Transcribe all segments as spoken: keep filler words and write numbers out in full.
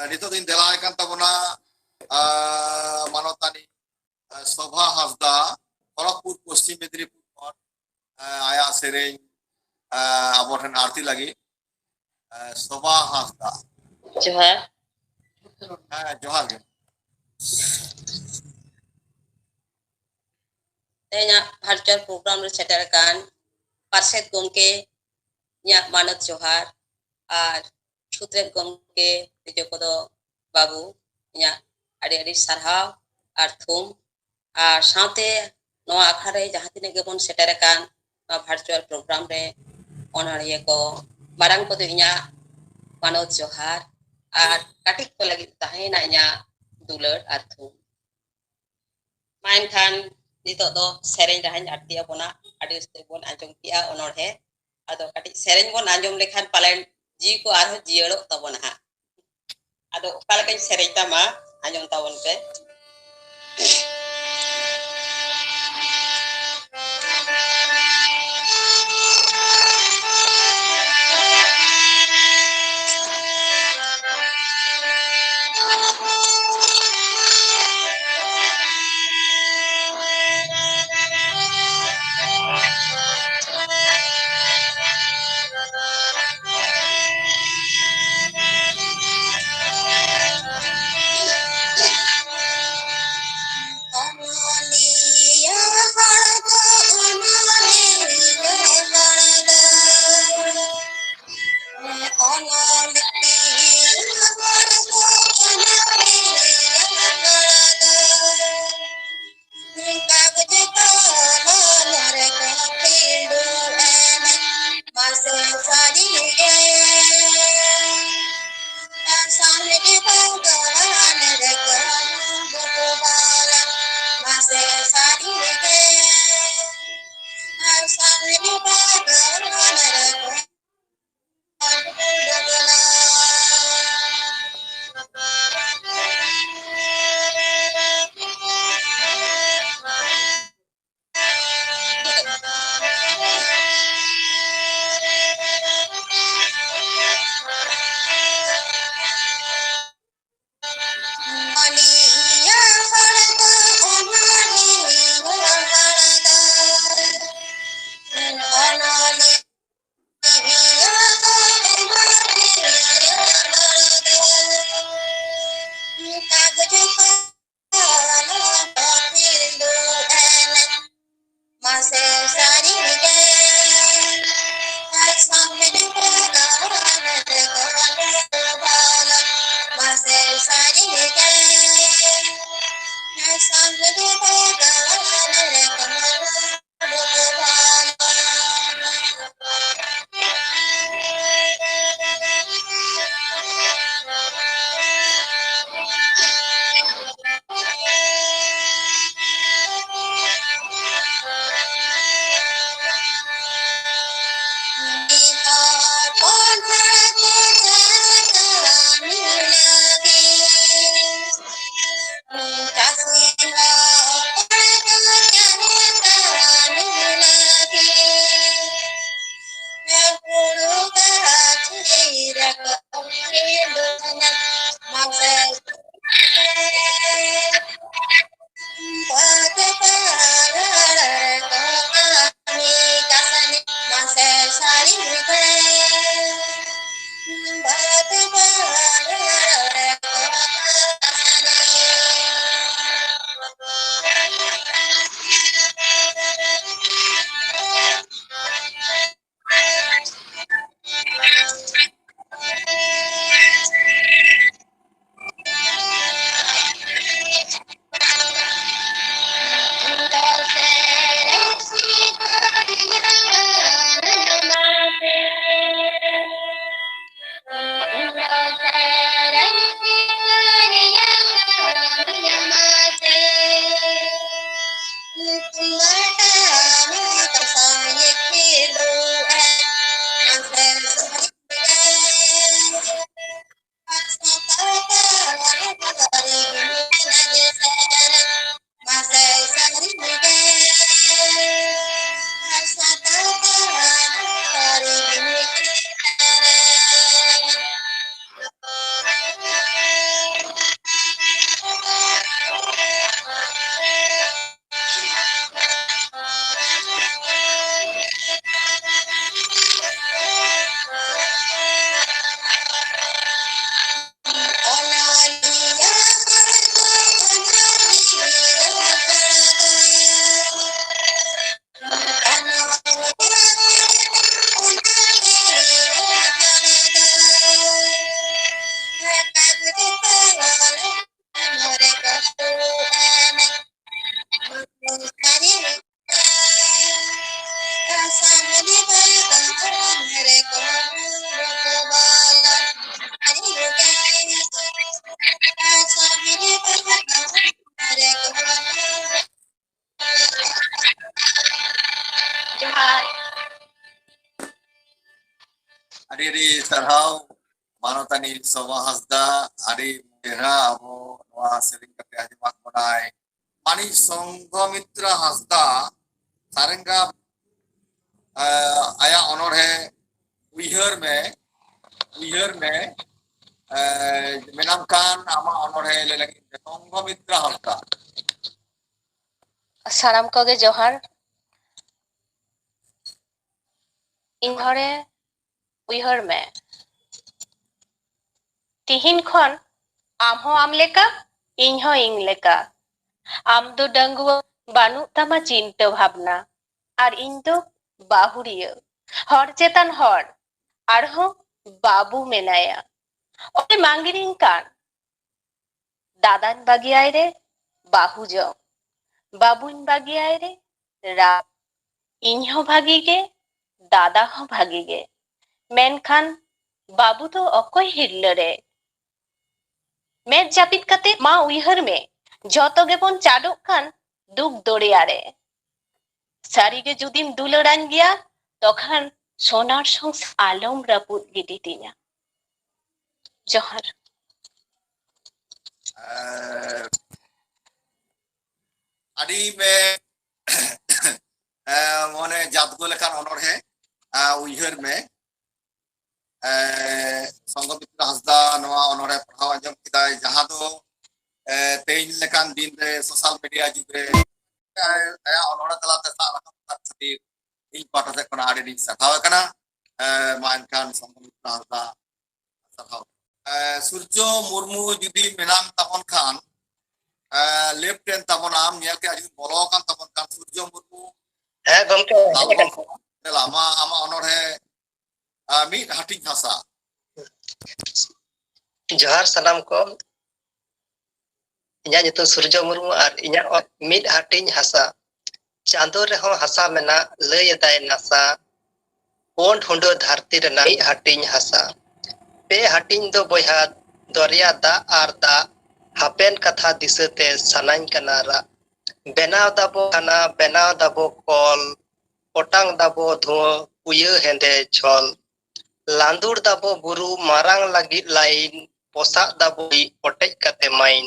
ᱱᱤᱛᱚᱜ ᱫᱚᱧ ᱫᱮᱞᱟᱭ ᱠᱟᱱ ᱛᱟᱵᱚᱱᱟ, ᱟᱨ ᱢᱟᱱᱚᱛᱟᱱᱤ, ᱟᱨ ᱥᱳᱵᱷᱟ ᱦᱟᱸᱥᱫᱟ, ᱠᱷᱚᱲᱚᱜᱽᱯᱩᱨ, ᱯᱚᱥᱪᱤᱢ ᱢᱮᱫᱽᱱᱤᱯᱩᱨ ᱠᱷᱚᱱ, ᱟᱨ ᱟᱭᱟᱜ ᱥᱮᱨᱮᱧ, ᱟᱨ ᱟᱵᱚ ᱴᱷᱮᱱ ᱟᱹᱲᱛᱤ ᱞᱟᱹᱜᱤᱫ, ᱟᱨ ᱥᱳᱵᱷᱟ ᱦᱟᱸᱥᱫᱟ᱾ ᱡᱚᱦᱟᱨ᱾ ᱦᱮᱸ, ᱡᱚᱦᱟᱨ ᱜᱮ᱾ ᱛᱮᱦᱮᱧᱟᱜ virtual program ᱨᱮ ᱥᱮᱴᱮᱨ ᱟᱠᱟᱱ ᱯᱟᱨᱥᱮᱛ ᱜᱚᱢᱠᱮ, ᱤᱧᱟᱹᱜ ᱢᱟᱱᱚᱛ ᱡᱚᱦᱟᱨ, ᱟᱨ ᱥᱩᱛᱨᱮᱛ ᱜᱚᱢᱠᱮ, ᱛᱤᱡᱩ ᱠᱚᱫᱚ ᱵᱟᱹᱵᱩ, ᱤᱧᱟᱹᱜ ᱟᱹᱰᱤ ᱟᱹᱰᱤ ᱥᱟᱨᱦᱟᱣ ᱟᱨ ᱛᱷᱩᱢ, ᱟᱨ ᱥᱟᱶᱛᱮ ᱱᱚᱣᱟ ᱟᱠᱷᱲᱟ ᱨᱮ ᱡᱟᱦᱟᱸ ᱛᱤᱱᱟᱹᱜ ᱜᱮᱵᱚᱱ ᱥᱮᱴᱮᱨ ᱟᱠᱟᱱ ᱱᱚᱣᱟ virtual program ᱨᱮ, ᱚᱱᱚᱬᱦᱤᱭᱟᱹ ᱠᱚ, ᱢᱟᱨᱟᱝ ᱠᱚᱫᱚ ᱤᱧᱟᱹᱜ ᱢᱟᱱᱚᱛ ᱡᱚᱦᱟᱨ, ᱟᱨ ᱠᱟᱹᱴᱤᱡ ᱠᱚ ᱞᱟᱹᱜᱤᱫ ᱛᱟᱦᱮᱸᱭᱮᱱᱟ ᱤᱧᱟᱹᱜ ᱫᱩᱞᱟᱹᱲ ᱟᱨ ᱛᱷᱩᱢ᱾ ᱢᱟ ᱮᱱᱠᱷᱟᱱ ᱱᱤᱛᱚᱜ ᱫᱚ ᱥᱮᱨᱮᱧ ᱨᱟᱦᱟᱧ ᱟᱬᱛᱤ ᱟᱵᱚᱱᱟ᱾ ᱟᱹᱰᱤ ᱩᱥᱛᱟᱹᱨ ᱵᱚᱱ ᱟᱸᱡᱚᱢ ᱠᱮᱜᱼᱟ ᱚᱱᱚᱬᱦᱮ, ᱟᱫᱚ ᱠᱟᱹᱴᱤᱡ ᱥᱮᱨᱮᱧ ᱵᱚᱱ ᱟᱸᱡᱚᱢ ᱞᱮᱠᱷᱟᱱ ᱯᱟᱞᱮᱱ ᱡᱤᱣᱤ ᱠᱚ ᱟᱨᱦᱚᱸ ᱡᱤᱭᱟᱹᱲᱚᱜ ᱛᱟᱵᱚᱱᱟ ᱦᱟᱸᱜ᱾ ᱟᱫᱚ ᱚᱠᱟ ᱞᱮᱠᱟᱧ ᱥᱮᱨᱮᱧ ᱛᱟᱢᱟ, ᱟᱸᱡᱚᱢ ᱛᱟᱵᱚᱱ ᱯᱮ᱾ ᱢᱟᱥᱮ ᱥᱟᱹᱨᱤ ᱜᱮ, ᱥᱟᱢᱵᱤ ᱵᱷᱟᱜᱟᱣᱟᱱ ᱞᱮᱠᱟ᱾ ᱢᱟᱥᱮ ᱥᱟᱹᱨᱤ ᱜᱮ, ᱥᱟᱢᱵᱤ ᱵᱷᱟᱜᱟᱣᱟᱱ ᱞᱮᱠᱟ᱾ ᱥᱟᱨᱦᱟᱣ ᱢᱟᱱᱚᱛᱟᱱᱤ ᱥᱳᱢᱟ ᱦᱟᱸᱥᱫᱟ, ᱟᱹᱰᱤ ᱪᱮᱦᱨᱟ ᱟᱵᱚ ᱱᱚᱣᱟ ᱥᱮᱨᱮᱧ ᱠᱟᱛᱮ ᱟᱸᱡᱚᱢᱟᱫ ᱵᱚᱱᱟᱭ᱾ ᱢᱟᱹᱱᱤᱡ ᱥᱚᱝᱜᱷᱚᱢᱤᱛᱨᱟ ᱦᱟᱸᱥᱫᱟ ᱥᱟᱨᱮᱝᱜᱟ, ᱟᱭᱟᱜ ᱚᱱᱚᱬᱦᱮ ᱩᱭᱦᱟᱹᱨ ᱢᱮ, ᱩᱭᱦᱟᱹᱨ ᱢᱮ, ᱢᱮᱱᱟᱢ ᱠᱷᱟᱱ ᱟᱢᱟᱜ ᱚᱱᱚᱬᱦᱮ ᱞᱟᱹᱭ ᱞᱟᱹᱜᱤᱫ ᱛᱮ ᱥᱚᱝᱜᱷᱚᱢᱤᱛᱨᱟ ᱦᱟᱸᱥᱫᱟ᱾ ᱥᱟᱱᱟᱢ ᱠᱚᱜᱮ ᱡᱚᱦᱟᱨ᱾ ᱤᱧ ᱦᱚᱲᱮ ᱩᱭᱦᱟᱹᱨ ᱢᱮ, ᱛᱤᱦᱤᱧ ᱠᱷᱚᱱ ᱟᱢ ᱦᱚᱸ ᱟᱢ ᱞᱮᱠᱟ, ᱤᱧ ᱦᱚᱸ ᱤᱧ ᱞᱮᱠᱟ᱾ ᱟᱢ ᱫᱚ ᱰᱟᱺᱜᱩᱣᱟᱹ, ᱵᱟᱹᱱᱩᱜ ᱛᱟᱢᱟ ᱪᱤᱱᱛᱟᱹ ᱵᱷᱟᱵᱽᱱᱟ, ᱟᱨ ᱤᱧ ᱫᱚ ᱵᱟᱹᱦᱩᱲᱤᱭᱟᱹ, ᱦᱚᱲ ᱪᱮᱛᱟᱱ ᱦᱚᱲ, ᱟᱨᱦᱚᱸ ᱵᱟᱹᱵᱩ ᱢᱮᱱᱟᱭᱟ᱾ ᱚᱠᱚᱭ ᱢᱟᱝᱜᱽᱨᱤᱧ ᱠᱟᱱ? ᱫᱟᱫᱟᱧ ᱵᱟᱹᱜᱤᱭᱟᱭ ᱨᱮ ᱵᱟᱹᱦᱩ ᱡᱚᱝ, ᱵᱟᱹᱵᱩᱧ ᱵᱟᱹᱜᱤᱭᱟᱭ ᱨᱮ ᱨᱟᱜ᱾ ᱤᱧ ᱦᱚᱸ ᱵᱷᱟᱹᱜᱤ ᱜᱮ, ᱫᱟᱫᱟ ᱦᱚᱸ ᱵᱷᱟᱹᱜᱤ ᱜᱮ, ᱢᱮᱱᱠᱷᱟᱱ ᱵᱟᱹᱵᱩ ᱫᱚ ᱚᱠᱚᱭ ᱦᱤᱨᱞᱟᱹ ᱨᱮ? ᱢᱮᱫ ᱡᱟᱹᱯᱤᱫ ᱠᱟᱛᱮ ᱢᱟ ᱩᱭᱦᱟᱹᱨ ᱢᱮ, ᱡᱚᱛᱚ ᱜᱮᱵᱚᱱ ᱪᱟᱰᱚᱜ ᱠᱟᱱ ᱫᱩᱠ ᱫᱚᱨᱭᱟ ᱨᱮ᱾ ᱥᱟᱹᱨᱤᱜᱮ ᱡᱩᱫᱤᱢ ᱫᱩᱞᱟᱹᱲᱟᱹᱧ ᱜᱮᱭᱟ, ᱛᱚᱠᱷᱟᱱ ᱥᱚᱱᱟᱨ ᱥᱚᱝᱥᱟᱨ ᱟᱞᱚᱢ ᱨᱟᱹᱯᱩᱫ ᱜᱤᱰᱤ ᱛᱤᱧᱟ᱾ ᱡᱚᱦᱟᱨ᱾ ᱟᱹᱰᱤ ᱢᱮ ᱢᱚᱱᱮ ᱡᱟᱫᱽᱜᱚ ᱞᱮᱠᱟᱱ ᱚᱱᱚᱬᱦᱮ, ᱩᱭᱦᱟᱹᱨ ᱢᱮ᱾ ᱥᱚᱝᱜᱷᱚᱢᱤᱛᱨᱟ ᱦᱟᱸᱥᱫᱟ ᱱᱚᱣᱟ ᱚᱱᱚᱬᱦᱮ ᱯᱟᱲᱦᱟᱣ ᱟᱸᱡᱚᱢ ᱠᱮᱫᱟᱭ, ᱡᱟᱦᱟᱸ ᱫᱚ ᱛᱮᱦᱮᱧ ᱞᱮᱠᱟᱱ ᱫᱤᱱ ᱨᱮ ᱥᱳᱥᱟᱞ ᱢᱤᱰᱤᱭᱟ ᱡᱩᱜᱽ ᱨᱮ ᱟᱭᱟᱜ ᱚᱱᱚᱬᱦᱮ ᱛᱟᱞᱟᱛᱮ ᱥᱟᱵ ᱨᱟᱠᱟᱵ ᱟᱠᱟᱫ ᱠᱷᱟᱹᱛᱤᱨ ᱤᱧ ᱯᱟᱦᱴᱟ ᱥᱮᱫ ᱠᱷᱚᱱᱟᱜ ᱟᱹᱰᱤ ᱟᱹᱰᱤᱧ ᱥᱟᱨᱦᱟᱣ ᱮ ᱠᱟᱱᱟ᱾ ᱢᱟ ᱮᱱᱠᱷᱟᱱ ᱥᱚᱝᱜᱷᱚᱢᱤᱛᱨᱟ ᱦᱟᱸᱥᱫᱟ ᱥᱟᱨᱦᱟᱣ᱾ ᱥᱩᱨᱡᱚ ᱢᱩᱨᱢᱩ ᱡᱩᱫᱤ ᱢᱮᱱᱟᱢ ᱛᱟᱵᱚᱱ ᱠᱷᱟᱱ, ᱞᱮᱯᱷᱴ ᱮᱱ ᱛᱟᱵᱚᱱᱟᱢ, ᱧᱮᱞ ᱠᱮᱫᱟ ᱡᱩᱫᱤ ᱵᱚᱞᱚ ᱟᱠᱟᱱ ᱛᱟᱵᱚᱱ ᱠᱷᱟᱱ ᱥᱩᱨᱡᱚ ᱢᱩᱨᱢᱩ᱾ ᱦᱮᱸ ᱜᱚᱢᱠᱮ, ᱦᱮᱡ ᱟᱠᱟᱱᱟ᱾ ᱫᱮᱞᱟ ᱢᱟ ᱟᱢᱟᱜ ᱚᱱᱚᱬᱦᱮ ᱢᱤᱫ ᱦᱟᱹᱴᱤᱧ ᱦᱟᱥᱟ᱾ ᱡᱚᱦᱟᱨ ᱥᱟᱱᱟᱢ ᱠᱚ᱾ ᱤᱧᱟᱹᱜ ᱧᱩᱛᱩᱢ ᱥᱩᱨᱡᱚ ᱢᱩᱨᱢᱩ ᱟᱨ ᱤᱧᱟᱹᱜ ᱚᱞ ᱢᱤᱫ ᱦᱟᱹᱴᱤᱧ ᱦᱟᱥᱟ᱾ ᱪᱟᱸᱫᱚ ᱨᱮᱦᱚᱸ ᱦᱟᱥᱟ ᱢᱮᱱᱟᱜ, ᱞᱟᱹᱭ ᱮᱫᱟᱭ ᱱᱟᱥᱟ᱾ ᱯᱳᱸᱰ ᱦᱩᱸᱰᱟᱹ ᱫᱷᱟᱹᱨᱛᱤ ᱨᱮᱱᱟᱜ ᱢᱤᱫ ᱦᱟᱹᱴᱤᱧ ᱦᱟᱥᱟ᱾ ᱯᱮ ᱦᱟᱹᱴᱤᱧ ᱫᱚ ᱵᱚᱭᱦᱟ, ᱫᱚᱨᱭᱟ ᱫᱟᱜ ᱟᱨ ᱫᱟᱜ᱾ ᱦᱟᱯᱮᱱ ᱠᱟᱛᱷᱟ ᱫᱤᱥᱟᱹᱛᱮ ᱥᱟᱱᱟᱧ ᱠᱟᱱᱟ ᱨᱟᱜ᱾ ᱵᱮᱱᱟᱣ ᱫᱟᱵᱚ ᱠᱷᱟᱱᱟ, ᱵᱮᱱᱟᱣ ᱫᱟᱵᱚ ᱠᱚᱞ᱾ ᱚᱴᱟᱝ ᱫᱟᱵᱚ ᱫᱷᱩᱣᱟᱹ, ᱩᱭᱟᱹ ᱦᱮᱸᱫᱮ ᱪᱷᱚᱞ᱾ ᱞᱟᱸᱫᱩᱲ ᱫᱟᱵᱚ ᱵᱩᱨᱩ ᱢᱟᱨᱟᱝ ᱞᱟᱹᱜᱤᱫ ᱞᱟᱭᱤᱱ, ᱯᱚᱥᱟᱜ ᱫᱟᱵᱚ ᱤᱡ ᱚᱴᱮᱡ ᱠᱟᱛᱮ ᱢᱟᱭᱤᱱ᱾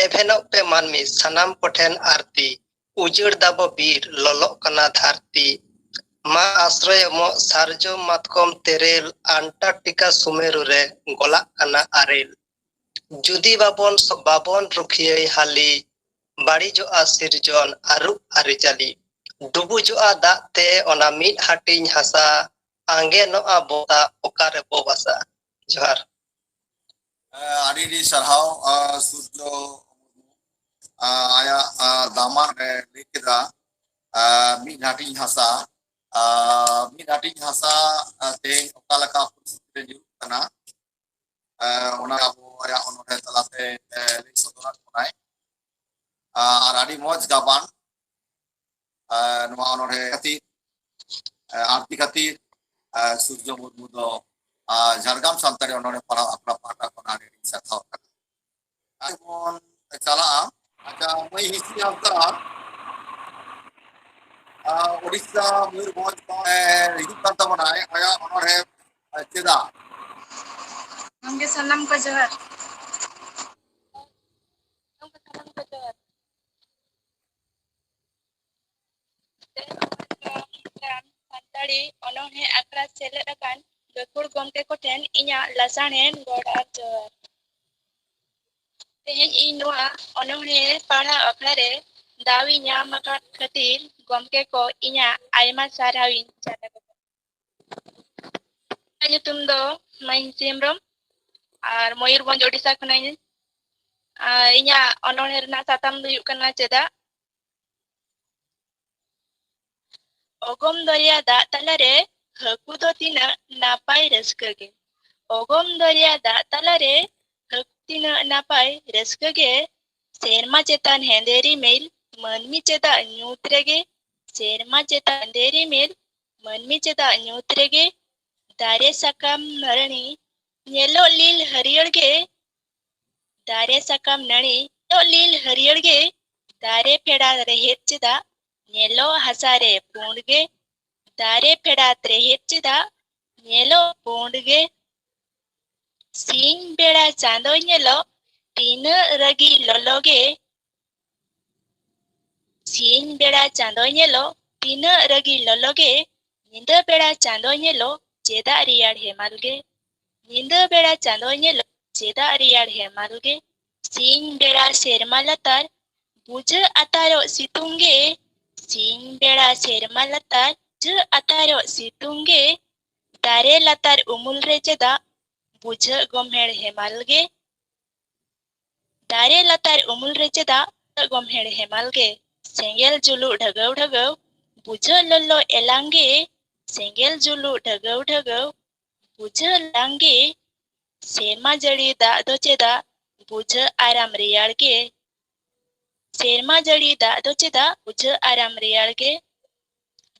ᱮᱵᱷᱮᱱᱚᱜ ᱯᱮ ᱢᱟᱹᱱᱢᱤ ᱥᱟᱱᱟᱢ ᱠᱚᱴᱷᱮᱱ ᱟᱨᱛᱤ, ᱩᱡᱟᱹᱲ ᱫᱟᱵᱚ ᱵᱤᱨ, ᱞᱚᱞᱚᱜ ᱠᱟᱱᱟ ᱫᱷᱟᱹᱨᱛᱤ᱾ ᱢᱟ ᱟᱥᱨᱚᱭ ᱮᱢᱚᱜ ᱥᱟᱨᱡᱚᱢ ᱢᱟᱛᱠᱚᱢ ᱛᱮᱨᱮᱞ, ᱟᱱᱴᱟᱨᱠᱴᱤᱠᱟ ᱥᱩᱢᱮᱨᱩ ᱨᱮ ᱜᱚᱞᱟᱜ ᱠᱟᱱᱟ ᱟᱨᱮᱞ᱾ ᱡᱩᱫᱤ ᱵᱟᱵᱚᱱ, ᱵᱟᱵᱚᱱ ᱨᱩᱠᱷᱤᱭᱟᱹᱭ ᱦᱟᱹᱞᱤ, ᱵᱟᱹᱲᱤᱡᱚᱜᱼᱟ ᱥᱤᱨᱡᱚᱱ ᱟᱹᱨᱩ ᱟᱹᱨᱤᱪᱟᱹᱞᱤ᱾ ᱰᱩᱵᱩᱡᱚᱜᱼᱟ ᱫᱟᱜ ᱛᱮ ᱚᱱᱟ ᱢᱤᱫ ᱦᱟᱹᱴᱤᱧ ᱦᱟᱥᱟ, ᱟᱸᱜᱮᱱᱚᱜᱼᱟ ᱵᱚᱛᱟ ᱚᱠᱟ ᱨᱮᱵᱚ ᱵᱟᱥᱟ᱾ ᱡᱚᱦᱟᱨ᱾ ᱟᱹᱰᱤ ᱟᱹᱰᱤ ᱥᱟᱨᱦᱟᱣ, ᱟᱸ, ᱥᱩᱨᱡᱚ ᱢᱩᱨᱢᱩ, ᱟᱸ, ᱟᱭᱟᱜ, ᱟᱸ, ᱫᱟᱢᱟᱱ ᱮ ᱞᱟᱹᱭ ᱠᱮᱫᱟ, ᱟᱸ, ᱢᱤᱫ ᱦᱟᱹᱴᱤᱧ ᱦᱟᱥᱟ, ᱟᱸ, ᱢᱤᱫ ᱦᱟᱹᱴᱤᱧ ᱦᱟᱥᱟ, ᱟᱸ, ᱛᱮᱦᱮᱧ ᱚᱠᱟ ᱞᱮᱠᱟ ᱯᱚᱨᱤᱥᱛᱷᱤᱛᱤ ᱨᱮ ᱧᱩᱨᱩᱜ ᱠᱟᱱᱟ, ᱟᱸ, ᱚᱱᱟ ᱟᱵᱚ ᱟᱭᱟᱜ ᱚᱱᱚᱬᱦᱮ ᱛᱟᱞᱟᱛᱮ, ᱟᱸ, ᱞᱟᱹᱭ ᱥᱚᱫᱚᱨᱟᱫ ᱵᱚᱱᱟᱭ᱾ ᱟᱸ, ᱟᱨ ᱟᱹᱰᱤ ᱢᱚᱡᱽ ᱜᱟᱵᱟᱱ, ᱟᱸ, ᱱᱚᱣᱟ ᱚᱱᱚᱬᱦᱮ ᱠᱷᱟᱹᱛᱤᱨ, ᱟᱸ, ᱟᱨᱛᱤ ᱠᱷᱟᱹᱛᱤᱨ, ᱟᱸ, ᱥᱩᱨᱡᱚ ᱢᱩᱨᱢᱩ ᱫᱚ, ᱟᱸ, ᱡᱷᱟᱲᱜᱨᱟᱢ ᱥᱟᱱᱛᱟᱲᱤ ᱚᱱᱚᱬᱦᱮ ᱯᱟᱲᱦᱟᱣ ᱟᱠᱷᱲᱟ ᱯᱟᱦᱴᱟ ᱠᱷᱚᱱ ᱟᱹᱰᱤ ᱟᱹᱰᱤ ᱥᱟᱨᱦᱟᱣ ᱠᱟᱱᱟ᱾ ᱟᱨ ᱵᱚᱱ ᱪᱟᱞᱟᱜᱼᱟ᱾ ᱟᱪᱪᱷᱟ, ᱢᱟᱹᱭ ᱦᱤᱸᱥᱤ ᱦᱟᱸᱥᱫᱟ, ᱟᱸ, ᱳᱰᱤᱥᱟ, ᱢᱚᱭᱩᱨᱵᱷᱚᱸᱡᱽ ᱠᱷᱚᱱ, ᱮ, ᱦᱤᱡᱩᱜ ᱠᱟᱱ ᱛᱟᱵᱚᱱᱟᱭ, ᱟᱭᱟᱜ ᱚᱱᱚᱬᱦᱮ, ᱮ, ᱪᱮᱫᱟᱜ? ᱜᱚᱢᱠᱮ, ᱥᱟᱱᱟᱢ ᱠᱚ ᱡᱚᱦᱟᱨ᱾ ᱜᱚᱢᱠᱮ, ᱥᱟᱱᱟᱢ ᱠᱚ ᱡᱚᱦᱟᱨ᱾ ᱛᱮᱦᱮᱧ ᱱᱚᱣᱟ ᱡᱷᱟᱲᱜᱨᱟᱢ ᱥᱟᱱᱛᱟᱲᱤ ᱚᱱᱚᱬᱦᱮ ᱟᱠᱷᱲᱟ ᱥᱮᱞᱮᱫ ᱟᱠᱟᱱ ᱜᱟᱹᱠᱷᱩᱲ ᱜᱚᱢᱠᱮ ᱠᱚᱴᱷᱮᱱ ᱤᱧᱟᱹᱜ ᱞᱟᱥᱟᱲᱦᱮᱫ ᱜᱚᱰ ᱟᱨ ᱡᱚᱦᱟᱨ᱾ ᱛᱮᱦᱮᱧ ᱤᱧ ᱱᱚᱣᱟ ᱚᱱᱚᱬᱦᱮ ᱯᱟᱲᱦᱟᱣ ᱟᱠᱷᱲᱟ ᱨᱮ ᱫᱟᱣ ᱤᱧ ᱧᱟᱢ ᱟᱠᱟᱫ ᱠᱷᱟᱹᱛᱤᱨ ᱜᱚᱢᱠᱮ ᱠᱚ ᱤᱧᱟᱹᱜ ᱟᱭᱢᱟ ᱥᱟᱨᱦᱟᱣ ᱤᱧ ᱪᱟᱞ ᱟᱠᱚ ᱠᱟᱱᱟ᱾ ᱤᱧᱟᱹᱜ ᱧᱩᱛᱩᱢ ᱫᱚ ᱢᱟᱹᱭ ᱦᱤᱸᱥᱤ ᱦᱮᱢᱵᱨᱚᱢ ᱟᱨ ᱢᱚᱭᱩᱨᱵᱷᱚᱸᱡᱽ, ᱳᱰᱤᱥᱟ ᱠᱷᱚᱱᱟᱜ ᱤᱧ᱾ ᱟᱨ ᱤᱧᱟᱹᱜ ᱚᱱᱚᱬᱦᱮ ᱨᱮᱱᱟᱜ ᱥᱟᱛᱟᱢ ᱫᱚ ᱦᱩᱭᱩᱜ ᱠᱟᱱᱟ ᱪᱮᱫᱟᱜ᱾ ᱚᱜᱚᱢ ᱫᱚᱨᱭᱟ ᱫᱟᱜ ᱛᱟᱞᱟᱨᱮ ᱦᱟᱹᱠᱩ ᱫᱚ ᱛᱤᱱᱟᱹᱜ ᱱᱟᱯᱟᱭ ᱨᱟᱹᱥᱠᱟᱹ ᱜᱮ᱾ ᱚᱜᱚᱢ ᱫᱚᱨᱭᱟ ᱫᱟᱜ ᱛᱟᱞᱟᱨᱮ ᱦᱟᱹᱠᱩ ᱛᱤᱱᱟᱹᱜ ᱱᱟᱯᱟᱭ ᱨᱟᱹᱥᱠᱟᱹ ᱜᱮ᱾ ᱥᱮᱨᱢᱟ ᱪᱮᱛᱟᱱ ᱦᱮᱸᱫᱮ ᱨᱤᱢᱤᱞ, ᱢᱟᱹᱱᱢᱤ ᱪᱮᱫᱟᱜ ᱧᱩᱛ ᱨᱮᱜᱮ? ᱥᱮᱨᱢᱟ ᱪᱮᱛᱟᱱ ᱦᱮᱸᱫᱮ ᱨᱤᱢᱤᱞ, ᱢᱟᱹᱱᱢᱤ ᱪᱮᱫᱟᱜ ᱧᱩᱛ ᱨᱮᱜᱮ? ᱫᱟᱨᱮ ᱥᱟᱠᱟᱢ ᱱᱟᱹᱲᱤ ᱧᱮᱞᱚᱜ ᱞᱤᱞ ᱦᱟᱹᱨᱭᱟᱹᱲ ᱜᱮ᱾ ᱫᱟᱨᱮ ᱥᱟᱠᱟᱢ ᱱᱟᱹᱲᱤ ᱧᱮᱞᱚᱜ ᱞᱤᱞ ᱦᱟᱹᱨᱭᱟᱹᱲ ᱜᱮ᱾ ᱫᱟᱨᱮ ᱯᱷᱮᱰᱟᱛ ᱨᱮᱦᱮᱫ ᱪᱮᱫᱟᱜ ᱧᱮᱞᱚᱜ ᱦᱟᱥᱟ ᱨᱮ ᱯᱩᱸᱰ ᱜᱮ? ᱫᱟᱨᱮ ᱯᱷᱮᱰᱟᱛ ᱨᱮᱦᱮᱫ ᱪᱮᱫᱟᱜ ᱧᱮᱞᱚᱜ ᱯᱩᱸᱰ ᱜᱮ᱾ ᱥᱤᱧ ᱵᱮᱲᱟ ᱪᱟᱸᱫᱚᱭ ᱧᱮᱞᱚᱜ ᱛᱤᱱᱟᱹᱜ ᱨᱟᱹᱜᱤ ᱞᱚᱞᱚ ᱜᱮ᱾ ᱥᱤᱧ ᱵᱮᱲᱟ ᱪᱟᱸᱫᱚᱭ ᱧᱮᱞᱚᱜ ᱛᱤᱱᱟᱹᱜ ᱨᱟᱹᱜᱤ ᱞᱚᱞᱚ ᱜᱮ᱾ ᱧᱤᱫᱟᱹ ᱵᱮᱲᱟ ᱪᱟᱸᱫᱚᱭ ᱧᱮᱞᱚᱜ ᱪᱮᱫᱟᱜ ᱨᱮᱭᱟᱲ ᱦᱮᱢᱟᱞ ᱜᱮ᱾ ᱧᱤᱫᱟᱹ ᱵᱮᱲᱟ ᱪᱟᱸᱫᱚᱭ ᱧᱮᱞᱚᱜ ᱪᱮᱫᱟᱜ ᱨᱮᱭᱟᱲ ᱦᱮᱢᱟᱞ ᱜᱮ᱾ ᱥᱤᱧ ᱵᱮᱲᱟ ᱥᱮᱨᱢᱟ ᱞᱟᱛᱟᱨ ᱵᱩᱡᱷᱟᱹᱜ ᱟᱛᱟᱨᱚᱜ ᱥᱤᱛᱩᱝ ᱜᱮ᱾ ᱥᱤᱧ ᱵᱮᱲᱟ ᱥᱮᱨᱢᱟ ᱞᱟᱛᱟᱨ ᱵᱩᱡᱷᱟᱹᱜ ᱟᱛᱟᱨᱚᱜ ᱥᱤᱛᱩᱝ ᱜᱮ᱾ ᱫᱟᱨᱮ ᱞᱟᱛᱟᱨ ᱩᱢᱩᱞ ᱨᱮ ᱪᱮᱫᱟᱜ ᱵᱩᱡᱷᱟᱹᱜ ᱜᱚᱢᱦᱮᱲ ᱦᱮᱢᱟᱞ ᱜᱮ᱾ ᱫᱟᱨᱮ ᱞᱟᱛᱟᱨ ᱩᱢᱩᱞ ᱨᱮ ᱪᱮᱫᱟᱜ ᱵᱩᱡᱷᱟᱹᱜ ᱜᱚᱢᱦᱮᱲ ᱦᱮᱢᱟᱞ ᱜᱮ᱾ ᱥᱮᱸᱜᱮᱞ ᱡᱩᱞᱩᱜ ᱰᱷᱟᱹᱜᱟᱹᱣ ᱰᱷᱟᱹᱜᱟᱹᱣ ᱵᱩᱡᱷᱟᱹᱜ ᱞᱚᱞᱚ ᱮᱞᱟᱝ ᱜᱮ᱾ ᱥᱮᱸᱜᱮᱞ ᱡᱩᱞᱩᱜ ᱰᱷᱟᱹᱜᱟᱹᱣ ᱰᱷᱟᱹᱜᱟᱹᱣ ᱵᱩᱡᱷᱟᱹᱜ ᱞᱟᱝ ᱜᱮ᱾ ᱥᱮᱨᱢᱟ ᱡᱟᱹᱲᱤ ᱫᱟᱜ ᱫᱚ ᱪᱮᱫᱟᱜ ᱵᱩᱡᱷᱟᱹᱜ ᱟᱨᱟᱢ ᱨᱮᱭᱟᱲ ᱜᱮ᱾ ᱥᱮᱨᱢᱟ ᱡᱟᱹᱲᱤ ᱫᱟᱜ ᱫᱚ ᱪᱮᱫᱟᱜ ᱵᱩᱡᱷᱟᱹᱜ ᱟᱨᱟᱢ ᱨᱮᱭᱟᱲ ᱜᱮ᱾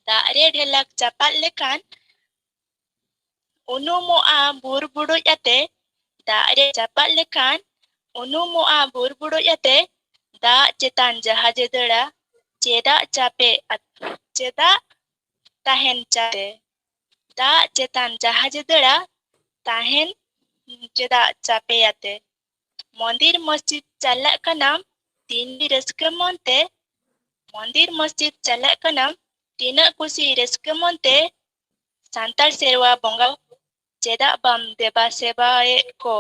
ᱫᱟᱜ ᱨᱮ ᱰᱷᱮᱞᱟᱠ ᱪᱟᱯᱟᱫ ᱞᱮᱠᱷᱟᱱ ᱩᱱᱩᱢᱚᱜᱼᱟ ᱵᱩᱨ ᱵᱩᱰᱩᱡ ᱟᱛᱮ᱾ ᱫᱟᱜ ᱨᱮ ᱪᱟᱯᱟᱫ ᱞᱮᱠᱷᱟᱱ ᱩᱱᱩᱢᱚᱜᱼᱟ ᱵᱩᱨ ᱵᱩᱰᱩᱡ ᱟᱛᱮ᱾ ᱫᱟᱜ ᱪᱮᱛᱟᱱ ᱡᱟᱦᱟᱡᱮ ᱫᱟᱹᱲᱟ ᱪᱮᱫᱟᱜ ᱪᱟᱯᱮ ᱟᱛ-, ᱪᱮᱫᱟᱜ ᱛᱟᱦᱮᱱ ᱪᱟᱯᱮ᱾ ᱫᱟᱜ ᱪᱮᱛᱟᱱ ᱡᱟᱦᱟᱡᱮ ᱫᱟᱹᱲᱟ ᱛᱟᱦᱮᱱ ᱪᱮᱫᱟᱜ ᱪᱟᱯᱮ ᱟᱛᱮ᱾ ᱢᱚᱱᱫᱤᱨ ᱢᱚᱥᱡᱤᱫ ᱪᱟᱞᱟᱜ ᱠᱟᱱᱟᱢ ᱛᱤᱱ ᱨᱟᱹᱥᱠᱟᱹ ᱢᱚᱱᱛᱮ᱾ ᱢᱚᱱᱫᱤᱨ ᱢᱚᱥᱡᱤᱫ ᱪᱟᱞᱟᱜ ᱠᱟᱱᱟᱢ ᱛᱤᱱᱟᱹᱜ ᱠᱩᱥᱤ ᱨᱟᱹᱥᱠᱟᱹ ᱢᱚᱱᱛᱮ᱾ ᱥᱟᱱᱛᱟᱲ ᱥᱮᱨᱣᱟ ᱵᱚᱸᱜᱟ ᱪᱮᱫᱟᱜ ᱵᱟᱢ ᱫᱮᱵᱟ ᱥᱮᱵᱟᱭᱮᱫ ᱠᱚ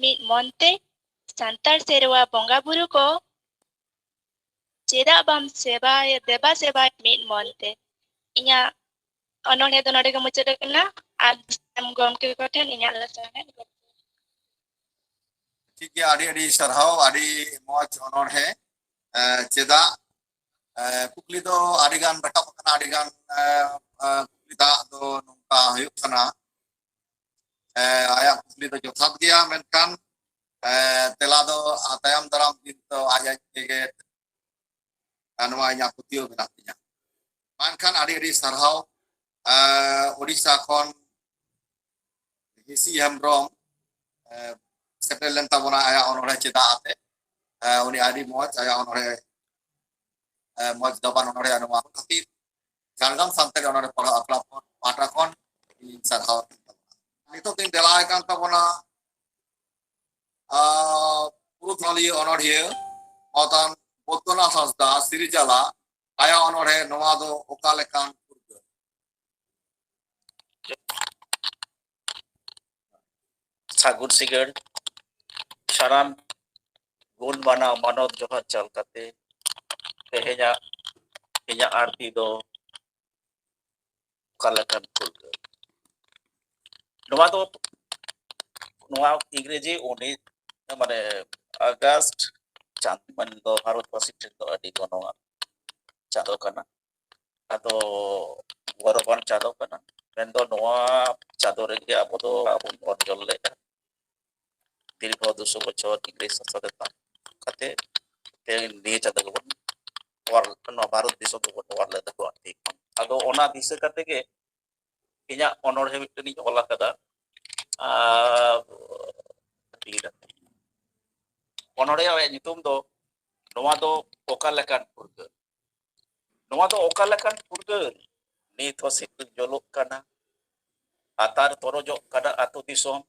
ᱢᱤᱫ ᱢᱚᱱᱛᱮ? ᱥᱟᱱᱛᱟᱲ ᱥᱮᱨᱣᱟ ᱵᱚᱸᱜᱟ ᱵᱩᱨᱩ ᱠᱚ ᱪᱮᱫᱟᱜ ᱵᱟᱢ ᱥᱮᱵᱟᱭᱮᱫ, ᱫᱮᱵᱟ ᱥᱮᱵᱟᱭᱮᱫ ᱢᱤᱫ ᱢᱚᱱᱛᱮ? ᱤᱧᱟᱹᱜ ᱚᱱᱚᱬᱦᱮ ᱫᱚ ᱱᱚᱰᱮ ᱜᱮ ᱢᱩᱪᱟᱹᱫ ᱟᱠᱟᱱᱟ᱾ ᱟᱨ ᱜᱚᱢᱠᱮ ᱠᱚᱴᱷᱮᱱ ᱤᱧᱟᱹᱜ ᱞᱟᱥᱟᱲᱦᱮᱫ᱾ ᱴᱷᱤᱠ ᱜᱮᱭᱟ, ᱟᱹᱰᱤ ᱟᱹᱰᱤ ᱥᱟᱨᱦᱟᱣ, ᱟᱹᱰᱤ ᱢᱚᱡᱽ ᱚᱱᱚᱬᱦᱮ᱾ ᱮ, ᱪᱮᱫᱟᱜ, ᱮ, ᱠᱩᱠᱞᱤ ᱫᱚ ᱟᱹᱰᱤ ᱜᱟᱱ ᱨᱟᱠᱟᱵ ᱟᱠᱟᱱᱟ, ᱟᱹᱰᱤ ᱜᱟᱱ, ᱮ, ᱮ, ᱠᱩᱠᱞᱤ ᱫᱟᱜ ᱫᱚ ᱱᱚᱝᱠᱟ ᱦᱩᱭᱩᱜ ᱠᱟᱱᱟ, ᱮ, ᱟᱭᱟᱜ ᱠᱩᱠᱞᱤ ᱫᱚ ᱡᱚᱛᱷᱟᱛ ᱜᱮᱭᱟ, ᱢᱮᱱᱠᱷᱟᱱ, ᱮ, ᱛᱮᱞᱟ ᱫᱚ ᱛᱟᱭᱚᱢ ᱫᱟᱨᱟᱢ ᱫᱤᱱ ᱫᱚ ᱟᱡ ᱟᱡ ᱛᱮᱜᱮ, ᱮ, ᱱᱚᱣᱟ ᱤᱧᱟᱹᱜ ᱯᱟᱹᱛᱭᱟᱹᱣ ᱢᱮᱱᱟᱜ ᱛᱤᱧᱟ᱾ ᱢᱟ ᱮᱱᱠᱷᱟᱱ ᱟᱹᱰᱤ ᱟᱹᱰᱤ ᱥᱟᱨᱦᱟᱣ, ᱮ, ᱳᱰᱤᱥᱟ ᱠᱷᱚᱱ ᱦᱤᱸᱥᱤ ᱦᱮᱢᱵᱨᱚᱢ, ᱮ, ᱥᱮᱴᱮᱨ ᱞᱮᱱ ᱛᱟᱵᱚᱱᱟ ᱟᱭᱟᱜ ᱚᱱᱚᱬᱦᱮ ᱪᱮᱫᱟᱜ ᱟᱛᱮ᱾ ᱮ, ᱩᱱᱤ ᱟᱹᱰᱤ ᱢᱚᱡᱽ ᱟᱭᱟᱜ ᱚᱱᱚᱬᱦᱮ, ᱮ, ᱢᱚᱡᱽ ᱫᱟᱵᱟᱱ ᱚᱱᱚᱬᱦᱮ ᱱᱚᱣᱟ ᱠᱷᱟᱹᱛᱤᱨ ᱡᱷᱟᱲᱜᱨᱟᱢ ᱥᱟᱱᱛᱟᱲᱤ ᱚᱱᱚᱬᱦᱮ ᱯᱟᱲᱦᱟᱣ ᱟᱠᱷᱲᱟ ᱯᱟᱦᱴᱟ ᱠᱷᱚᱱ ᱤᱧ ᱥᱟᱨᱦᱟᱣ ᱮᱫ ᱛᱟᱵᱚᱱᱟ᱾ ᱱᱤᱛᱚᱜ ᱫᱚᱧ ᱫᱮᱞᱟᱭ ᱠᱟᱱ ᱛᱟᱵᱚᱱᱟ, ᱟᱨ ᱯᱩᱨᱩᱛᱷᱟᱹᱞᱤᱭᱟᱹ ᱚᱱᱚᱬᱦᱤᱭᱟᱹ ᱢᱟᱛᱟᱱ ᱵᱳᱫᱽᱫᱚᱱᱟᱛᱷ ᱦᱟᱸᱥᱫᱟ ᱥᱤᱨᱤᱡᱟᱞᱟ, ᱟᱭᱟᱜ ᱚᱱᱚᱬᱦᱮ ᱱᱚᱣᱟ ᱫᱚ ᱚᱠᱟ ᱞᱮᱠᱟᱱ ᱯᱷᱩᱨᱜᱟᱹᱞ? ᱥᱟᱹᱜᱩᱱ ᱥᱤᱸᱜᱟᱹᱲ ᱥᱟᱱᱟᱢ ᱜᱩᱱ ᱢᱟᱱᱟᱣ ᱢᱟᱱᱚᱛ ᱡᱚᱦᱟᱨ ᱪᱟᱞ ᱠᱟᱛᱮ, ᱛᱮᱦᱮᱧᱟᱜ ᱤᱧᱟᱹᱜ ᱟᱬᱛᱤ ᱫᱚ ᱚᱠᱟ ᱞᱮᱠᱟᱱ ᱯᱷᱩᱨᱜᱟᱹᱞ? ᱱᱚᱣᱟ ᱫᱚ, ᱱᱚᱣᱟ ᱤᱝᱨᱮᱡᱤ ᱩᱱᱤ, ᱢᱟᱱᱮ, ᱟᱜᱟᱥᱴ ᱪᱟᱸᱫ, ᱢᱟᱱᱮ, ᱫᱚ ᱵᱷᱟᱨᱚᱛᱵᱟᱥᱤ ᱴᱷᱮᱱ ᱫᱚ ᱟᱹᱰᱤ ᱜᱚᱱᱚᱝᱟᱱ ᱪᱟᱸᱫᱚ ᱠᱟᱱᱟ᱾ ᱟᱫᱚ ᱜᱚᱨᱚᱵᱟᱱ ᱪᱟᱸᱫᱚ ᱠᱟᱱᱟ᱾ ᱢᱮᱱᱫᱚ ᱱᱚᱣᱟ ᱪᱟᱸᱫᱚ ᱨᱮᱜᱮ ᱟᱵᱚ ᱫᱚ ᱟᱵᱚ ᱵᱚᱱ ᱚᱨᱡᱚᱱ ᱞᱮᱫᱼᱟ᱾ ᱫᱤᱨᱜᱷᱚ ᱫᱩᱥᱚ ᱵᱚᱪᱷᱚᱨ ᱤᱝᱨᱮᱡᱽ ᱥᱟᱥᱚᱱ ᱨᱮ ᱛᱟᱦᱮᱸ ᱠᱟᱛᱮ ᱛᱮᱦᱮᱧ ᱱᱤᱭᱟᱹ ᱪᱟᱸᱫᱚ ᱜᱮᱵᱚᱱ ᱚᱣᱟᱨ, ᱱᱚᱣᱟ ᱵᱷᱟᱨᱚᱛ ᱫᱤᱥᱚᱢ ᱫᱚᱵᱚᱱ ᱚᱣᱟᱨ ᱞᱮᱫᱟ ᱠᱚ ᱟᱨᱠᱤ᱾ ᱟᱫᱚ ᱚᱱᱟ ᱫᱤᱥᱟᱹ ᱠᱟᱛᱮ ᱜᱮ ᱤᱧᱟᱹᱜ ᱚᱱᱚᱬᱦᱮ ᱢᱤᱫᱴᱮᱱ ᱤᱧ ᱚᱞ ᱟᱠᱟᱫᱟ᱾ ᱟᱨ ᱚᱱᱚᱬᱦᱮ ᱨᱮᱭᱟᱜ ᱧᱩᱛᱩᱢ ᱫᱚ ᱱᱚᱣᱟ ᱫᱚ ᱚᱠᱟ ᱞᱮᱠᱟᱱ ᱯᱷᱩᱨᱜᱟᱹᱞ? ᱱᱚᱣᱟ ᱫᱚ ᱚᱠᱟ ᱞᱮᱠᱟᱱ ᱯᱷᱩᱨᱜᱟᱹᱞ? ᱱᱤᱛ ᱦᱚᱸ ᱥᱤᱛᱩᱝ ᱡᱚᱞᱚᱜ ᱠᱟᱱᱟ, ᱟᱛᱟᱨ ᱛᱚᱨᱚᱡᱚᱜ ᱠᱟᱱᱟ ᱟᱹᱛᱩ ᱫᱤᱥᱚᱢ,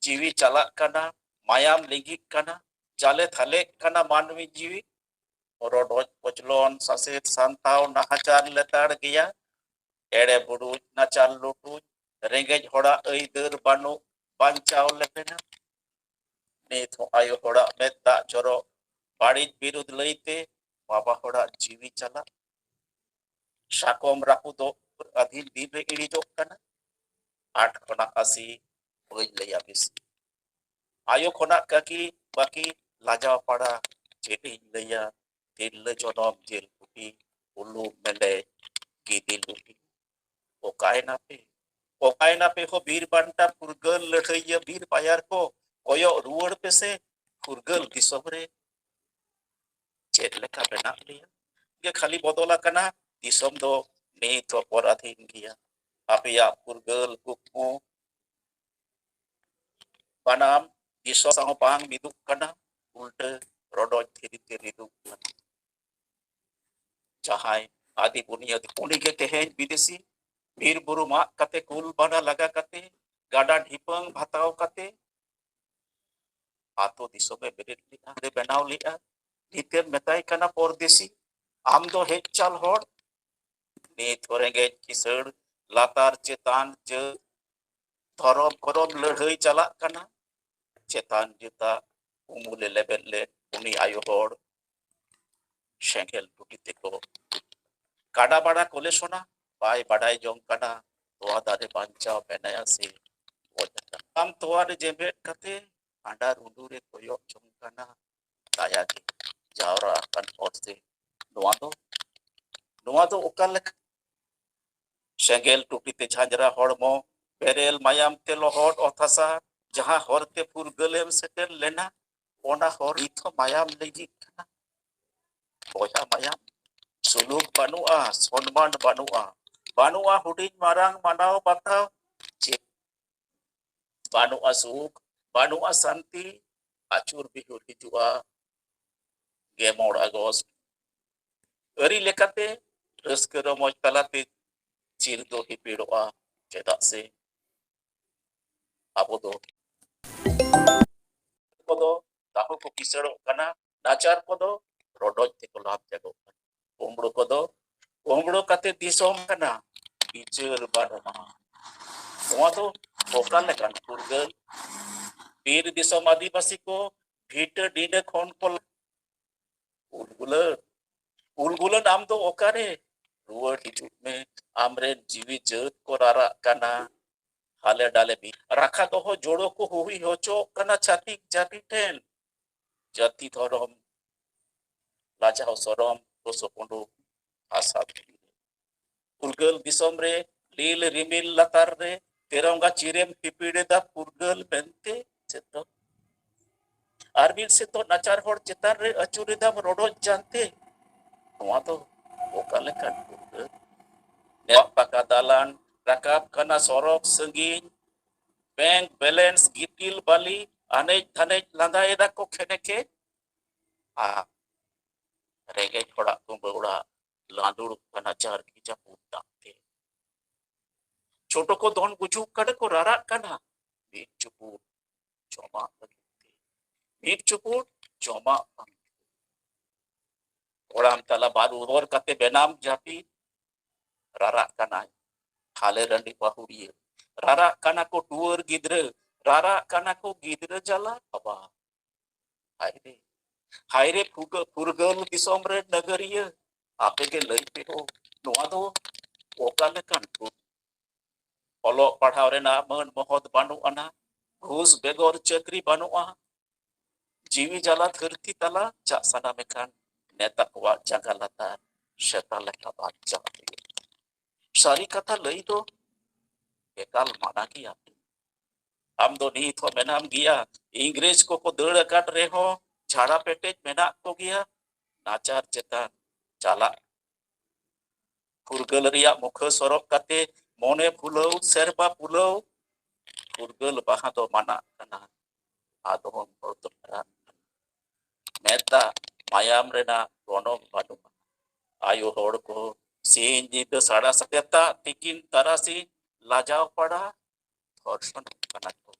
ᱡᱤᱣᱤ ᱪᱟᱞᱟᱜ ᱠᱟᱱᱟ, ᱢᱟᱭᱟᱢ ᱞᱤᱸᱜᱤᱜ ᱠᱟᱱᱟ, ᱡᱟᱞᱮ ᱛᱷᱟᱞᱮᱜ ᱠᱟᱱᱟ ᱢᱟᱹᱱᱢᱤ ᱡᱤᱣᱤ᱾ ᱨᱚᱰᱚᱡ ᱠᱚᱪᱞᱚᱱ ᱥᱟᱥᱮᱛ ᱥᱟᱱᱛᱟᱣ ᱱᱟᱦᱟᱪᱟᱨ ᱞᱮᱛᱟᱲ ᱜᱮᱭᱟ᱾ ᱮᱲᱮ ᱵᱩᱰᱩᱡ ᱱᱟᱪᱟᱨ ᱞᱩᱴᱩᱡ, ᱨᱮᱸᱜᱮᱡ ᱦᱚᱲᱟᱜ ᱟᱹᱭᱫᱟᱹᱨ ᱵᱟᱹᱱᱩᱜ, ᱵᱟᱧᱪᱟᱣ ᱞᱮᱯᱮᱱᱟ᱾ ᱱᱤᱛ ᱦᱚᱸ ᱟᱭᱳ ᱦᱚᱲᱟᱜ ᱢᱮᱫ ᱫᱟᱜ ᱡᱚᱨᱚᱜ, ᱵᱟᱹᱲᱤᱡ ᱵᱤᱨᱩᱫᱷ ᱞᱟᱹᱭᱛᱮ ᱵᱟᱵᱟ ᱦᱚᱲᱟᱜ ᱡᱤᱣᱤ ᱪᱟᱞᱟᱜ᱾ ᱥᱟᱠᱚᱢ ᱨᱟᱹᱯᱩᱫᱚᱜ ᱟᱹᱫᱷᱤᱱ ᱫᱤᱱ ᱨᱮ ᱤᱲᱤᱡᱚᱜ ᱠᱟᱱᱟ᱾ ᱟᱴ ᱠᱷᱚᱱᱟᱜ ᱟᱥᱤ ᱵᱟᱹᱧ ᱞᱟᱹᱭᱟ ᱵᱮᱥᱤ᱾ ᱟᱭᱳ ᱠᱷᱚᱱᱟᱜ ᱠᱟᱹᱠᱤ ᱵᱟᱹᱠᱤ ᱞᱟᱡᱟᱣ ᱯᱟᱲᱟ ᱪᱮᱫ ᱤᱧ ᱞᱟᱹᱭᱟ? ᱛᱤᱨᱞᱟᱹ ᱡᱚᱱᱚᱢ ᱡᱤᱞ ᱠᱩᱴᱤ, ᱩᱞᱩ ᱢᱮᱞᱮ ᱜᱤᱫᱤ ᱞᱩᱴᱤ᱾ ᱚᱠᱟᱭᱮᱱᱟ ᱯᱮ? ᱚᱠᱟᱭᱮᱱᱟ ᱯᱮ ᱦᱳ ᱵᱤᱨ ᱵᱟᱱᱴᱟ ᱯᱷᱩᱨᱜᱟᱹᱞ ᱞᱟᱹᱲᱦᱟᱹᱭᱤᱭᱟᱹ ᱵᱤᱨ ᱵᱟᱭᱟᱨ ᱠᱚ? ᱠᱚᱭᱚᱜ ᱨᱩᱣᱟᱹᱲ ᱯᱮᱥᱮ ᱯᱷᱩᱨᱜᱟᱹᱞ ᱫᱤᱥᱚᱢ ᱨᱮ᱾ ᱪᱮᱫ ᱞᱮᱠᱟ ᱢᱮᱱᱟᱜ ᱞᱮᱭᱟ? ᱜᱮ ᱠᱷᱟᱹᱞᱤ ᱵᱚᱫᱚᱞ ᱟᱠᱟᱱᱟ, ᱫᱤᱥᱚᱢ ᱫᱚ ᱱᱤᱛ ᱦᱚᱸ ᱯᱚᱨᱟᱫᱷᱤᱱ ᱜᱮᱭᱟ᱾ ᱟᱯᱮᱭᱟᱜ ᱯᱷᱩᱨᱜᱟᱹᱞ ᱠᱩᱠᱢᱩ ᱵᱟᱱᱟᱢ ᱫᱤᱥᱚᱢ ᱥᱟᱶ ᱵᱟᱝ ᱢᱤᱫᱚᱜ ᱠᱟᱱᱟ, ᱩᱞᱴᱟᱹ ᱨᱚᱰᱚᱡ ᱫᱷᱤᱨᱤ ᱛᱮ ᱨᱤᱫᱩᱜ ᱠᱟᱱᱟ᱾ ᱡᱟᱦᱟᱸᱭ ᱟᱹᱫᱤ ᱵᱩᱱᱤᱭᱟᱹᱫ ᱩᱱᱤᱜᱮ ᱛᱮᱦᱮᱧ ᱵᱤᱫᱮᱥᱤ, ᱵᱤᱨ ᱵᱩᱨᱩ ᱢᱟᱜ ᱠᱟᱛᱮ, ᱠᱩᱞ ᱵᱟᱱᱟ ᱞᱟᱜᱟ ᱠᱟᱛᱮ, ᱜᱟᱰᱟ ᱰᱷᱤᱯᱟᱹᱝ ᱵᱷᱟᱛᱟᱣ ᱠᱟᱛᱮ ᱟᱛᱳ ᱫᱤᱥᱚᱢᱮ ᱵᱮᱨᱮᱫ ᱞᱮᱫᱼᱟ, ᱵᱮᱱᱟᱣ ᱞᱮᱫᱼᱟ᱾ ᱱᱤᱛᱮᱢ ᱢᱮᱛᱟᱭ ᱠᱟᱱᱟ ᱯᱚᱨᱫᱮᱥᱤ, ᱟᱢ ᱫᱚ ᱦᱮᱡ ᱪᱟᱞ ᱦᱚᱲ᱾ ᱱᱤᱛ ᱦᱚᱸ ᱨᱮᱸᱜᱮᱡ ᱠᱤᱥᱟᱹᱲ, ᱞᱟᱛᱟᱨ ᱪᱮᱛᱟᱱ, ᱡᱟᱹᱛ ᱫᱷᱚᱨᱚᱢ ᱠᱚᱨᱚᱢ ᱞᱟᱹᱲᱦᱟᱹᱭ ᱪᱟᱞᱟᱜ ᱠᱟᱱᱟ᱾ ᱪᱮᱛᱟᱱ ᱡᱟᱹᱛᱟᱜ ᱩᱢᱩᱞᱮ ᱞᱮᱵᱮᱫ ᱞᱮᱫ ᱩᱱᱤ ᱟᱭᱳ ᱦᱚᱲ ᱥᱮᱸᱜᱮᱞ ᱴᱩᱴᱤ ᱛᱮᱠᱚ ᱠᱟᱰᱟ ᱵᱟᱲᱟ ᱠᱚᱞᱮ ᱥᱚᱱᱟ, ᱵᱟᱭ ᱵᱟᱰᱟᱭ ᱡᱚᱝ ᱠᱟᱱᱟ ᱛᱚᱣᱟ ᱫᱟᱨᱮ ᱵᱟᱧᱪᱟᱣ ᱢᱮᱱᱟᱭᱟ ᱥᱮ ᱜᱚᱡ ᱟᱠᱟᱱᱟ᱾ ᱟᱢ ᱛᱚᱣᱟ ᱨᱮ ᱡᱮᱵᱮᱫ ᱠᱟᱛᱮ ᱦᱟᱸᱰᱟ ᱨᱩᱸᱰᱩ ᱨᱮ ᱠᱚᱭᱚᱜ ᱡᱚᱝ ᱠᱟᱱᱟ ᱫᱟᱭᱟ ᱜᱮ ᱡᱟᱣᱨᱟ ᱟᱠᱟᱱ ᱦᱚᱲ ᱥᱮ᱾ ᱱᱚᱣᱟ ᱫᱚ, ᱱᱚᱣᱟ ᱫᱚ ᱚᱠᱟ ᱞᱮᱠᱟ? ᱥᱮᱸᱜᱮᱞ ᱴᱩᱴᱤ ᱛᱮ ᱡᱷᱟᱸᱡᱽᱨᱟ ᱦᱚᱲᱢᱚ, ᱵᱮᱨᱮᱞ ᱢᱟᱭᱟᱢ ᱛᱮ ᱞᱚᱦᱚᱫ ᱚᱛ ᱦᱟᱥᱟ, ᱡᱟᱦᱟᱸ ᱦᱚᱨ ᱛᱮ ᱯᱷᱩᱨᱜᱟᱹᱞᱮᱢ ᱥᱮᱴᱮᱨ ᱞᱮᱱᱟ, ᱚᱱᱟ ᱦᱚᱨ ᱱᱤᱛ ᱦᱚᱸ ᱢᱟᱭᱟᱢ ᱞᱤᱸᱡᱤᱜ ᱠᱟᱱᱟ᱾ ᱵᱚᱭᱦᱟ ᱢᱟᱭᱟᱢ, ᱥᱩᱞᱩᱠ ᱵᱟᱹᱱᱩᱜᱼᱟ, ᱥᱚᱱᱢᱟᱱ ᱵᱟᱹᱱᱩᱜᱼᱟ, ᱵᱟᱹᱱᱩᱜᱼᱟ ᱦᱩᱰᱤᱧ ᱢᱟᱨᱟᱝ ᱢᱟᱱᱟᱣ ᱵᱟᱛᱟᱣ, ᱪᱮᱫ ᱵᱟᱹᱱᱩᱜᱼᱟ ᱥᱩᱠ, ᱵᱟᱹᱱᱩᱜᱼᱟ ᱥᱟᱱᱛᱤ᱾ ᱟᱹᱪᱩᱨ ᱵᱤᱦᱩᱨ ᱦᱤᱡᱩᱜᱼᱟ ᱜᱮᱞ ᱢᱚᱬᱮ ᱟᱜᱚᱥᱴ᱾ ᱟᱹᱨᱤ ᱞᱮᱠᱟᱛᱮ ᱨᱟᱹᱥᱠᱟᱹ ᱨᱚᱢᱚᱡᱽ ᱛᱟᱞᱟᱛᱮ ᱪᱤᱨ ᱫᱚ ᱦᱤᱯᱤᱲᱚᱜᱼᱟ᱾ ᱪᱮᱫᱟᱜ ᱥᱮ ᱟᱵᱚ ᱫᱚ, ᱠᱚᱫᱚ ᱛᱟᱦᱩ ᱠᱚ ᱠᱤᱥᱟᱹᱲᱚᱜ ᱠᱟᱱᱟ, ᱱᱟᱪᱟᱨ ᱠᱚᱫᱚ ᱨᱚᱰᱚᱡ ᱛᱮᱠᱚ ᱞᱟᱵᱷ ᱡᱟᱜᱚᱜ ᱠᱟᱱᱟ᱾ ᱠᱩᱢᱵᱽᱲᱩ ᱠᱚᱫᱚ ᱠᱩᱢᱵᱽᱲᱩ ᱠᱟᱛᱮ ᱫᱤᱥᱚᱢ ᱠᱟᱱᱟ, ᱵᱤᱪᱟᱹᱨ ᱵᱟᱹᱱᱩᱜᱼᱟ᱾ ᱱᱚᱣᱟ ᱫᱚ ᱚᱠᱟ ᱞᱮᱠᱟᱱ ᱯᱷᱩᱨᱜᱟᱹᱞ? ᱵᱤᱨ ᱫᱤᱥᱚᱢ ᱟᱹᱫᱤᱵᱟᱹᱥᱤ ᱠᱚ ᱵᱷᱤᱴᱟᱹ ᱰᱤᱸᱰᱟᱹ ᱠᱷᱚᱱ ᱠᱚ ᱩᱞᱜᱩᱞᱟᱹ, ᱩᱞᱜᱩᱞᱟᱹ ᱟᱢ ᱫᱚ ᱚᱠᱟᱨᱮ? ᱨᱩᱣᱟᱹᱲ ᱦᱤᱡᱩᱜ ᱢᱮ, ᱟᱢᱨᱮᱱ ᱡᱤᱣᱤ ᱡᱟᱹᱛ ᱠᱚ ᱨᱟᱨᱟᱜ ᱠᱟᱱᱟ᱾ ᱦᱟᱞᱮ ᱰᱟᱞᱮ ᱵᱤᱨ ᱨᱟᱠᱷᱟ ᱫᱚᱦᱚ ᱡᱳᱲᱳ ᱠᱚ ᱦᱩᱦᱤ ᱦᱚᱪᱚᱜ ᱠᱟᱱᱟ ᱪᱷᱟᱹᱛᱤᱠ ᱡᱟᱹᱛᱤ ᱴᱷᱮᱱ᱾ ᱡᱟᱹᱛᱤ ᱫᱷᱚᱨᱚᱢ, ᱞᱟᱡᱟᱣ ᱥᱚᱨᱚᱢ, ᱫᱳᱥ ᱩᱰᱩᱠ ᱦᱟᱥᱟ ᱫᱷᱩᱲᱤ ᱨᱮ᱾ ᱯᱷᱩᱨᱜᱟᱹᱞ ᱫᱤᱥᱚᱢ ᱨᱮ ᱞᱤᱞ ᱨᱤᱢᱤᱞ ᱞᱟᱛᱟᱨ ᱨᱮ ᱛᱮᱨᱚᱝᱜᱟ ᱪᱤᱨᱮᱢ ᱦᱤᱯᱤᱲ ᱮᱫᱟ ᱯᱷᱩᱨᱜᱟᱹᱞ ᱢᱮᱱᱛᱮ᱾ ᱪᱮᱫ ᱫᱚ? ᱟᱨ ᱢᱤᱫ ᱥᱮᱫ ᱫᱚ ᱱᱟᱪᱟᱨ ᱦᱚᱲ ᱪᱮᱛᱟᱱ ᱨᱮ ᱟᱹᱪᱩᱨ ᱮᱫᱟᱢ ᱨᱚᱰᱚᱡ ᱡᱟᱱᱛᱮ᱾ ᱱᱚᱣᱟ ᱫᱚ ᱚᱠᱟ ᱞᱮᱠᱟᱱ ᱯᱷᱩᱨᱜᱟᱹᱞ? ᱱᱮᱣᱟᱜ ᱯᱟᱠᱟ ᱫᱟᱞᱟᱱ, ᱨᱟᱠᱟᱵ ᱠᱟᱱᱟ ᱥᱚᱨᱚᱠ ᱥᱟᱺᱜᱤᱧ, ᱵᱮᱝᱠ ᱵᱮᱞᱮᱱᱥ, ᱜᱤᱛᱤᱞ ᱵᱟᱹᱞᱤ, ᱟᱱᱮᱡ ᱫᱷᱟᱱᱮᱡ ᱞᱟᱸᱫᱟᱭᱮᱫᱟ ᱠᱚ ᱠᱷᱮᱱᱮᱠᱮ᱾ ᱟᱨ ᱨᱮᱸᱜᱮᱡ ᱦᱚᱲᱟᱜ ᱠᱩᱢᱵᱟᱹ ᱚᱲᱟᱜ ᱞᱟᱸᱫᱩᱲᱚᱜ ᱠᱟᱱᱟ ᱡᱟᱨᱜᱤ ᱡᱟᱹᱯᱩᱫ ᱫᱟᱜ ᱛᱮ᱾ ᱪᱳᱴᱳ ᱠᱚ ᱫᱚᱱ ᱜᱩᱡᱩᱜ ᱠᱟᱱᱟ ᱠᱚ, ᱨᱟᱨᱟᱜ ᱠᱟᱱᱟ᱾ ᱢᱤᱫ ᱪᱩᱯᱩᱫ ᱡᱚᱢᱟᱜ ᱞᱟᱹᱜᱤᱫ ᱛᱮ, ᱢᱤᱫ ᱪᱩᱯᱩᱫ ᱡᱚᱢᱟᱜ ᱵᱟᱝ᱾ ᱠᱚᱲᱟᱢ ᱛᱟᱞᱟ ᱵᱟᱨ ᱩᱫᱚᱨ ᱠᱟᱛᱮ ᱵᱮᱱᱟᱢ ᱡᱟᱹᱯᱤᱫ, ᱨᱟᱨᱟᱜ ᱠᱟᱱᱟᱭ ᱦᱟᱞᱮ ᱨᱟᱺᱰᱤ ᱵᱟᱹᱦᱩᱲᱤᱭᱟᱹ, ᱨᱟᱨᱟᱜ ᱠᱟᱱᱟ ᱠᱚ ᱴᱩᱣᱟᱹᱨ ᱜᱤᱫᱽᱨᱟᱹ, ᱨᱟᱨᱟᱜ ᱠᱟᱱᱟ ᱠᱚ ᱜᱤᱫᱽᱨᱟᱹ ᱡᱟᱞᱟ ᱵᱟᱵᱟ᱾ ᱦᱟᱭ ᱨᱮ, ᱦᱟᱭ ᱨᱮ ᱯᱷᱩᱨᱜᱟᱹ-, ᱯᱷᱩᱨᱜᱟᱹᱞ ᱫᱤᱥᱚᱢ ᱨᱮ ᱱᱟᱜᱟᱨᱤᱭᱟᱹ, ᱟᱯᱮ ᱜᱮ ᱞᱟᱹᱭ ᱯᱮ ᱦᱳ, ᱱᱚᱣᱟ ᱫᱚ ᱚᱠᱟ ᱞᱮᱠᱟᱱ ᱫᱩᱠ? ᱚᱞᱚᱜ ᱯᱟᱲᱦᱟᱣ ᱨᱮᱱᱟᱜ ᱢᱟᱹᱱ ᱢᱚᱦᱚᱛ ᱵᱟᱹᱱᱩᱜ ᱟᱱᱟ, ᱜᱷᱩᱥ ᱵᱮᱜᱚᱨ ᱪᱟᱹᱠᱨᱤ ᱵᱟᱹᱱᱩᱜᱼᱟ, ᱡᱤᱣᱤ ᱡᱟᱞᱟ ᱫᱷᱟᱹᱨᱛᱤ ᱛᱟᱞᱟ ᱪᱟᱜ ᱥᱟᱱᱟ ᱢᱮᱠᱷᱟᱱ ᱱᱮᱛᱟ ᱠᱚᱣᱟᱜ ᱡᱟᱸᱜᱟ ᱞᱟᱛᱟᱨ ᱥᱮᱛᱟ ᱞᱮᱠᱟ ᱵᱟᱧᱪᱟᱣ ᱦᱩᱭᱩᱜᱼᱟ᱾ ᱥᱟᱹᱨᱤ ᱠᱟᱛᱷᱟ ᱞᱟᱹᱭ ᱫᱚ ᱮᱠᱟᱞ ᱢᱟᱱᱟ ᱜᱮᱭᱟ᱾ ᱟᱢ ᱫᱚ ᱱᱤᱛ ᱦᱚᱸ ᱢᱮᱱᱟᱢ ᱜᱮᱭᱟ, ᱤᱝᱨᱮᱡᱽ ᱠᱚᱠᱚ ᱫᱟᱹᱲ ᱟᱠᱟᱫ ᱨᱮᱦᱚᱸ ᱡᱷᱟᱲᱟ ᱯᱮᱴᱮᱡ ᱢᱮᱱᱟᱜ ᱠᱚᱜᱮᱭᱟ᱾ ᱱᱟᱪᱟᱨ ᱪᱮᱛᱟᱱ ᱪᱟᱞᱟᱜ ᱯᱷᱩᱨᱜᱟᱹᱞ ᱨᱮᱭᱟᱜ ᱢᱩᱠᱷᱟᱹ ᱥᱚᱨᱚᱜ ᱠᱟᱛᱮ ᱢᱚᱱᱮ ᱯᱷᱩᱞᱟᱹᱣ, ᱥᱮᱨᱢᱟ ᱯᱩᱞᱟᱹᱣ, ᱯᱷᱩᱨᱜᱟᱹᱞ ᱵᱟᱦᱟ ᱫᱚ ᱢᱟᱱᱟᱜ ᱠᱟᱱᱟ᱾ ᱟᱫᱚᱢ ᱦᱚᱲ ᱫᱚ ᱢᱟᱨᱟᱜ ᱠᱟᱱᱟ᱾ ᱢᱮᱫ ᱫᱟᱜ ᱢᱟᱭᱟᱢ ᱨᱮᱱᱟᱜ ᱜᱚᱱᱚᱝ ᱵᱟᱹᱱᱩᱜᱼᱟ᱾ ᱟᱭᱳ ᱦᱚᱲ ᱠᱚ ᱥᱤᱧ ᱧᱤᱫᱟᱹ ᱥᱟᱲᱟ ᱥᱮᱛᱟᱜ ᱛᱤᱠᱤᱱ ᱛᱟᱨᱟᱥᱤᱧ ᱞᱟᱡᱟᱣ ᱯᱟᱲᱟ ᱫᱷᱚᱨᱥᱚᱱ ᱠᱟᱱᱟ ᱠᱚ᱾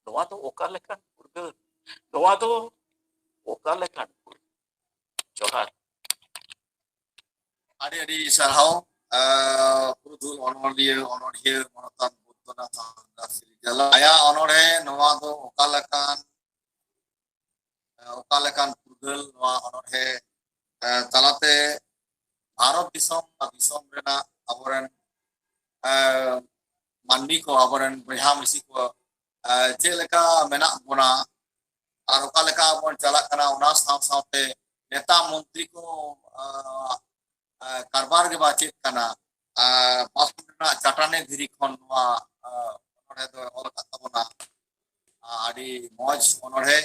ᱱᱚᱣᱟ ᱫᱚ ᱚᱠᱟ ᱞᱮᱠᱟᱱ ᱯᱷᱩᱨᱜᱟᱹᱞ? ᱱᱚᱣᱟ ᱫᱚ ᱚᱠᱟ ᱞᱮᱠᱟᱱ ᱯᱷᱩᱨᱜᱟᱹᱞ? ᱡᱚᱦᱟᱨ᱾ ᱟᱹᱰᱤ ᱟᱹᱰᱤ ᱥᱟᱨᱦᱟᱣ, ᱟᱸ, ᱯᱩᱨᱩᱫᱷᱩᱞ ᱚᱱᱚᱞᱤᱭᱟᱹ, ᱚᱱᱚᱲᱦᱤᱭᱟᱹ, ᱢᱟᱱᱚᱛᱟᱱ ᱵᱩᱫᱽᱫᱷᱚᱱᱟᱛᱷ ᱦᱟᱸᱥᱫᱟ ᱥᱤᱨᱡᱟᱞᱟ᱾ ᱟᱭᱟᱜ ᱚᱱᱚᱬᱦᱮ ᱱᱚᱣᱟ ᱫᱚ ᱚᱠᱟ ᱞᱮᱠᱟᱱ, ᱟᱸ, ᱚᱠᱟ ᱞᱮᱠᱟᱱ ᱯᱷᱩᱨᱜᱟᱹᱞ ᱱᱚᱣᱟ ᱚᱱᱚᱬᱦᱮ, ᱟᱸ, ᱛᱟᱞᱟᱛᱮ ᱵᱷᱟᱨᱚᱛ ᱫᱤᱥᱚᱢ ᱟᱨ ᱫᱤᱥᱚᱢ ᱨᱮᱱᱟᱜ ᱟᱵᱚᱨᱮᱱ, ᱟᱸ, ᱢᱟᱹᱱᱢᱤ ᱠᱚ, ᱟᱵᱚᱨᱮᱱ ᱵᱚᱭᱦᱟ ᱢᱤᱥᱤ ᱠᱚ, ᱟᱸ, ᱪᱮᱫ ᱞᱮᱠᱟ ᱢᱮᱱᱟᱜ ᱵᱚᱱᱟ ᱟᱨ ᱚᱠᱟ ᱞᱮᱠᱟ ᱵᱚᱱ ᱪᱟᱞᱟᱜ ᱠᱟᱱᱟ, ᱚᱱᱟ ᱥᱟᱶ ᱥᱟᱶᱛᱮ ᱱᱮᱛᱟ ᱢᱚᱱᱛᱨᱤ ᱠᱚ, ᱟᱸ, ᱟᱸ, ᱠᱟᱨᱵᱟᱨ ᱜᱮ ᱵᱟᱝ ᱪᱮᱫ ᱠᱟᱱᱟ᱾ ᱟᱸ, ᱯᱟᱥ ᱨᱮᱱᱟᱜ ᱪᱟᱴᱟᱱᱮ ᱫᱷᱤᱨᱤ ᱠᱷᱚᱱ ᱱᱚᱣᱟ, ᱟᱸ, ᱚᱱᱚᱬᱦᱮ ᱫᱚ ᱚᱞ ᱟᱠᱟᱫ ᱛᱟᱵᱚᱱᱟ᱾ ᱟᱸ, ᱟᱹᱰᱤ ᱢᱚᱡᱽ ᱚᱱᱚᱬᱦᱮ,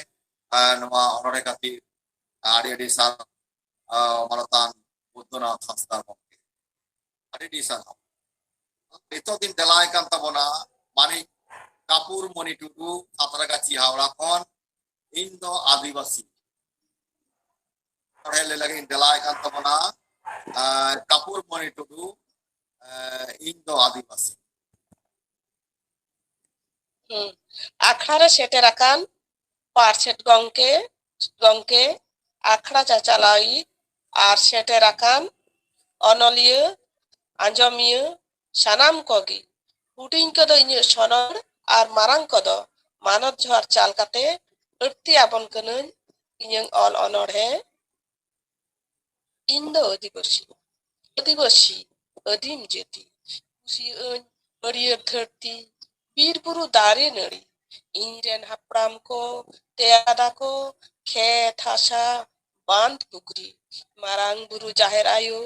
ᱟᱸ, ᱱᱚᱣᱟ ᱚᱱᱚᱬᱦᱮ ᱠᱷᱟᱹᱛᱤᱨ ᱟᱹᱰᱤ ᱟᱹᱰᱤ ᱥᱟᱨ-, ᱟᱸ, ᱢᱟᱱᱚᱛᱟᱱ ᱵᱩᱫᱽᱫᱷᱚᱱᱟᱛᱷ ᱦᱟᱸᱥᱫᱟ ᱜᱚᱢᱠᱮ᱾ ᱟᱹᱰᱤ ᱟᱹᱰᱤ ᱥᱟᱨᱦᱟᱣ᱾ ᱱᱤᱛᱚᱜ ᱫᱤᱱ ᱫᱮᱞᱟᱭ ᱠᱟᱱ ᱛᱟᱵᱚᱱᱟ ᱢᱟᱹᱱᱤᱡ ᱠᱟᱯᱩᱨ ᱢᱚᱱᱤ ᱴᱩᱰᱩ, ᱥᱟᱸᱛᱨᱟᱜᱟᱪᱷᱤ ᱦᱟᱣᱲᱟ ᱠᱷᱚᱱ, ᱤᱧ ᱫᱚ ᱟᱹᱫᱤᱵᱟᱹᱥᱤ᱾ ᱚᱱᱚᱬᱦᱮ ᱞᱟᱹᱭ ᱞᱟᱹᱜᱤᱫ ᱤᱧ ᱫᱮᱞᱟᱭ ᱠᱟᱱ ᱛᱟᱵᱚᱱᱟ, ᱟᱸ, ᱠᱟᱯᱩᱨ ᱢᱚᱱᱤ ᱴᱩᱰᱩ, ᱟᱸ, ᱤᱧ ᱫᱚ ᱟᱹᱫᱤᱵᱟᱹᱥᱤ᱾ ᱦᱩᱸ᱾ ᱟᱠᱷᱲᱟ ᱨᱮ ᱥᱮᱴᱮᱨ ᱟᱠᱟᱱ ᱯᱟᱨᱥᱮᱛ ᱜᱚᱢᱠᱮ, ᱜᱚᱢᱠᱮ, ᱟᱠᱷᱲᱟ ᱪᱟᱪᱟᱞᱟᱣᱤᱡ ᱟᱨ ᱥᱮᱴᱮᱨ ᱟᱠᱟᱱ ᱚᱱᱚᱞᱤᱭᱟᱹ, ᱟᱸᱡᱚᱢᱤᱭᱟᱹ, ᱥᱟᱱᱟᱢ ᱠᱚᱜᱮ, ᱦᱩᱰᱤᱧ ᱠᱚᱫᱚ ᱤᱧᱟᱹᱜ ᱥᱚᱱᱚᱲ ᱟᱨ ᱢᱟᱨᱟᱝ ᱠᱚᱫᱚ ᱢᱟᱱᱚᱛ ᱡᱚᱦᱟᱨ ᱪᱟᱞ ᱠᱟᱛᱮ ᱟᱹᱲᱛᱤ ᱟᱵᱚᱱ ᱠᱟᱹᱱᱟᱹᱧ ᱤᱧᱟᱹᱝ ᱚᱞ ᱚᱱᱚᱬᱦᱮ᱾ ᱤᱧ ᱫᱚ ᱟᱹᱫᱤᱵᱟᱹᱥᱤ, ᱟᱹᱫᱤᱵᱟᱹᱥᱤ, ᱟᱹᱫᱤᱢ ᱡᱟᱹᱛᱤ, ᱠᱩᱥᱤᱭᱟᱹᱜ ᱟᱹᱧ ᱦᱟᱹᱨᱭᱟᱹᱲ ᱫᱷᱟᱹᱨᱛᱤ, ᱵᱤᱨ ᱵᱩᱨᱩ ᱫᱟᱨᱮ ᱱᱟᱹᱲᱤ, ᱤᱧ ᱨᱮᱱ ᱦᱟᱯᱲᱟᱢ ᱠᱚ ᱛᱮᱭᱟᱨ ᱟᱠᱚ ᱠᱷᱮᱛ ᱦᱟᱥᱟ, ᱵᱟᱸᱫ ᱯᱩᱠᱷᱨᱤ, ᱢᱟᱨᱟᱝ ᱵᱩᱨᱩ ᱡᱟᱦᱮᱨ ᱟᱭᱳ,